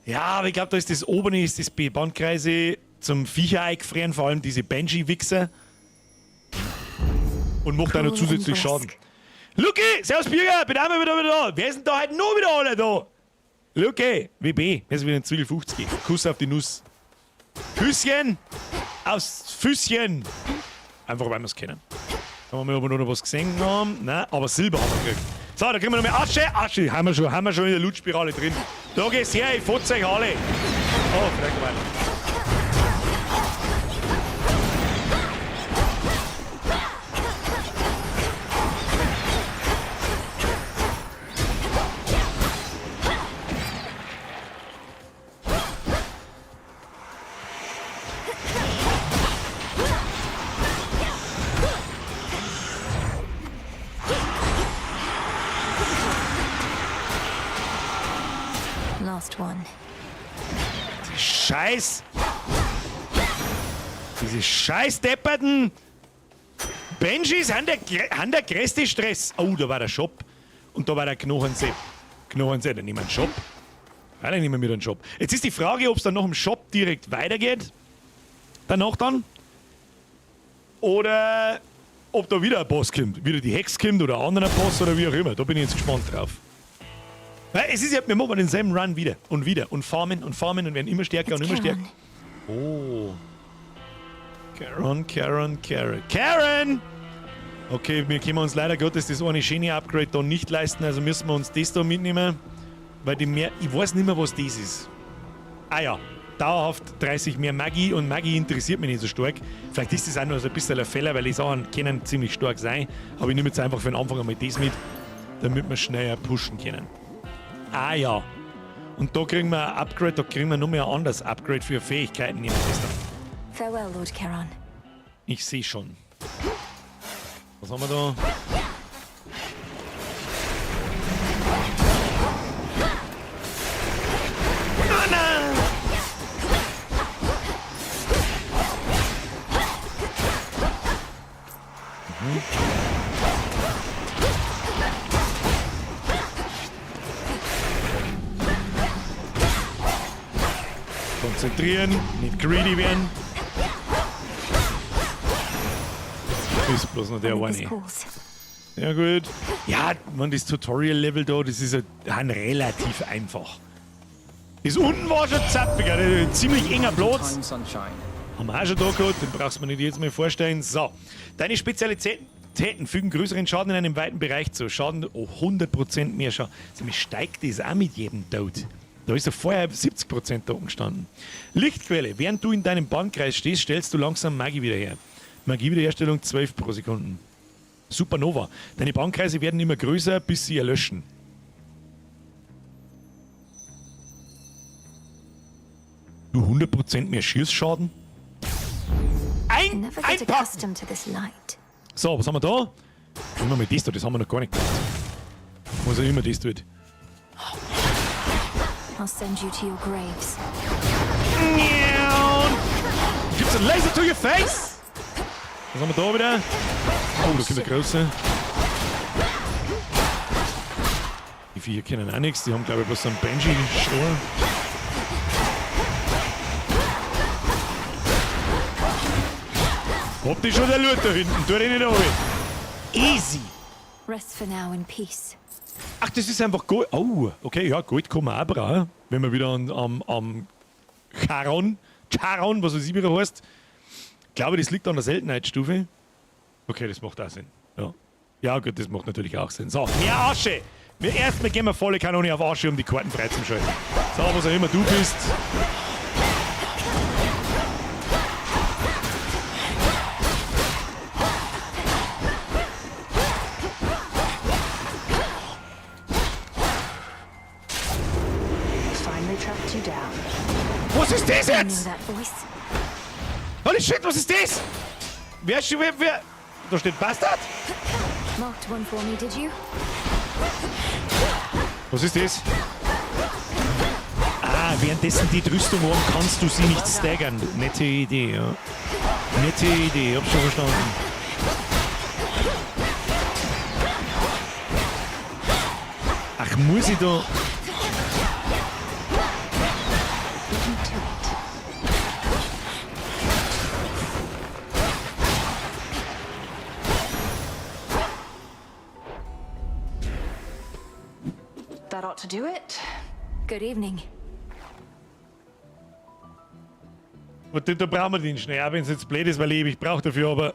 Ja, aber ich glaube, da ist das obere, ist das Bahnkreise zum Viecher eingefrieren, vor allem diese Banshee-Wichser. Und macht auch noch zusätzlich Schaden. Luki, servus Birger, bin auch mal wieder da. Wer ist denn da heute noch wieder alle da? Luki, WB, wer ist wieder in Zwiebel 50? Kuss auf die Nuss. Küsschen aufs Füßchen. Einfach, weil wir es kennen. Haben wir aber noch was gesehen haben. Nein, aber Silber haben wir gekriegt. So, da kriegen wir noch mehr Asche. Asche, haben wir schon in der Loot-Spirale drin. Da geht's her, ich fotze euch alle. Oh, vielleicht weiter. Last one. Die Scheiß. Diese scheiß depperten Banshees haben der größte Stress. Oh, da war der Shop. Und da war der Knochensepp. Knochensepp, dann nehmen wir einen Shop. Ja, dann nehmen wir einen Shop. Jetzt ist die Frage, ob es dann noch im Shop direkt weitergeht. Danach dann. Oder ob da wieder ein Boss kommt. Wieder die Hex kommt oder ein anderer Boss oder wie auch immer. Da bin ich jetzt gespannt drauf. Weil es ist ja, wir machen denselben Run wieder und wieder und farmen und farmen und werden immer stärker und immer stärker. Oh. Karen, Karen, Karen. Karen! Okay, wir können uns leider Gottes das eine schöne Upgrade da nicht leisten, also müssen wir uns das da mitnehmen. Weil die mehr. Ich weiß nicht mehr, was das ist. Ah ja, dauerhaft 30 mehr Magie und Magie interessiert mich nicht so stark. Vielleicht ist das auch nur so ein bisschen ein Fehler, weil die Sachen können ziemlich stark sein. Aber ich nehme jetzt einfach für den Anfang einmal das mit, damit wir schneller pushen können. Ah ja. Und da kriegen wir ein Upgrade, da kriegen wir noch mehr ein anderes Upgrade für Fähigkeiten. Nehmen wir das da. Farewell, Lord Charon. Ich sehe schon. Was haben wir da? Nein, nein! Mhm. Konzentrieren, nicht greedy werden. Ist bloß noch der Olympus eine. calls. Ja gut. Ja, man, das Tutorial-Level da, das ist ja ein relativ einfach. Das unten war schon zappiger, ein ziemlich enger Platz. Time, sunshine. Haben wir auch schon da gehabt, den brauchst du mir nicht jetzt mal vorstellen. So, deine Spezialitäten fügen größeren Schaden in einem weiten Bereich zu. Schaden, oh, 100% mehr Schaden. Also, mir steigt das auch mit jedem Tod. Da ist ja vorher 70% da gestanden. Lichtquelle. Während du in deinem Bandkreis stehst, stellst du langsam Magie wieder her. Magiewiederherstellung 12 pro Sekunden. Supernova. Deine Bandkreise werden immer größer, bis sie erlöschen. Du 100% mehr Schießschaden? I never get accustomed to this light. So, was haben wir da? Immer mit das da, das haben wir noch gar nicht gemacht. Was auch immer das tut. I'll send you to your graves. Gibt's ein Laser to your face? Was haben wir da wieder? Oh, da kommt der große. Die Viecher kennen auch nichts, die haben glaube ich bloß so einen Banshee-Stroh. Hab die schon der Loot da hinten, tu den nicht runter. Easy! Rest for now in peace. Ach, das ist einfach Gold. Oh, okay, ja, Gold kann man auch brauchen. Wenn wir wieder am Charon, Charon, was weiß ich, wie er heißt. Ich glaube, das liegt an der Seltenheitsstufe. Okay, das macht auch Sinn. Ja. Ja, gut, das macht natürlich auch Sinn. So, mehr Asche! Wir erstmal gehen wir volle Kanone auf Asche, um die Karten freizuschalten. So, was auch immer du bist. Finally tracked you down. Was ist das I jetzt? knew that voice. Holy shit, was ist das? Wer ist schon, wer? Da steht Bastard? Marked one for me, did you? Was ist das? Ah, währenddessen die Rüstung haben, kannst du sie nicht staggern. Nette Idee, ja. Nette Idee, hab schon verstanden. Ach, muss ich da... Beat me to it. That ought to do it. Good evening. Und da brauchen wir den schnell, auch wenn es jetzt blöd ist, weil ich ewig brauche dafür, aber...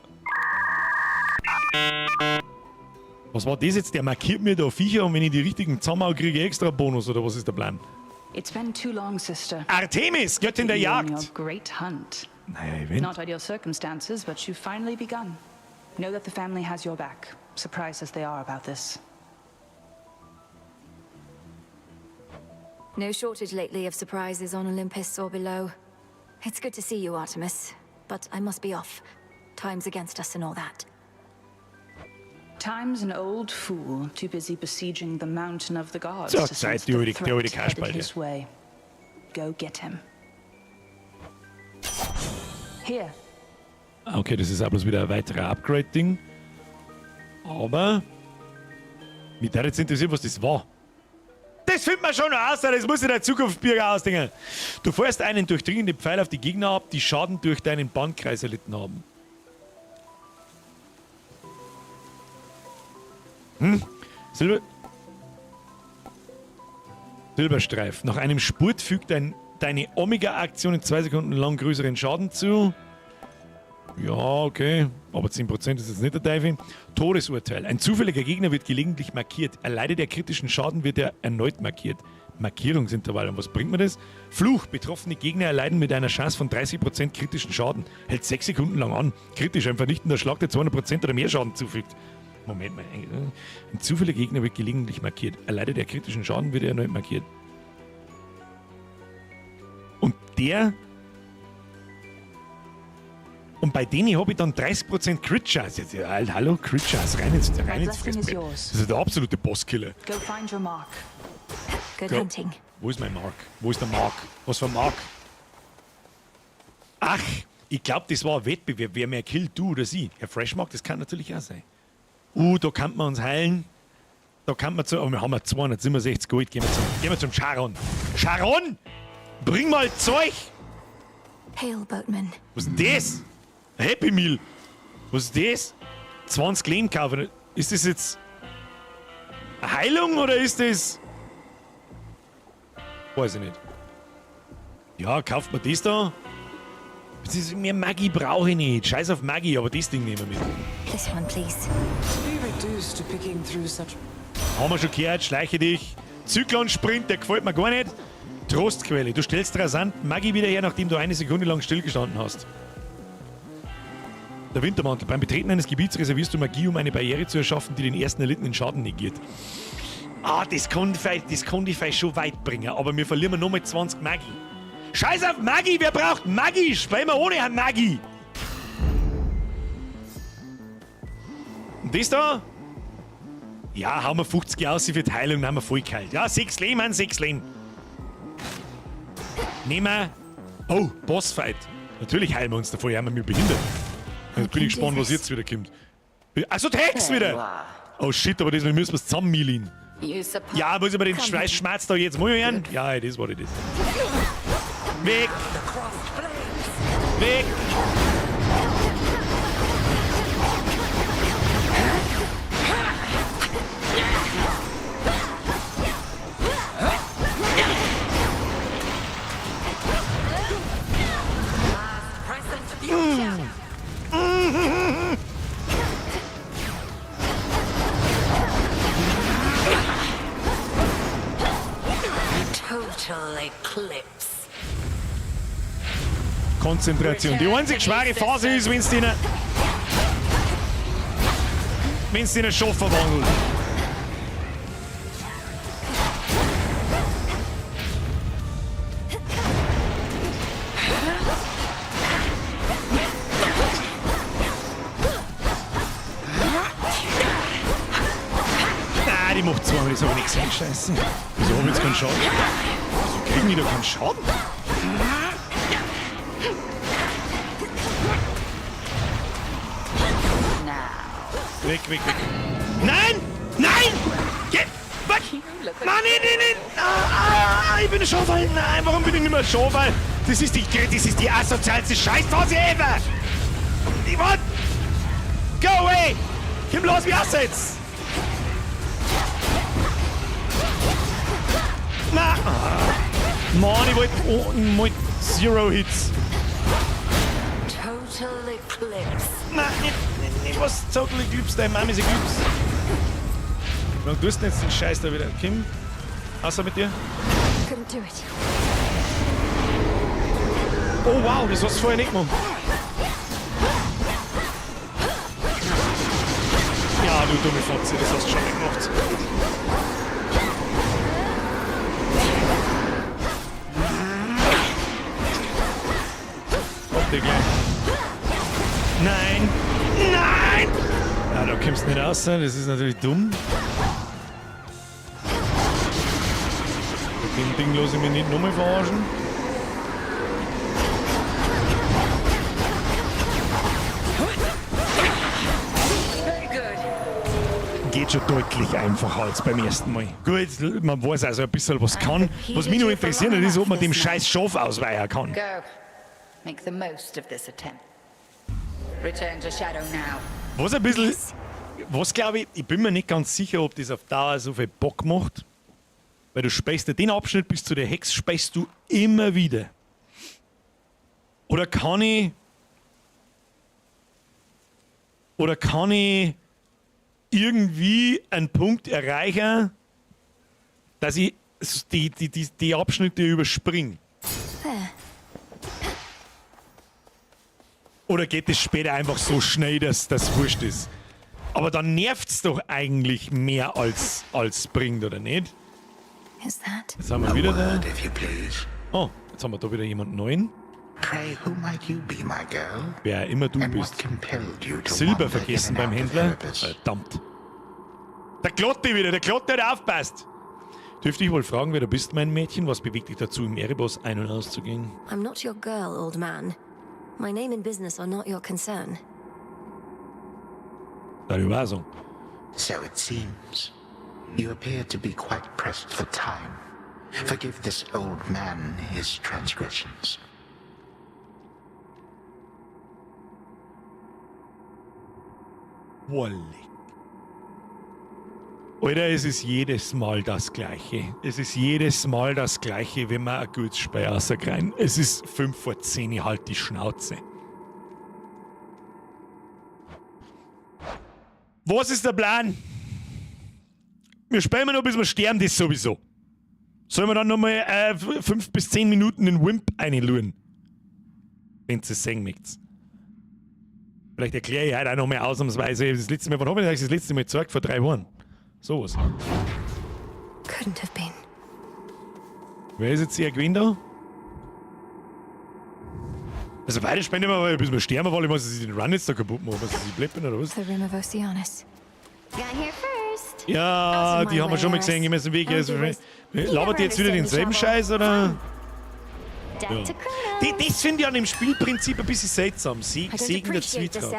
Was war das jetzt? Der markiert mir da Viecher und wenn ich die richtigen zusammenhau, kriege ich extra Bonus, oder was ist der Plan? It's been too long, sister. Artemis, Göttin der You and Jagd. Your great hunt. Naja, Event. Not ideal circumstances, but you've finally begun. Know that the family has your back, surprised as they are about this. No shortage lately of surprises on Olympus or below. It's good to see you, Artemis, but I must be off. Time's against us and all that. Time's an old fool, too busy besieging the mountain of the gods So, to sense Zeit, die the alte- die threat alte headed Kasperl, his way. Go get him. Here, Ah, Okay, das ist auch bloß wieder ein weiterer Upgrade-Ding. Aber mich würde jetzt interessieren, was das war. Das findet man schon noch aus, das muss in der Zukunft Bürger ausdenken. Du feuerst einen durchdringenden Pfeil auf die Gegner ab, die Schaden durch deinen Bandkreis erlitten haben. Hm? Silber. Silberstreif. Nach einem Spurt fügt deine Omega-Aktion in 2 Sekunden lang größeren Schaden zu. Ja, okay. Aber 10% ist jetzt nicht der Teufel. Todesurteil. Ein zufälliger Gegner wird gelegentlich markiert. Erleidet er kritischen Schaden, wird er erneut markiert. Markierungsintervall. Und was bringt mir das? Fluch. Betroffene Gegner erleiden mit einer Chance von 30% kritischen Schaden. Hält 6 Sekunden lang an. Kritisch. Ein vernichtender Schlag, der 200% oder mehr Schaden zufügt. Moment mal. Ein zufälliger Gegner wird gelegentlich markiert. Erleidet er kritischen Schaden, wird er erneut markiert. Und der. Und bei denen habe ich dann 30% Crit-Chance. Jetzt, ja, hallo, Crit-Chance, rein ins blessing is Fressbrett. yours. Das ist der absolute Bosskiller. Go find your mark. Good Go. hunting. Wo ist mein Mark? Wo ist der Mark? Was für ein Mark? Ach, ich glaube, das war ein Wettbewerb. Wer mehr killt, du oder sie. Herr Freshmark, das kann natürlich auch sein. Da kann man uns heilen. Da kann man zu. Oh, wir haben ja 267 Gold. Gehen wir zum Charon. Charon! Bring mal Zeug! Hail, boatman. Was ist denn das? Ein Happy Meal. Was ist das? 20 Leben kaufen. Ist das jetzt eine Heilung oder ist das. Weiß ich nicht. Ja, kauft man das da? Das ist, mehr Magie brauche ich nicht. Scheiß auf Magie, aber das Ding nehmen wir mit. This one, please. To be reduced to picking through such Haben wir schon gehört, schleiche dich. Zyklon-Sprint, der gefällt mir gar nicht. Trostquelle, du stellst rasant Magie wieder her, nachdem du eine Sekunde lang stillgestanden hast. Der Wintermantel. Beim Betreten eines Gebiets reservierst du Magie, um eine Barriere zu erschaffen, die den ersten erlittenen Schaden negiert. Ah, das kann ich vielleicht schon weit bringen, aber wir verlieren nochmal 20 Magie. Scheiß auf Magie, wer braucht Magie? Spielen wir ohne Magie. Und das da? Ja, hauen wir 50 aus für die Heilung, dann haben wir voll kalt. Ja, 6 Leben, Mann, 6 Leben. Nehmen wir. Oh, Bossfight. Natürlich heilen wir uns davor, ja, haben wir mich behindert. Jetzt bin ich gespannt, was jetzt wieder kommt. Also die Hex wieder! Oh shit, aber diesmal müssen wir es zusammenmilien. Ja, muss ich mir den Schweißschmerz da jetzt mal hören? Ja, das war das. Weg! Weg! Total eclipse. Konzentration. Die einzig schwere Phase ist, wenn du in einen Schaf verwandelt. Nein, die macht zweimal, das habe ich nicht gesehen. Scheiße. Wieso habe ich jetzt keinen Schaden? Wieso kriegen die da keinen Schaden? Weg, weg, weg. Nein! Nein! Geh! Was? Nein, nein, nein, nein! Ah, ah, ich bin ein Schafal! Nein, warum bin ich nicht mehr ein Schafal? Das ist die asozialste Scheißphase ever! Ich wollt... Go away! Komm, lass mich aus jetzt! Na! Ah. Mann, ich wollte oh, Zero Hits. Total Eclipse. Nein, nicht was Total Eclipse, deine Mama ist Eclipse. Warum tust du denn jetzt den Scheiß da wieder? Kim, außer mit dir? Couldn't do it. Oh wow, das hast du vorher nicht gemacht. Ja, du dumme Fotze, das hast du schon nicht gemacht. Hopp, dir gleich. Nein! Nein! Ja, da kommst du nicht raus, das ist natürlich dumm. Mit dem Ding lasse ich mich nicht nochmal verarschen. Geht schon deutlich einfacher als beim ersten Mal. Gut, man weiß also ein bisschen, was kann. Was mich nur interessiert, ist, ob man dem scheiß Schaf ausweichen kann. Go. Make the most of this attempt. Return to Shadow now. Was ein bisschen, was glaube ich, ich bin mir nicht ganz sicher, ob das auf Dauer so viel Bock macht. Weil du speist den Abschnitt bis zu der Hex, speist du immer wieder. Oder kann ich. Oder kann ich irgendwie einen Punkt erreichen, dass ich die Abschnitte überspringe? There. Oder geht es später einfach so schnell, dass das wurscht ist? Aber dann nervt's doch eigentlich mehr als bringt, oder nicht? Is that? Jetzt haben wir wieder da. If you please. Oh, jetzt haben wir da wieder jemanden neuen. Pray, who might you be, my girl? Wer immer du And what bist. compelled you to Silber wander in vergessen and beim out of Händler. Erebus? Verdammt. Der Klotte wieder, der Klotte hat aufpasst. Dürfte ich wohl fragen, wer du bist, mein Mädchen? Was bewegt dich dazu, im Erebos ein- und auszugehen? I'm not your girl, old man. My name and business are not your concern. Darüber so. So it seems. You appear to be quite pressed for time. Forgive this old man his transgressions. Wollig. Alter, es ist jedes Mal das Gleiche. Es ist jedes Mal das Gleiche, wenn wir ein gutes Spiel rauskriegen. Es ist 9:55, halt die Schnauze. Was ist der Plan? Wir spielen noch, bis wir sterben, das sowieso. Sollen wir dann nochmal 5 bis 10 Minuten in Wimp einluren? Wenn ihr es sehen möchtet. Vielleicht erkläre ich heute auch nochmal ausnahmsweise. Das letzte Mal, wann habe ich das letzte Mal gezeigt? Vor 3 Wochen. Sowas. Couldn't have been. Wer ist jetzt hier gewesen da? Also weiter spielen wir mal, bis wir sterben wollen. Ich muss den Run jetzt da kaputt machen. Was ist die Bleppen oder was? The Rim of Oceanus. Got here first. Ja, die haben wir schon mal gesehen. Gehen wir den Weg. Also, labert die jetzt wieder denselben Scheiß oder? Ja. Das finde ich an dem Spielprinzip ein bisschen seltsam. Segen der Zwietracht.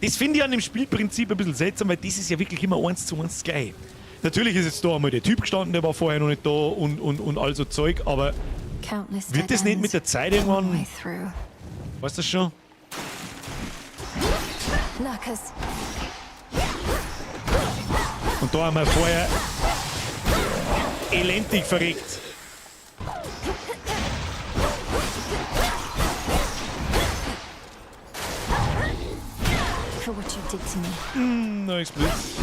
Das finde ich an dem Spielprinzip ein bisschen seltsam, weil das ist ja wirklich immer 1:1 gleich. Natürlich ist jetzt da einmal der Typ gestanden, der war vorher noch nicht da und all so Zeug, aber wird das nicht mit der Zeit irgendwann... Weißt du das schon? Und da haben wir vorher elendig verreckt. For what you did to me. Nice blitz.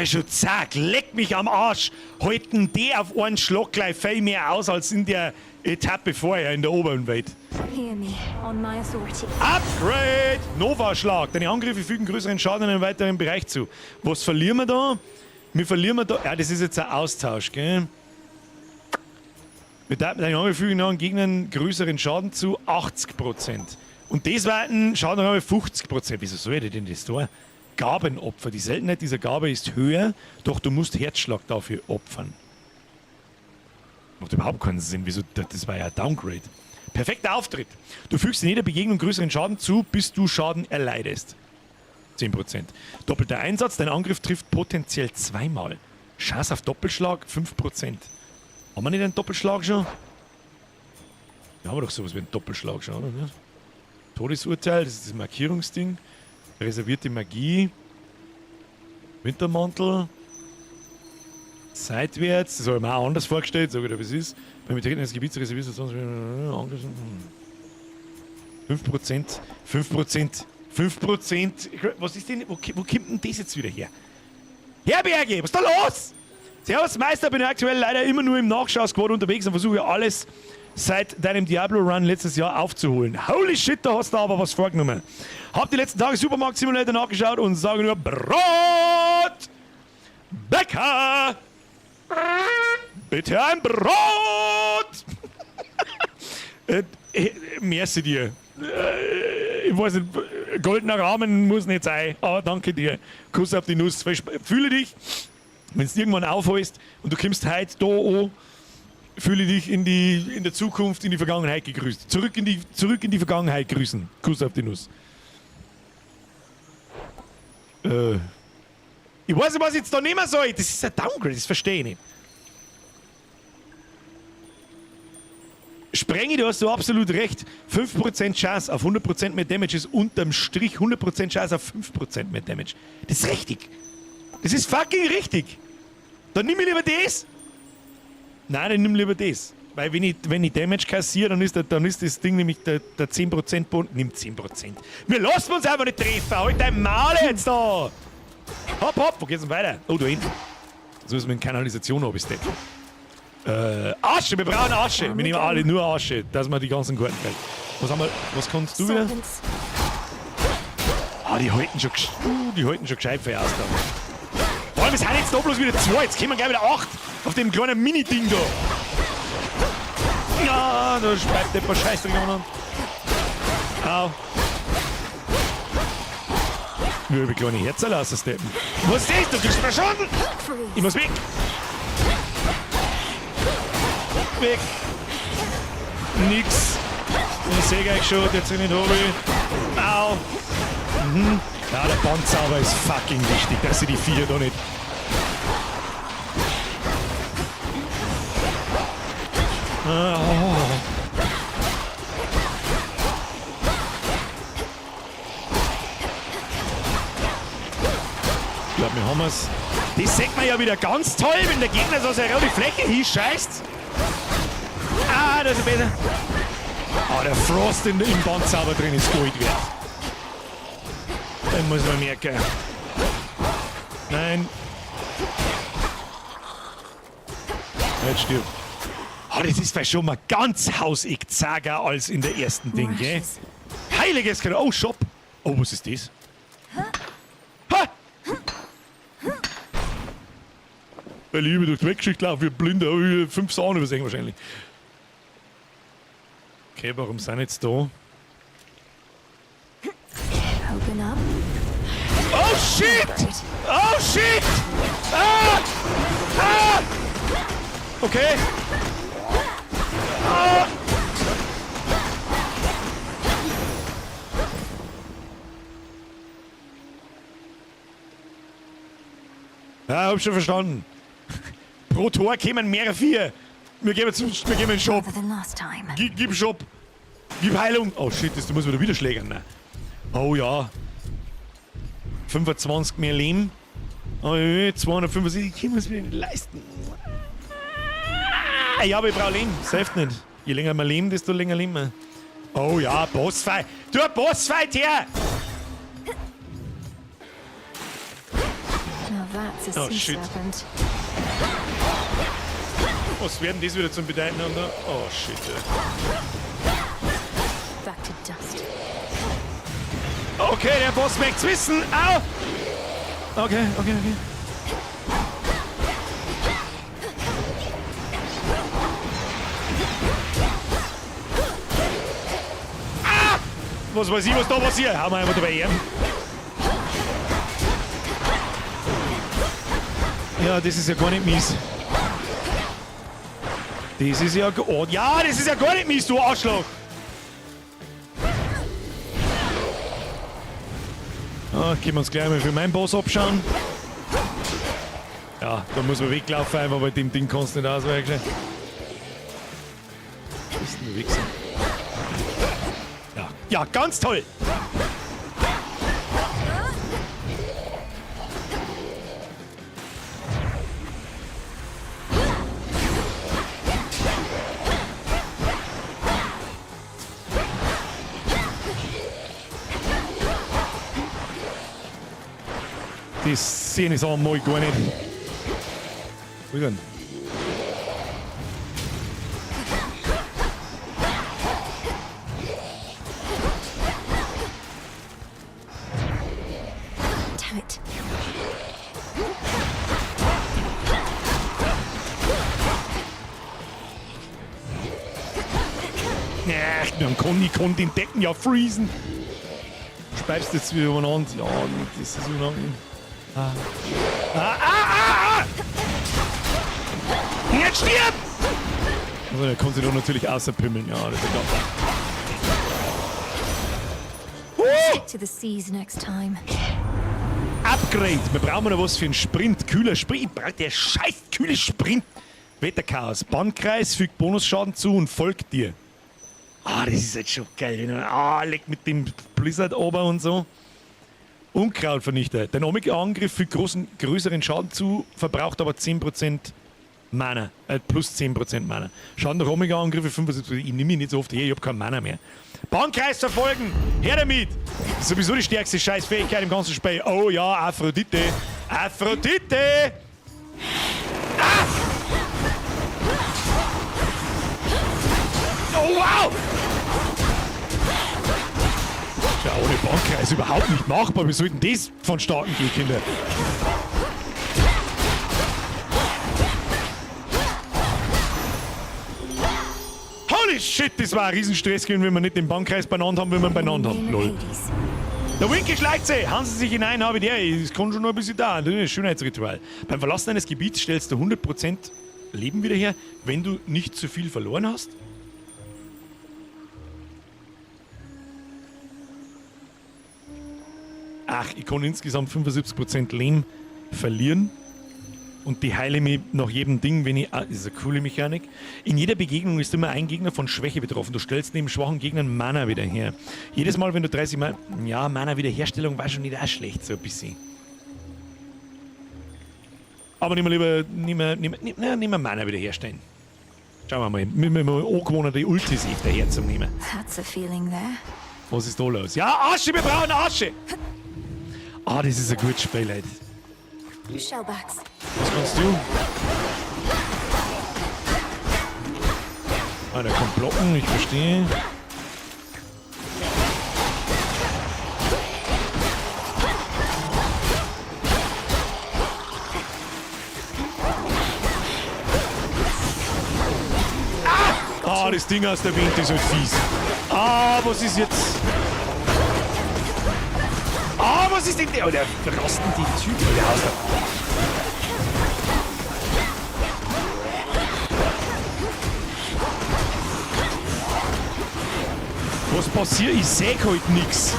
Schon zack, leck mich am Arsch. Halten die auf einen Schlag gleich viel mehr aus als in der Etappe vorher in der oberen Welt. Hear me on my authority. Upgrade! Nova-Schlag. Deine Angriffe fügen größeren Schaden in einem weiteren Bereich zu. Was verlieren wir da? Wir verlieren da. Ja, das ist jetzt ein Austausch, gell? Wir deine Angriffe fügen noch Gegnern größeren Schaden zu, 80%. Und das war ein Schaden haben wir 50%. Wieso soll ich denn das da? Gabenopfer. Die Seltenheit dieser Gabe ist höher, doch du musst Herzschlag dafür opfern. Macht überhaupt keinen Sinn. Wieso? Das war ja ein Downgrade. Perfekter Auftritt. Du fügst in jeder Begegnung größeren Schaden zu, bis du Schaden erleidest. 10%. Doppelter Einsatz. Dein Angriff trifft potenziell zweimal. Chance auf Doppelschlag 5%. Haben wir nicht einen Doppelschlag schon? Ja, haben wir doch sowas wie einen Doppelschlag schon, oder? Ne? Todesurteil, das ist das Markierungsding. Reservierte Magie. Wintermantel. Seitwärts. Das habe ich mir auch anders vorgestellt, sag ich dir, wie es ist. Beim Betreten eines Gebiets reserviert sonst 5%. 5%. 5%. Was ist denn? Wo kommt denn das jetzt wieder her? Herberge, was ist da los? Servus Meister, bin aktuell leider immer nur im Nachschau-Squad unterwegs und versuche alles seit deinem Diablo-Run letztes Jahr aufzuholen. Holy shit, da hast du aber was vorgenommen. Hab die letzten Tage Supermarkt Simulator nachgeschaut und sage nur Brot! Bäcker! Bitte ein Brot! Merci dir. Ich weiß nicht, goldener Rahmen muss nicht sein, aber danke dir. Kuss auf die Nuss. Fühle dich, wenn du irgendwann aufholst und du kommst heute da an, fühle dich in der Zukunft, in die Vergangenheit gegrüßt. Zurück in die Vergangenheit grüßen. Kuss auf die Nuss. Ich weiß nicht, was ich jetzt da nehmen soll. Das ist ein Downgrade, das verstehe ich nicht. Sprengi, du hast du absolut recht. 5% Chance auf 100% mehr Damage ist unterm Strich 100% Chance auf 5% mehr Damage. Das ist richtig. Das ist fucking richtig. Dann nimm ich lieber das. Nein, dann nimm lieber das. Weil wenn ich Damage kassiere, dann ist das Ding nämlich der 10% Bonus. Nimm 10%. Wir lassen uns einfach nicht treffen. Halt dein Maul jetzt da. Hopp, hopp. Wo geht's denn weiter? Oh, da hinten. Jetzt müssen wir in Kanalisation runtersteppen. Asche, wir brauchen Asche. Wir nehmen alle nur Asche, dass wir die ganzen Karten kriegen. Was haben wir? Was kannst du wieder? Ah, die halten schon, gescheit für aus da. Vor allem, es sind jetzt da bloß wieder 2. Jetzt kommen gleich wieder 8 auf dem kleinen Mini-Ding da. Ja, da speibt ein paar Scheißdreck an. Au. Wir haben kleine Herzen lassen steppen. Was ist das? Du kriegst mir schon! Ich muss weg! Weg! Nix! Ich sehe euch schon, der sich nicht habe. Au! Mhm. Ja, der Bandzauber ist fucking wichtig, dass sie die 4 da nicht. Oh. Ich glaube, wir haben es. Das sieht man ja wieder ganz toll, wenn der Gegner so seine rote Fläche hinscheißt. Ah, das ist besser. Ah, der Frost im Bandzauber drin ist Gold wert. Den muss man merken. Nein. Jetzt stirbt. Ah, das ist vielleicht schon mal ganz hausig zager als in der ersten Ding, gell? Heiliges Kreuz. Oh, Shop. Oh, was ist das? Ha! Weil ich über durch die Weggeschichte laufe, wie blind, habe ich 5 Sachen übersehen wahrscheinlich. Okay, warum sind jetzt da? Open up. Oh shit! Oh shit! Ah! Ah! Okay. Ah! Ja, hab schon verstanden. Pro Tor kämen mehr 4. Wir geben einen Shop. Gib Shop. Gib Heilung. Oh shit, das, du musst wieder schlägern. Ne? Oh ja. 25 mehr Leben. Oh, 275. Ich kann es mir nicht leisten. Ja, aber ich brauche Leben. Das hilft nicht. Je länger man lebt, desto länger leben wir. Oh ja, Bossfight. Du, Bossfight her! Now that's a Oh, sea shit. serpent. Was werden das wieder zum Bedeuten haben da? Oh shit. Ja. Back to dust. Okay, der Boss möcht's wissen. Au! Okay, okay, okay. Ah! Was weiß ich, was da passiert? Hauen wir einfach dabei her. Ja, das ist ja gar nicht mies. Das ist ja... Oh, ja, das ist ja gar nicht mies, du Arschloch! Ah, können wir uns gleich mal für meinen Boss abschauen. Ja, da muss man weglaufen, einfach bei dem Ding kannst du nicht ausweichen. Wo ist denn der Wichser? Ja, ja, ganz toll! Die Szene ist einmal gar nicht. Wo ist denn? Damn it. Ach, dann kann ich kann den Decken ja freezen. Speibst jetzt wieder übereinander. Ja, das ist unangenehm. Ah. Ah, ah, ah, ah! Jetzt stirb! Also, der kann sich doch natürlich außerpimmeln. Ja, das ist ja klar. Stick to the seas next time. Upgrade. Wir brauchen noch was für einen Sprint. Kühler Sprint. Ich brauche der scheiß kühle Sprint. Wetterchaos. Bannkreis fügt Bonusschaden zu und folgt dir. Ah, das ist jetzt schon geil. Ah, leck mit dem Blizzard ober und so. Unkrautvernichter. Dein Omega-Angriff fügt größeren Schaden zu, verbraucht aber 10% Mana. Plus 10% Mana. Schaden durch Omega-Angriffe 75%. Ich nehme ihn nicht so oft her, ich hab keinen Mana mehr. Bannkreis verfolgen! Her damit! Das ist sowieso die stärkste Scheißfähigkeit im ganzen Spiel. Oh ja, Aphrodite! Aphrodite! Ah! Oh wow! Ja, ohne Bannkreis überhaupt nicht machbar. Wie soll denn das vonstatten gehen, Kinder? Holy shit, das war ein Riesenstress gewesen, wenn wir nicht den Bannkreis beieinander haben, wenn wir ihn beieinander haben. Lol. Der Winky schleicht sich. Hauen Sie sich hinein, habe ich der. Das kann schon noch ein bisschen dauern. Das ist ein Schönheitsritual. Beim Verlassen eines Gebiets stellst du 100% Leben wieder her, wenn du nicht zu viel verloren hast. Ach, ich kann insgesamt 75% Leben verlieren. Und die heile mich nach jedem Ding, wenn ich... Ah, das ist eine coole Mechanik. In jeder Begegnung ist immer ein Gegner von Schwäche betroffen. Du stellst neben schwachen Gegnern Mana wieder her. Jedes Mal, wenn du 30 Mal... Ja, Mana-Wiederherstellung war schon nicht auch schlecht, so ein bisschen. Aber nehmen wir lieber... Nehmen wir Mana wiederherstellen. Schauen wir mal. Wir müssen mal angewohnen, die Ultis öfter herzunehmen. That's a feeling there. Was ist da los? Ja, Asche! Wir brauchen Asche! Ah, das ist ein gutes Spiel, Leute. Shellbacks. Was kannst du? Ah, der kann blocken, ich verstehe. Ah! Ah, das Ding aus der Wind ist halt fies. Ah, was ist jetzt? Ah, was ist denn der? Oh, der rasten die Typen alle aus. Was passiert? Ich seh halt nix.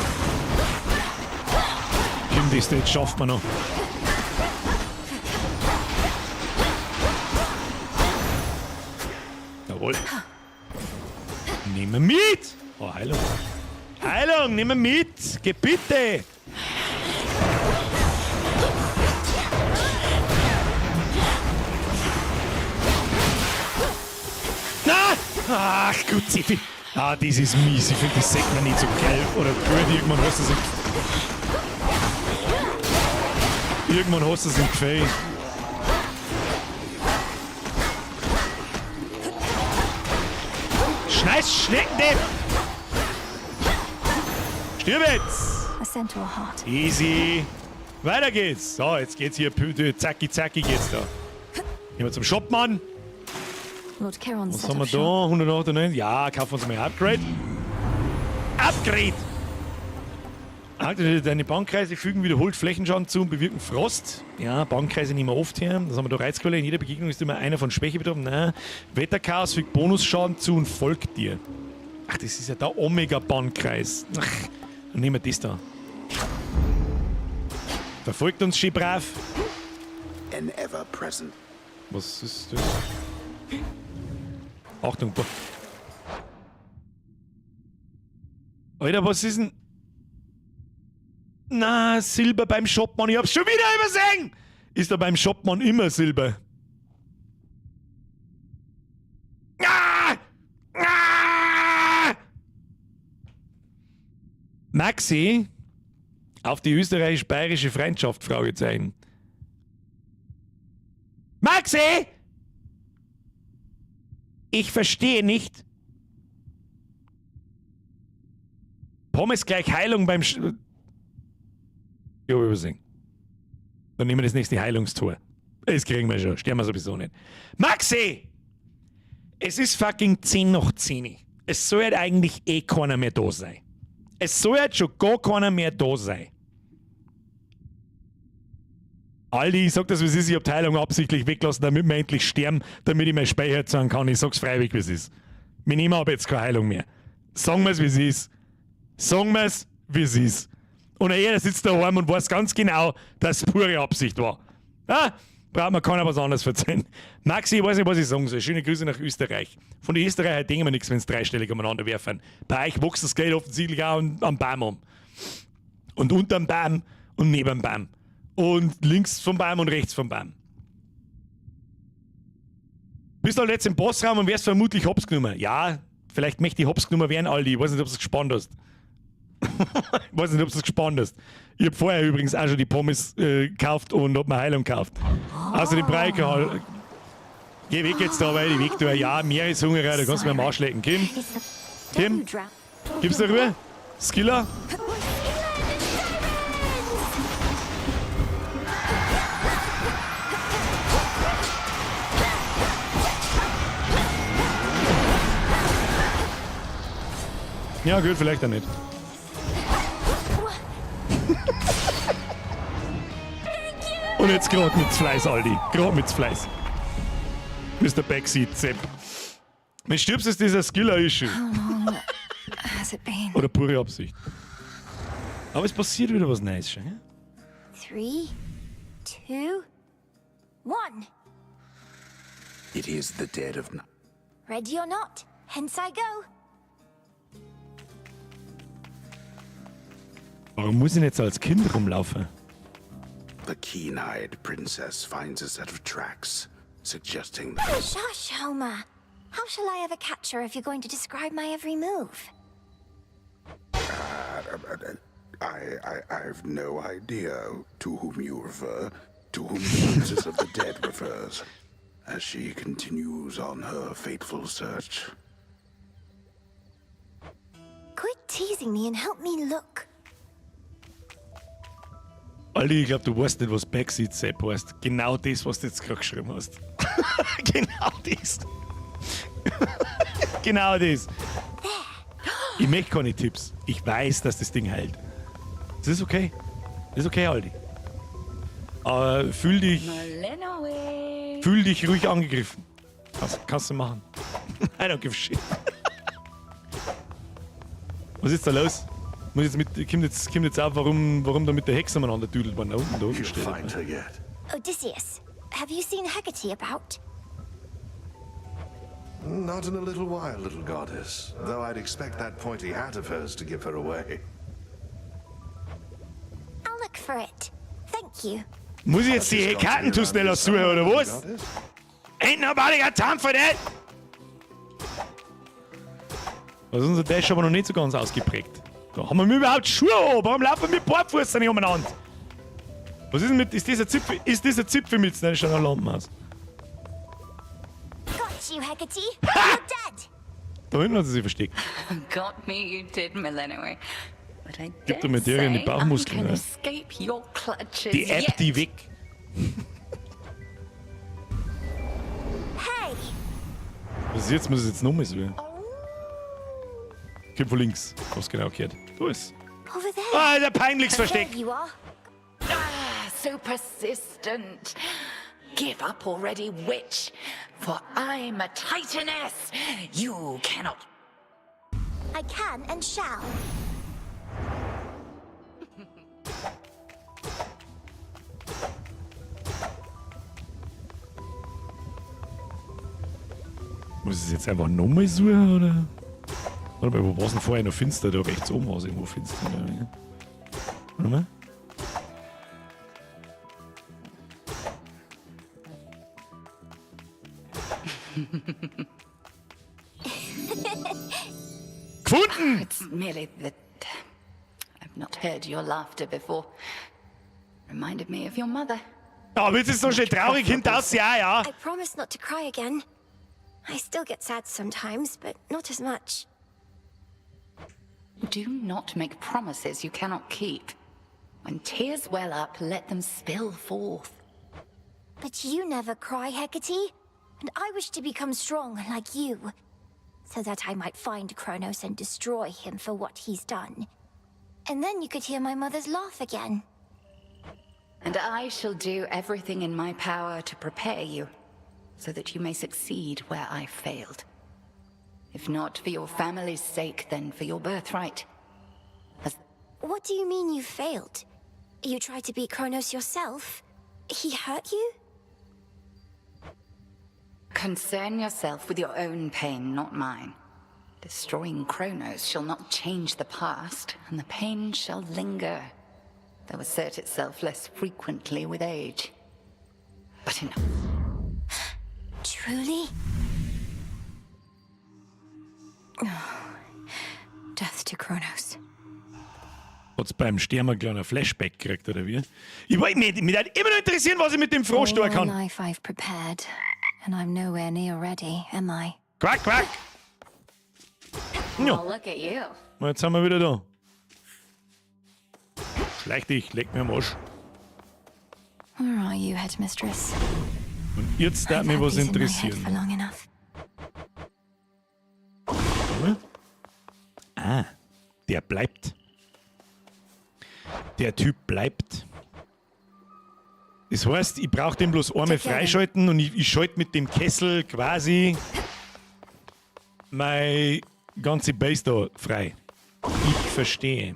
Komm, das jetzt schafft man noch. Jawohl. Nehmen wir mit! Oh, Heilung. Heilung, nehmen wir mit! Geh bitte! Na! Ach, gut, Sifi. Ah, das ist mies. Ich finde das Segner nicht so geil. Oder gut, irgendwann hast du es im... Irgendwann hast du es im Gefäß. Scheiß Schneckendepp! Stirb jetzt! A centaur heart. Easy. Weiter geht's. So, jetzt geht's hier. Zacki, zacki geht's da. Gehen wir zum Shop, Mann. Lord Charon Was set haben wir up da? shop. 198. Ja, kaufen wir uns mal ein Upgrade. Upgrade! Alter, deine Bankkreise fügen wiederholt Flächenschaden zu und bewirken Frost. Ja, Bankkreise nehmen wir oft her. Das haben wir da Reizquelle. In jeder Begegnung ist immer einer von Schwäche betroffen. Nein. Wetterchaos fügt Bonusschaden zu und folgt dir. Ach, das ist ja der Omega-Bannkreis. Ach, dann nehmen wir das da. Verfolgt uns schön brav. An ever-present. Was ist das? Achtung. Alter, was ist denn? Na, Silber beim Shopmann. Ich hab's schon wieder übersehen! Ist da beim Shopmann immer Silber? Ah! Ah! Maxi, auf die österreichisch-bayerische Freundschaft, Fragezeichen. Maxi! Ich verstehe nicht. Pommes gleich Heilung beim Sch Ich hab übersehen. Dann nehmen wir das nächste Heilungstor. Das kriegen wir schon. Sterben wir sowieso nicht. Maxi! Es ist fucking 10 nach 10. Es soll halt eigentlich eh keiner mehr da sein. Es soll halt schon gar keiner mehr da sein. Aldi, ich sag das, wie es ist, ich hab die Heilung absichtlich weggelassen, damit wir endlich sterben, damit ich mein Speicher zahlen kann. Ich sag's freiwillig, wie es ist. Wir nehmen aber jetzt keine Heilung mehr. Sagen wir's, wie es ist. Sagen wir's, wie es ist. Und er sitzt daheim und weiß ganz genau, dass es pure Absicht war. Ah, braucht man keiner was anderes erzählen. Maxi, ich weiß nicht, was ich sagen soll. Schöne Grüße nach Österreich. Von den Österreichern denken wir nichts, wenn sie dreistellig umeinander werfen. Bei euch wächst das Geld offensichtlich auch am Baum um. Und unterm Baum und neben dem Baum. Und links vom Baum und rechts vom Baum. Bist halt jetzt im Bossraum und wirst vermutlich hops genommen. Ja, vielleicht möchte ich hops genommen werden, Aldi. Ich weiß nicht, ob du es gespannt hast. Ich weiß nicht, ob du es gespannt hast. Ich hab vorher übrigens auch schon die Pommes gekauft und hab mir Heilung gekauft. Außerdem Brei. Geh weg jetzt da, weil ich weg da. Ja, Meereshungerer, da kannst du mir am Arsch lecken. Kim? Kim? Gibst du Ruhe? Skiller? Ja, gut, vielleicht auch nicht. Und jetzt grad mit Fleiß, Aldi. Grad mit Fleiß. Mr. Backseat Sepp. Wenn du stirbst, ist das ein Skiller-Issue. Has it been? Oder pure Absicht. Aber es passiert wieder was Neues schon, ja? 3, 2, 1. It is the dead of night. Ready or not, hence I go. Warum muss ich denn jetzt als Kind rumlaufen? The keen-eyed princess finds a set of tracks, suggesting that Shush, Homer. How shall I ever catch her if you're going to describe my every move? I've no idea to whom you refer, to whom the Princess of the Dead refers, as she continues on her fateful search. Quit teasing me and help me look. Aldi, ich glaube, du weißt nicht, was Backseat Sepp heißt. Genau das, was du jetzt gerade geschrieben hast. Genau das. Genau das. Ich möchte keine Tipps. Ich weiß, dass das Ding heilt. Das ist okay. Das ist okay, Aldi. Aber fühl dich ruhig angegriffen. Kannst du machen. I don't give a shit. Was ist da los? Muss jetzt mit, kommt jetzt auf, warum da mit der Hexe umeinander düdelt worden. Da unten steht. Find her yet. Odysseus, have you seen Hecate about? Not in a little while, little goddess. Though I'd expect that pointy hat of hers to give her away. I'll look for it. Thank you. Muss ich jetzt die Hekatentusneller suchen, oder was? Ain't nobody got time for that! Also unser Dash aber noch nicht so ganz ausgeprägt. Da haben wir überhaupt Schuhe an? Warum laufen wir barfuß nicht umeinander? Was ist denn mit. Ist dieser Zipfel. Ist dieser Zipfelmütze? Nein, das schaut nach Lampen aus. Got you, Hecate. You're dead. Da hinten hat sie sich versteckt. Got me, you did, Melinoë. But I Gib dare doch mit dir in die say I Bauchmuskeln, can ne? escape your clutches Die App, yet. die weg. Hey! Was ist jetzt? Muss ich jetzt nochmal suchen? Kommt von links. Hab's genau gehört. Da ist. Over there. Ah, ist ein peinliches Versteck. There you are. Ah, so persistent. Give up already, witch. For I'm a titaness. You cannot. I can and shall. Muss ich es jetzt einfach nochmal suchen, oder? Warte mal, wo war's denn vorher noch finster? Da rechts oben war's irgendwo finster. Oder? Warte mal. Gefunden! It's merely that I've not heard your laughter before. Reminded me of your mother. Aber jetzt ist es so schön traurig hintaus, ja. I promise not to cry again. I still get sad sometimes, but not as much. Do not make promises you cannot keep. When tears well up, let them spill forth. But you never cry, Hecate. And I wish to become strong like you. So that I might find Kronos and destroy him for what he's done. And then you could hear my mother's laugh again. And I shall do everything in my power to prepare you, so that you may succeed where I failed. If not for your family's sake, then for your birthright. As What What do you mean you failed? You tried to beat Kronos yourself? He hurt you? Concern yourself with your own pain, not mine. Destroying Kronos shall not change the past, and the pain shall linger, though assert itself less frequently with age. But enough. Truly? Death to Kronos. Hat's beim Sterben ein kleiner Flashback gekriegt, oder wie? Ich wollte mich würde immer noch interessieren, was ich mit dem Frosch All da my kann. life I've prepared, and I'm nowhere near ready, am I? Quack, quack! Ja. Well, look at you. Jetzt sind wir wieder da. Schleich dich, leck mir am Arsch. Where are you, Headmistress? Und jetzt darf mich I've was had these in my head interessieren. for long enough. Ah, der bleibt. Der Typ bleibt. Das heißt, ich brauche den bloß einmal freischalten und ich schalte mit dem Kessel quasi meine ganze Base da frei. Ich verstehe.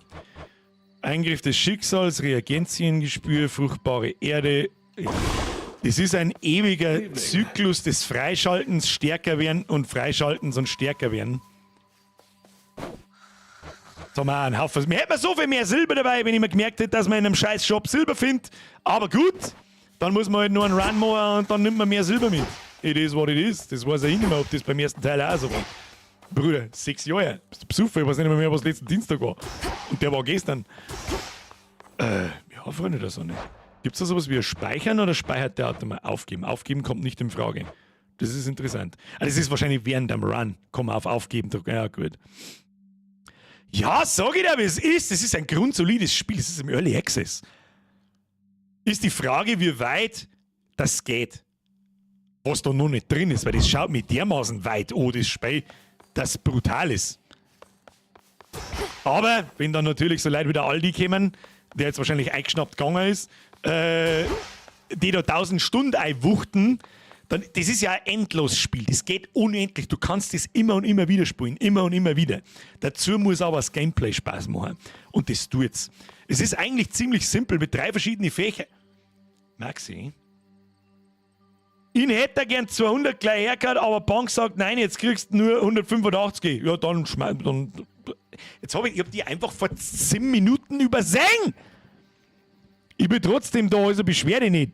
Eingriff des Schicksals, Reagenziengespür, fruchtbare Erde. Ja. Das ist ein ewiger Zyklus des Freischaltens, stärker werden und Freischaltens und stärker werden. Jetzt haben wir auch einen Haufen. Wir hätten so viel mehr Silber dabei, wenn ich mir gemerkt hätte, dass man in einem scheiß Shop Silber findet. Aber gut, dann muss man halt nur einen Run machen und dann nimmt man mehr Silber mit. It is what it is. Das weiß ich nicht mehr, ob das beim ersten Teil auch so war. Bruder, 6 Jahre. Bist du besoffen? Ich weiß nicht mehr, was letzten Dienstag war. Und der war gestern. Ja, Freunde der Sonne. Gibt es da sowas wie ein Speichern oder speichert der automatisch? Aufgeben? Aufgeben kommt nicht in Frage. Das ist interessant. Ah, das ist wahrscheinlich während dem Run. Komm auf Aufgeben drücken. Ja, gut. Ja, sag ich dir, wie es ist. Das ist ein grundsolides Spiel. Das ist im Early Access. Ist die Frage, wie weit das geht. Was da noch nicht drin ist, weil das schaut mir dermaßen weit an, das Spiel, das brutal ist. Aber wenn dann natürlich so Leute wie der Aldi kommen, der jetzt wahrscheinlich eingeschnappt gegangen ist, die da 1000 Stunden einwuchten, dann, das ist ja ein endloses Spiel. Das geht unendlich. Du kannst das immer und immer wieder spielen. Immer und immer wieder. Dazu muss aber das Gameplay Spaß machen. Und das tut's. Es ist eigentlich ziemlich simpel mit drei verschiedenen Fähigkeiten. Maxi? Ich hätte gern 200 gleich hergehabt, aber Bank sagt, nein, jetzt kriegst du nur 185. Ja, dann schmeiß, dann. Jetzt habe ich, ich hab die einfach vor 10 Minuten übersehen. Ich bin trotzdem da, also beschwer dich nicht.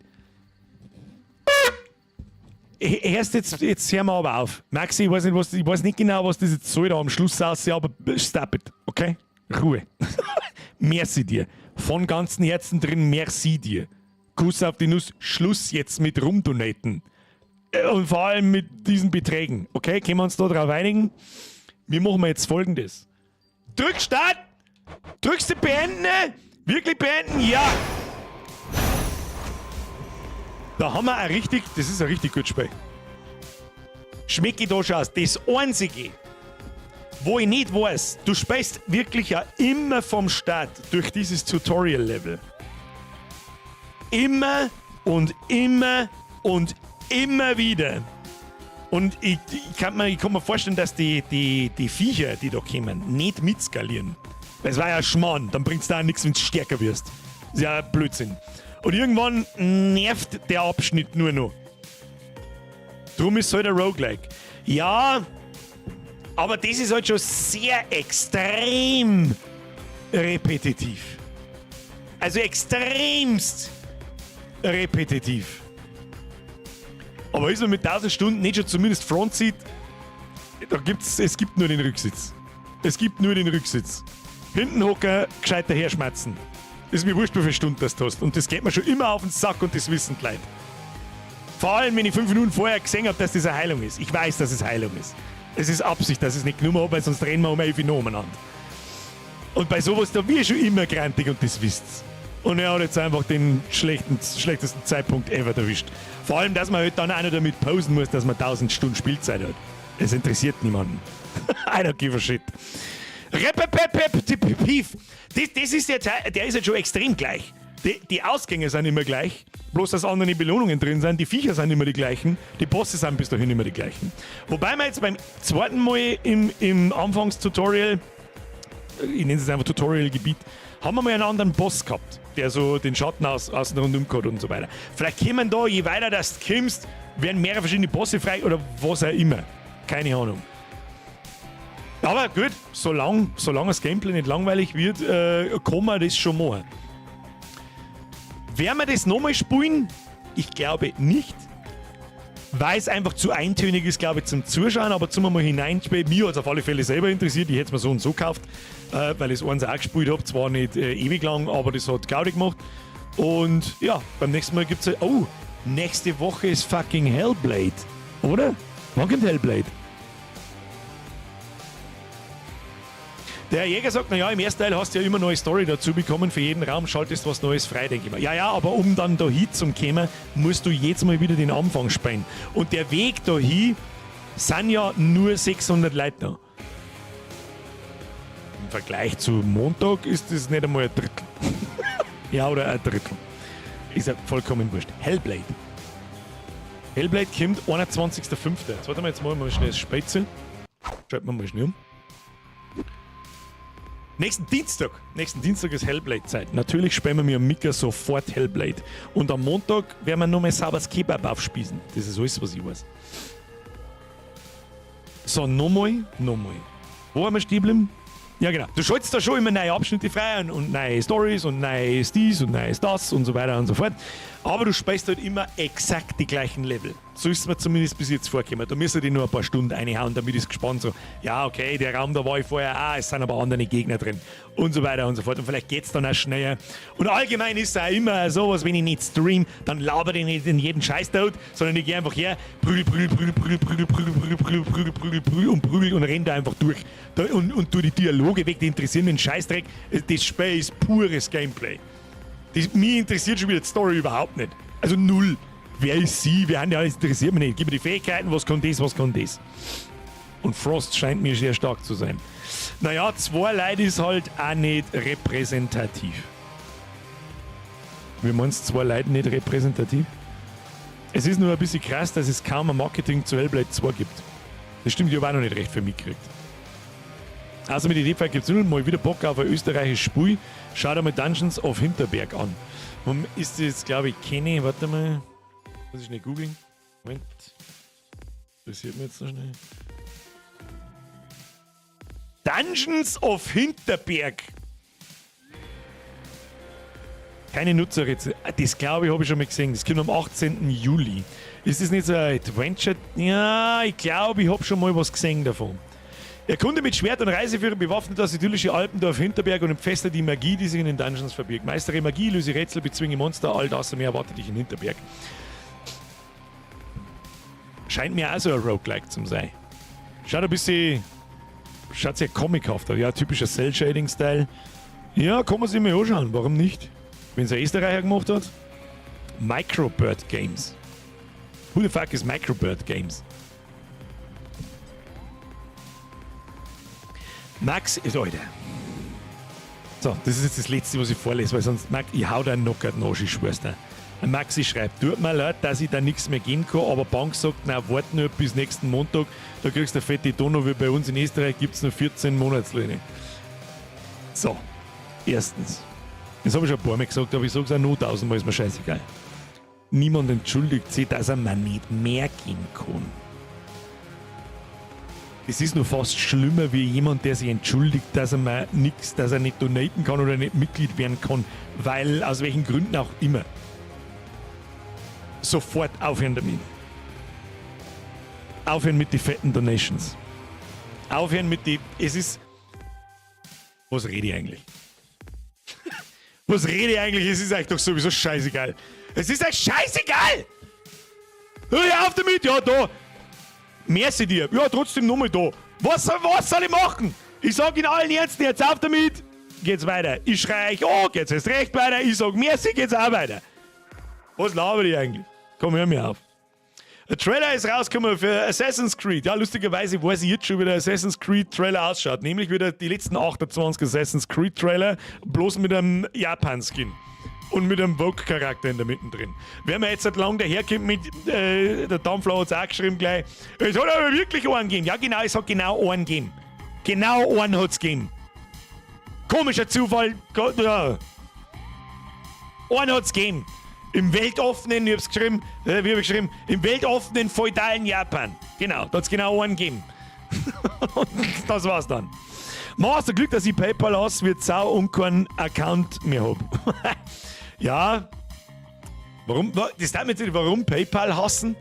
Erst jetzt hören wir aber auf. Maxi, ich weiß nicht genau, was das jetzt soll da am Schluss aussieht, aber stop it, okay? Ruhe. Merci dir. Von ganzem Herzen drin, merci dir. Kuss auf die Nuss, Schluss jetzt mit Rumdonaten. Und vor allem mit diesen Beträgen. Okay, können wir uns da drauf einigen? Wir machen jetzt Folgendes. Drück Start! Drückst du beenden? Wirklich beenden? Ja! Da haben wir ein richtig, das ist ein richtig gutes Spiel. Schmecke ich da schon aus. Das Einzige, wo ich nicht weiß, du spielst wirklich ja immer vom Start durch dieses Tutorial-Level. Immer und immer und immer wieder. Und ich kann mir vorstellen, dass die Viecher, die da kommen, nicht mitskalieren. Weil es war ja Schmarrn, dann bringt es da auch nichts, wenn du stärker wirst. Das ist ja Blödsinn. Und irgendwann nervt der Abschnitt nur noch. Drum ist es halt ein Roguelike. Ja, aber das ist halt schon sehr extrem repetitiv. Also extremst repetitiv. Aber ist man mit 1000 Stunden nicht schon zumindest Front Seat? Es gibt nur den Rücksitz. Es gibt nur den Rücksitz. Hinten hocken, gescheit daher schmatzen. Ist mir wurscht, wie viele Stunden das du hast. Und das geht mir schon immer auf den Sack und das wissen die Leute. Vor allem, wenn ich 5 Minuten vorher gesehen habe, dass das eine Heilung ist. Ich weiß, dass es Heilung ist. Es ist Absicht, dass ich es nicht genommen habe, weil sonst rennen wir um 11 Uhr umeinander. Und bei sowas, da bin ich schon immer grantig und das wisst's. Und er hat jetzt einfach den schlechtesten Zeitpunkt ever erwischt. Vor allem, dass man halt dann auch noch damit posen muss, dass man 1000 Stunden Spielzeit hat. Es interessiert niemanden. I don't give a shit. Repepepeptipiv. Das ist der Teil, der ist jetzt schon extrem gleich. Die Ausgänge sind immer gleich, bloß dass andere Belohnungen drin sind, die Viecher sind immer die gleichen, die Bosse sind bis dahin immer die gleichen. Wobei man jetzt beim zweiten Mal im Anfangstutorial, ich nenne es jetzt einfach Tutorial-Gebiet, Haben wir mal einen anderen Boss gehabt, der so den Schatten außen rundum gehabt und so weiter. Vielleicht kommen da, je weiter das du kommst, werden mehrere verschiedene Bosse frei oder was auch immer. Keine Ahnung. Aber gut, solange das Gameplay nicht langweilig wird, kann man das schon machen. Werden wir das nochmal spielen? Ich glaube nicht. Weil es einfach zu eintönig ist, glaube ich, zum Zuschauen, aber zum einmal hineinspielen. Mir hat es auf alle Fälle selber interessiert. Ich hätte es mir so und so gekauft, weil ich es eins auch gespielt habe. Zwar nicht ewig lang, aber das hat Gaudi gemacht. Und ja, beim nächsten Mal gibt es. Oh, nächste Woche ist fucking Hellblade, oder? Wann kommt Hellblade? Der Jäger sagt, naja, im ersten Teil hast du ja immer neue Story dazu bekommen, für jeden Raum schaltest du was Neues frei, denke ich mir. Ja, ja, aber um dann dahin zu kommen, musst du jedes Mal wieder den Anfang spielen. Und der Weg dahin sind ja nur 600 Leute da. Im Vergleich zu Montag ist das nicht einmal ein Drittel. Ja, oder ein Drittel. Ist ja vollkommen wurscht. Hellblade. Hellblade kommt 21.05. Jetzt warte mal, jetzt machen wir mal schnell das Spätzle. Schalten wir mal schnell um. Nächsten Dienstag. Nächsten Dienstag ist Hellblade-Zeit. Natürlich spielen wir am Mika sofort Hellblade. Und am Montag werden wir nochmal sauberes Kebab aufspießen. Das ist alles, was ich weiß. So, nochmal, nochmal. Wo haben wir stehen geblieben? Ja, genau. Du schaltest da schon immer neue Abschnitte frei und neue Stories und neues dies und neues das und so weiter und so fort. Aber du spielst halt immer exakt die gleichen Level. So ist es mir zumindest bis jetzt vorgekommen. Da müsste ich nur ein paar Stunden reinhauen, damit ich gespannt so, ja, okay, der Raum, da war ich vorher, ah, es sind aber andere Gegner drin und so weiter und so fort. Und vielleicht geht's dann auch schneller. Und allgemein ist es auch immer sowas, wenn ich nicht stream, dann laber ich nicht in jeden Scheiß dort, sondern ich gehe einfach her, prügel, prügel, prügel, prügel, prügel, prügel, prügel, prügel, prügel, prügel, prügel und prügel und renn da einfach durch. Da, und tu die Dialoge weg, die interessieren mich einen Scheißdreck. Das Spiel ist pures Gameplay. Das, mich interessiert schon wieder die Story überhaupt nicht. Also null. Wer ist sie? Wer haben die alles? Interessiert mich nicht. Gib mir die Fähigkeiten, was kann das, was kann das. Und Frost scheint mir sehr stark zu sein. Naja, zwei Leute ist halt auch nicht repräsentativ. Wie meinst du, zwei Leute nicht repräsentativ? Es ist nur ein bisschen krass, dass es kaum ein Marketing zu Hellblade 2 gibt. Das stimmt, ich habe auch noch nicht recht für mich gekriegt. Also mit der Idee gibt es null mal wieder Bock auf ein österreichisches Spiel. Schau dir mal Dungeons of Hinterberg an. Ist das jetzt, glaube ich, kenne. Warte mal. Muss ich schnell googeln. Moment. Interessiert mich jetzt noch schnell. Dungeons of Hinterberg. Keine Nutzerrätsel. Das glaube ich, habe ich schon mal gesehen. Das kommt am 18. Juli. Ist das nicht so ein Adventure? Ja, ich glaube, ich habe schon mal was gesehen davon. Erkunde mit Schwert und Reiseführer bewaffnet das idyllische Alpendorf Hinterberg und entfesselt die Magie, die sich in den Dungeons verbirgt. Meistere Magie, löse Rätsel, bezwinge Monster, all das und mehr erwartet dich in Hinterberg. Scheint mir auch so ein Roguelike zu sein. Schaut ein bisschen. Schaut sehr comichaft aus. Ja, typischer Cell-Shading-Style. Ja, kann man sich mal anschauen. Warum nicht? Wenn es ein Österreicher gemacht hat. Microbird Games. Who the fuck is Microbird Games? Max ist Alter. So, das ist jetzt das Letzte, was ich vorlese, weil sonst, Max, ich hau da einen Knockout nach, ich schwör's dir. Maxi schreibt, tut mir leid, dass ich da nichts mehr gehen kann, aber Bank sagt, na, wart nur bis nächsten Montag, da kriegst du eine fette Dono, wie bei uns in Österreich gibt's nur 14 Monatslöhne. So, erstens. Das habe ich schon ein paar Mal gesagt, aber ich sag's auch nur tausendmal, ist mir scheißegal. Niemand entschuldigt sich, dass er mir nicht mehr gehen kann. Es ist nur fast schlimmer wie jemand, der sich entschuldigt, dass er mal nix, dass er nicht donaten kann oder nicht Mitglied werden kann, weil aus welchen Gründen auch immer. Sofort aufhören damit. Aufhören mit den fetten Donations. Aufhören mit die. Es ist. Was rede ich eigentlich? Was rede ich eigentlich? Es ist euch doch sowieso scheißegal. Es ist euch scheißegal! Hör auf damit! Ja, da! Merci dir. Ja, trotzdem nochmal da. Was soll ich machen? Ich sag in allen Ernsten jetzt auf damit, geht's weiter. Ich schrei euch, oh, geht's erst recht weiter. Ich sag merci, geht's auch weiter. Was laber ich eigentlich? Komm, hör mir auf. Ein Trailer ist rausgekommen für Assassin's Creed. Ja, lustigerweise weiß ich jetzt schon, wie der Assassin's Creed Trailer ausschaut. Nämlich wieder die letzten 28 Assassin's Creed Trailer, bloß mit einem Japan-Skin. Und mit einem Vogue-Charakter in der Mitte drin. Wer mir jetzt seit lang daherkommt mit, der Dampfler hat es auch geschrieben gleich, es hat aber wirklich einen gegeben. Ja, genau, es hat genau einen gegeben. Genau einen hat es gegeben. Komischer Zufall. Gott, ja. Einen hat's gegeben. Im weltoffenen, ich hab's geschrieben, wie hab ich geschrieben? Im weltoffenen feudalen Japan. Genau, da hat's genau einen gegeben. Und das war's dann. Master Glück, dass ich PayPal hasse, wird sau und keinen Account mehr hab. Ja. Warum? Das darf jetzt nicht, warum PayPal hassen?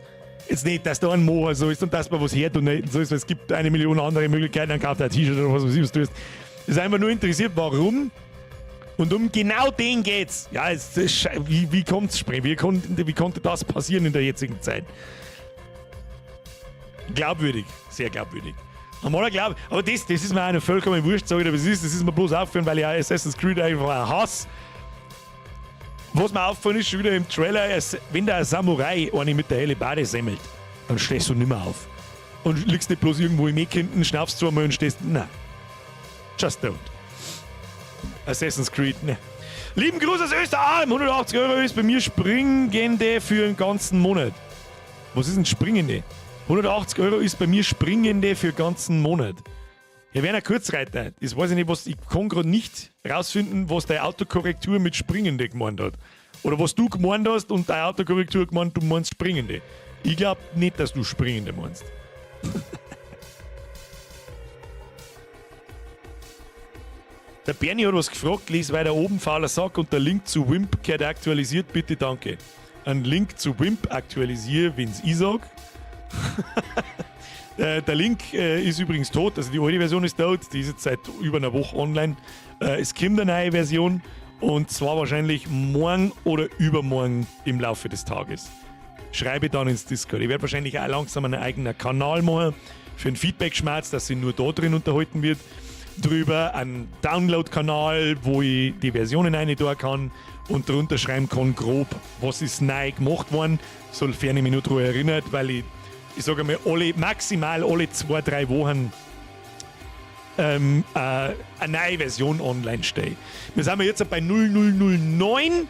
Jetzt nicht, dass da ein Moor so ist und dass man was herdonaten soll, weil es gibt 1 Million andere Möglichkeiten, dann kauft ein T-Shirt oder was weiß ich, was du tust. Ist einfach nur interessiert, warum. Und um genau den geht's. Ja, es ist, wie kommt's, Spreng? Wie konnte das passieren in der jetzigen Zeit? Glaubwürdig, sehr glaubwürdig. Normaler Glaub, aber das ist mir auch noch vollkommen wurscht, sag ich dir, was ist. Das ist mir bloß aufgefallen, weil ich auch Assassin's Creed einfach auch hasse. Was mir aufgefallen ist, schon wieder im Trailer, ist, wenn der Samurai eine mit der Hellebarde semmelt, dann stehst du nimmer auf. Und liegst nicht bloß irgendwo im Eck hinten, schnaufst zweimal und stehst. Na. Just don't. Assassin's Creed, ne. Lieben Gruß aus Österreich, 180 Euro ist bei mir springende für einen ganzen Monat. Was ist denn springende? 180 Euro ist bei mir springende für den ganzen Monat. Herr Werner Kurzreiter, das weiß ich nicht, was, ich kann gerade nicht rausfinden, was deine Autokorrektur mit springende gemeint hat. Oder was du gemeint hast und deine Autokorrektur gemeint, du meinst springende. Ich glaube nicht, dass du springende meinst. Der Bernie hat was gefragt, lies weiter oben, fauler Sack, und der Link zu Wimp gehört aktualisiert, bitte, danke. Ein Link zu Wimp aktualisiere, wenn's ich sag. Der Link ist übrigens tot, also die alte Version ist tot, die ist jetzt seit über einer Woche online. Es kommt eine neue Version und zwar wahrscheinlich morgen oder übermorgen im Laufe des Tages. Schreibe dann ins Discord. Ich werde wahrscheinlich auch langsam einen eigenen Kanal machen für einen Feedback-Schmerz, dass sich nur da drin unterhalten wird. Drüber einen Download-Kanal, wo ich die Versionen rein tun kann und drunter schreiben kann, grob, was ist neu gemacht worden, sofern ich mich nur daran erinnert, weil ich sage mal, maximal alle 2, 3 Wochen eine neue Version online stelle. Wir sind jetzt bei 0009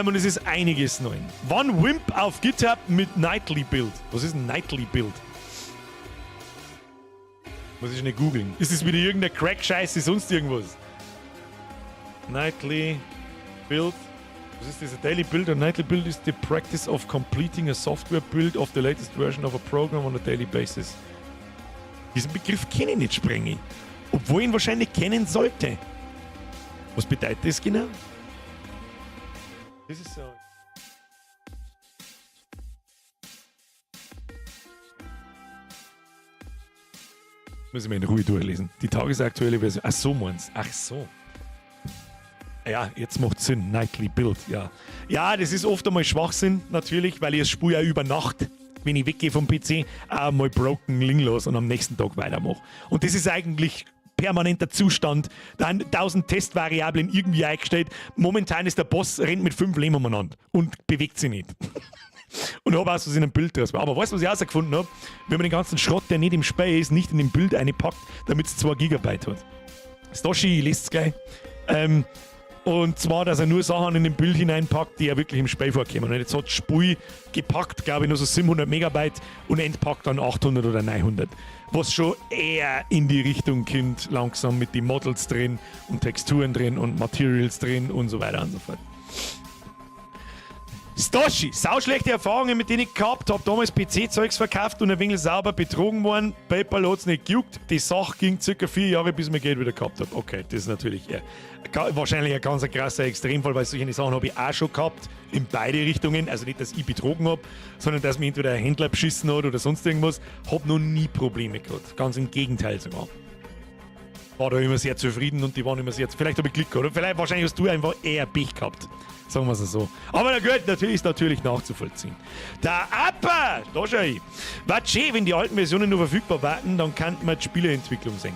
und es ist einiges neu. Wann Wimp auf GitHub mit Nightly Build? Was ist ein Nightly Build? Muss ich nicht googeln. Ist es wieder irgendein Crack-Scheiße, sonst irgendwas? Nightly Build. Was ist das? A daily build or nightly build is the practice of completing a software build of the latest version of a program on a daily basis. Diesen Begriff kenne ich nicht, Sprengi. Obwohl ich ihn wahrscheinlich kennen sollte. Was bedeutet das genau? Das ist so. Muss ich mir in Ruhe durchlesen. Die tagesaktuelle Version. Ach so, meinst. Ach so. Ja, jetzt macht Sinn. Nightly Build, ja. Ja, das ist oft einmal Schwachsinn, natürlich, weil ich das Spiel ja über Nacht, wenn ich weggehe vom PC, auch mal broken liegen lasse und am nächsten Tag weitermache. Und das ist eigentlich permanenter Zustand. Da sind 1000 Testvariablen irgendwie eingestellt. Momentan ist der Boss, rennt mit fünf Leben umeinander und bewegt sich nicht. Und habe auch so in einem Build draus. Aber weißt du, was ich herausgefunden habe? Wenn man den ganzen Schrott, der nicht im Spiel ist, nicht in den Build einpackt, damit es 2 Gigabyte hat. Stoshi, liest es gleich. Und zwar, dass er nur Sachen in den Build hineinpackt, die ja wirklich im Spiel vorkommen. Und jetzt hat das Spiel gepackt, glaube ich, nur so 700 Megabyte und entpackt dann 800 oder 900. Was schon eher in die Richtung kommt, langsam mit den Models drin und Texturen drin und Materials drin und so weiter und so fort. Stoshi, sauschlechte Erfahrungen, mit denen ich gehabt habe. Damals PC-Zeugs verkauft und ein wenig sauber betrogen worden. PayPal hat es nicht gejuckt. Die Sache ging circa 4 Jahre, bis ich mein Geld wieder gehabt habe. Okay, das ist natürlich wahrscheinlich ein ganz krasser Extremfall, weil solche Sachen habe ich auch schon gehabt. In beide Richtungen. Also nicht, dass ich betrogen habe, sondern dass mich entweder ein Händler beschissen hat oder sonst irgendwas. Hab noch nie Probleme gehabt. Ganz im Gegenteil sogar. War da immer sehr zufrieden und die waren immer sehr. Vielleicht habe ich Glück gehabt. Oder vielleicht, wahrscheinlich hast du einfach eher Pech gehabt. Sagen wir es so. Aber na gut, natürlich ist natürlich nachzuvollziehen. Der Appa, da schau ich. War schön, wenn die alten Versionen nur verfügbar waren, dann kann man die Spieleentwicklung sehen.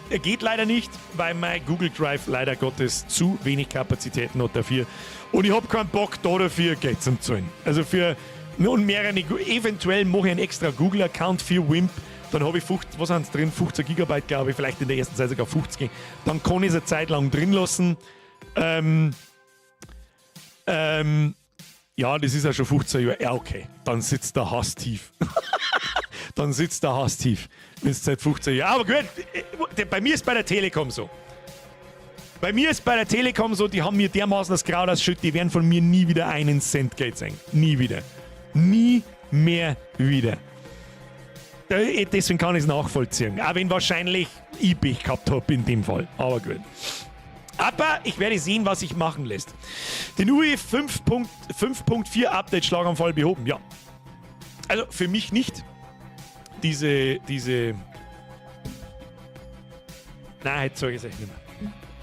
Geht leider nicht, weil mein Google Drive leider Gottes zu wenig Kapazitäten hat dafür. Und ich habe keinen Bock, da dafür Geld zu zahlen. Also für und mehrere, eventuell mache ich einen extra Google-Account für Wimp. Dann habe ich 50, was sind drin? 15 Gigabyte, glaube ich, vielleicht in der ersten Zeit sogar 50. Dann kann ich es eine Zeit lang drin lassen. Ja, das ist ja schon 15 Jahre. Ja, okay. Dann sitzt der Hass tief. Dann sitzt der Hass tief. Wenn es seit 15 Jahren. Aber gut, bei mir ist bei der Telekom so. Bei mir ist bei der Telekom so, die haben mir dermaßen das Kraut ausgeschüttet, die werden von mir nie wieder einen Cent Geld sehen. Nie wieder. Nie mehr wieder. Deswegen kann ich es nachvollziehen. Auch wenn wahrscheinlich ich Pech gehabt habe in dem Fall. Aber gut. Aber ich werde sehen, was sich machen lässt. Den UE 5.4 Update Schlaganfall behoben, ja. Also für mich nicht. Diese. Nein, jetzt sage ich es echt nicht mehr.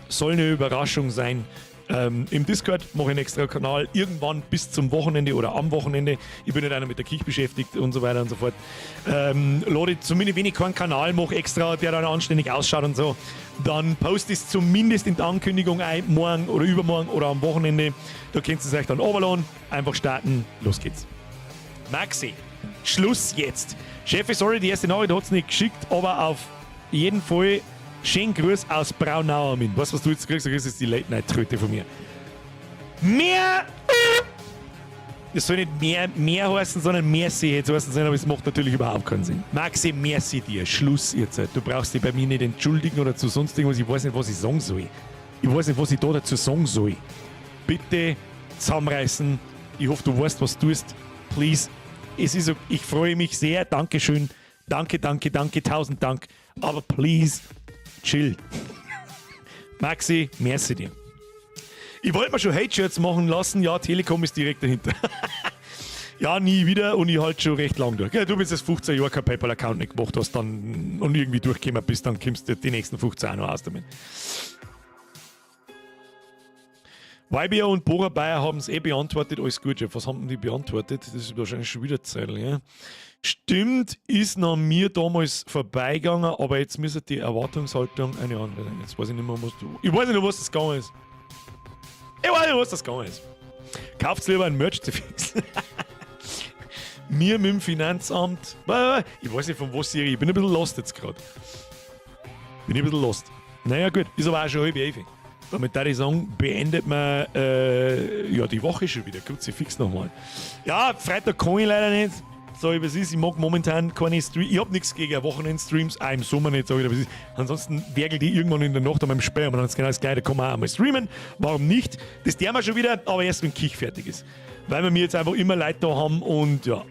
Soll eine Überraschung sein. Im Discord mache ich einen extra Kanal. Irgendwann bis zum Wochenende oder am Wochenende. Ich bin nicht einer mit der Kirche beschäftigt und so weiter und so fort. Lade ich zumindest, wenn ich keinen Kanal mache, extra, der dann anständig ausschaut und so, dann poste ich es zumindest in der Ankündigung ein, morgen oder übermorgen oder am Wochenende. Da könnt ihr es euch dann runterladen. Einfach starten. Los geht's. Maxi, Schluss jetzt. Chef, sorry, die erste Nachricht hat es nicht geschickt, aber auf jeden Fall schönen Gruß aus Braunau. Weißt du, was du jetzt kriegst? Du kriegst jetzt die Late-Night-Tröte von mir. Mehr! Es soll nicht mehr heißen, sondern merci jetzt heißen sein, aber es macht natürlich überhaupt keinen Sinn. Maxi, merci dir. Schluss jetzt. Du brauchst dich bei mir nicht entschuldigen oder zu sonst irgendwas. Ich weiß nicht, was ich sagen soll. Ich weiß nicht, was ich da dazu sagen soll. Bitte zusammenreißen. Ich hoffe, du weißt, was du tust. Please. Es ist so, ich freue mich sehr. Dankeschön. Danke, danke, danke. Tausend Dank. Aber please, chill. Maxi, merci dir. Ich wollte mir schon Hate-Shirts machen lassen. Ja, Telekom ist direkt dahinter. Ja, nie wieder und ich halte schon recht lang durch. Ja, du bist jetzt 15 Jahre kein PayPal-Account nicht gemacht hast dann und irgendwie durchgekommen bist, dann kommst du die nächsten 15 auch noch aus damit. Weibier und Bora Bayer haben es eh beantwortet. Alles gut, Jeff. Was haben denn die beantwortet? Das ist wahrscheinlich schon wieder Zeit, ja? Stimmt, ist nach mir damals vorbeigegangen, aber jetzt müsste die Erwartungshaltung eine andere sein. Jetzt weiß ich nicht mehr, was du. Ich weiß nicht mehr, was das gegangen ist. Ich weiß nicht, was das gegangen ist. Kauft lieber ein Merch zu fix. Mir mit dem Finanzamt. Ich weiß nicht, von was ich. Ich bin ein bisschen lost jetzt gerade. Bin ich ein bisschen lost. Naja, gut, ist aber auch schon halb elf. Damit würde ich sagen, beendet man ja, die Woche schon wieder. Kruzifix nochmal. Ja, Freitag kann ich leider nicht. So, ich, was ist, ich mag momentan keine Streams. Ich hab nichts gegen Wochenendstreams, auch im Sommer nicht, sag ich, was ist. Ansonsten werkel die irgendwann in der Nacht an meinem Spiel, aber dann ist genau das Gleiche, da kann man auch einmal streamen. Warum nicht? Das tun wir schon wieder, aber erst wenn Kich fertig ist. Weil wir mir jetzt einfach immer Leute da haben und ja.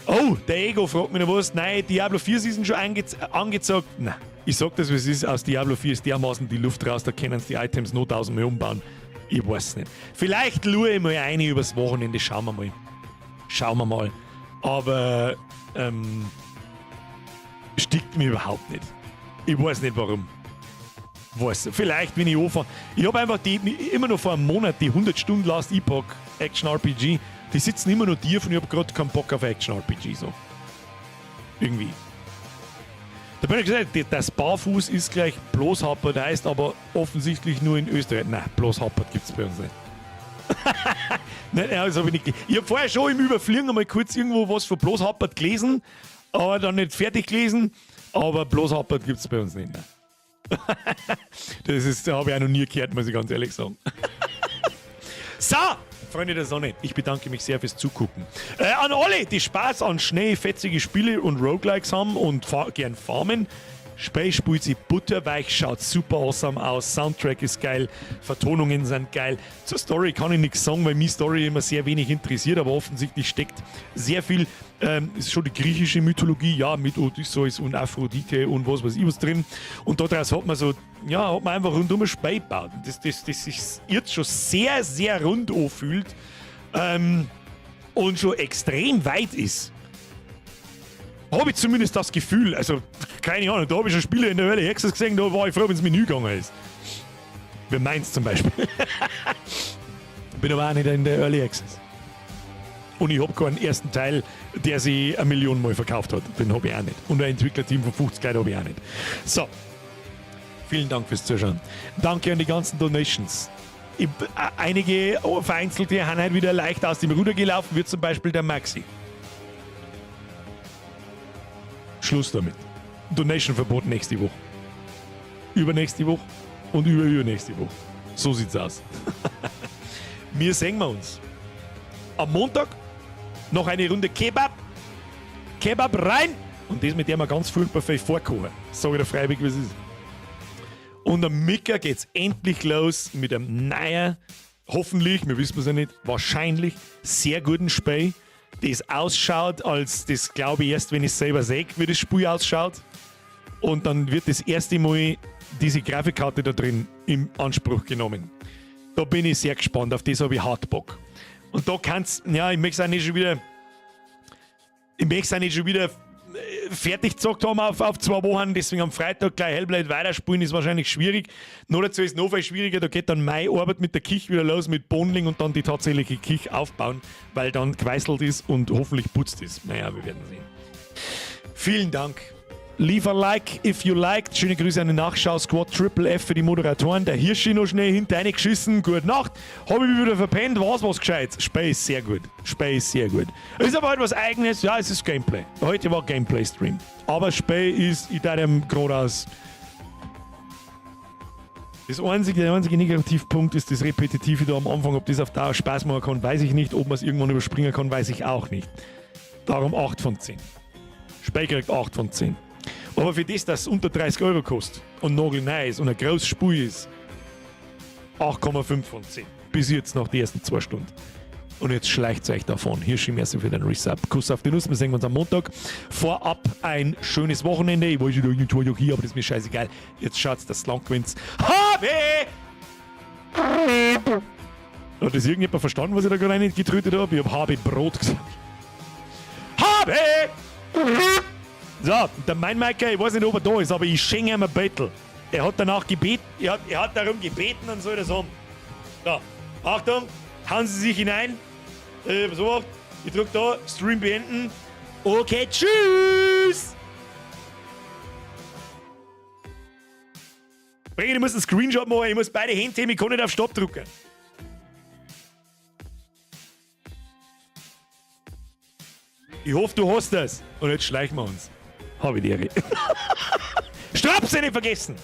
Oh, der Ego fragt mich noch was. Nein, Diablo 4 Season schon angezeigt. Nein, ich sag das, wie es ist. Aus Diablo 4 ist dermaßen die Luft raus, da können sie die Items noch tausendmal umbauen. Ich weiß nicht. Vielleicht schaue ich mal eine übers Wochenende, schauen wir mal. Schauen wir mal. Aber stickt mir überhaupt nicht. Ich weiß nicht warum. Weiß. Vielleicht, wenn ich anfange. Ich habe einfach die, immer noch vor einem Monat die 100 Stunden Last Epoch Action RPG. Die sitzen immer noch tief und ich habe gerade keinen Bock auf Action RPG. So. Irgendwie. Da bin ich gesagt, das Barfuß ist gleich bloß Happert, heißt aber offensichtlich nur in Österreich. Nein, bloß Happert gibt es bei uns nicht. Nein, das hab ich nicht. Ich habe vorher schon im Überfliegen einmal kurz irgendwo was von bloß Happert gelesen, aber dann nicht fertig gelesen. Aber bloß Happert gibt es bei uns nicht. Nein. Das ist, habe ich auch noch nie gehört, muss ich ganz ehrlich sagen. So, Freunde der Sonne, ich bedanke mich sehr fürs Zugucken. An alle, die Spaß an schnell fetzige Spiele und Roguelikes haben und gern farmen. Spiel spielt sich butterweich, schaut super awesome aus, Soundtrack ist geil, Vertonungen sind geil. Zur Story kann ich nichts sagen, weil mich Story immer sehr wenig interessiert, aber offensichtlich steckt sehr viel, ist schon die griechische Mythologie, ja, mit Odysseus und Aphrodite und was weiß ich was drin. Und daraus hat man so, ja, hat man einfach rundum ein Spiel gebaut. Das sich jetzt schon sehr, sehr rund anfühlt, und schon extrem weit ist. Habe ich zumindest das Gefühl, also keine Ahnung, da habe ich schon Spiele in der Early Access gesehen, da war ich froh, wenn es Menü gegangen ist. Wie meins zum Beispiel. Bin aber auch nicht in der Early Access. Und ich hab keinen ersten Teil, der sich 1 Million Mal verkauft hat. Den hab ich auch nicht. Und ein Entwicklerteam von 50 Leuten hab ich auch nicht. So. Vielen Dank fürs Zuschauen. Danke an die ganzen Donations. Einige vereinzelte haben halt wieder leicht aus dem Ruder gelaufen, wie zum Beispiel der Maxi. Schluss damit. Donation-Verbot nächste Woche. Übernächste Woche und übernächste Woche. So sieht's aus. Wir sehen wir uns. Am Montag noch eine Runde Kebab. Kebab rein. Und das mit dem wir ganz furchtbar viel vorkochen. Sag ich dir freiwillig, wie es ist. Und am Mittag geht's endlich los mit einem neuen, hoffentlich, wir wissen es ja nicht, wahrscheinlich sehr guten Spiel, das ausschaut, als das glaube ich erst, wenn ich es selber sehe, wie das Spiel ausschaut. Und dann wird das erste Mal diese Grafikkarte da drin im Anspruch genommen. Da bin ich sehr gespannt, auf das habe ich hart Bock. Und da kannst, ja, ich möchte es auch nicht schon wieder, ich möchte es auch nicht schon wieder fertig gezockt haben auf 2 Wochen, deswegen am Freitag gleich Hellblade weiterspielen ist wahrscheinlich schwierig. Noch dazu ist noch viel schwieriger, da geht dann meine Arbeit mit der Küche wieder los, mit Bonling und dann die tatsächliche Küche aufbauen, weil dann geweißelt ist und hoffentlich putzt ist. Naja, wir werden sehen. Vielen Dank. Leave a like if you liked. Schöne Grüße an den Nachschau-Squad Triple F für die Moderatoren. Der Hirschi noch schnell hinter geschissen. Gute Nacht. Habe ich mich wieder verpennt. War's was Gescheites? Space, sehr gut. Space, sehr gut. Ist aber halt was Eigenes. Ja, es ist Gameplay. Heute war Gameplay-Stream. Aber Spiel ist in deinem geradeaus. Der einzige Negativpunkt ist das Repetitive da am Anfang. Ob das auf Dauer Spaß machen kann, weiß ich nicht. Ob man es irgendwann überspringen kann, weiß ich auch nicht. Darum 8 von 10. Spiel kriegt 8 von 10. Aber für das, dass es unter 30 Euro kostet und nagelneu ist und ein großes Spiel ist, 8,5 von 10. Bis jetzt nach den ersten 2 Stunden. Und jetzt schleicht euch davon. Hirschi, merci für den Resub. Kuss auf die Nuss. Wir sehen uns am Montag. Vorab ein schönes Wochenende. Ich weiß schon, irgendwie hier, aber das ist mir scheißegal. Jetzt schaut's, dass lang gewinnt. Habe! Hat das irgendjemand verstanden, was ich da gerade reingetrötet habe? Ich habe Habe Brot gesagt. Habe! So, der mein Meiker, ich weiß nicht, ob er da ist, aber ich schenke ihm ein Bettel. Er hat danach gebeten, er hat darum gebeten und soll das haben. So, Achtung, hauen Sie sich hinein. So, ich drück da, Stream beenden. Okay, tschüss! Bring, ich muss einen Screenshot machen, ich muss beide Hände heben, ich kann nicht auf Stopp drücken. Ich hoffe, du hast das. Und jetzt schleichen wir uns. Habe die Ehre. Strapse nicht vergessen!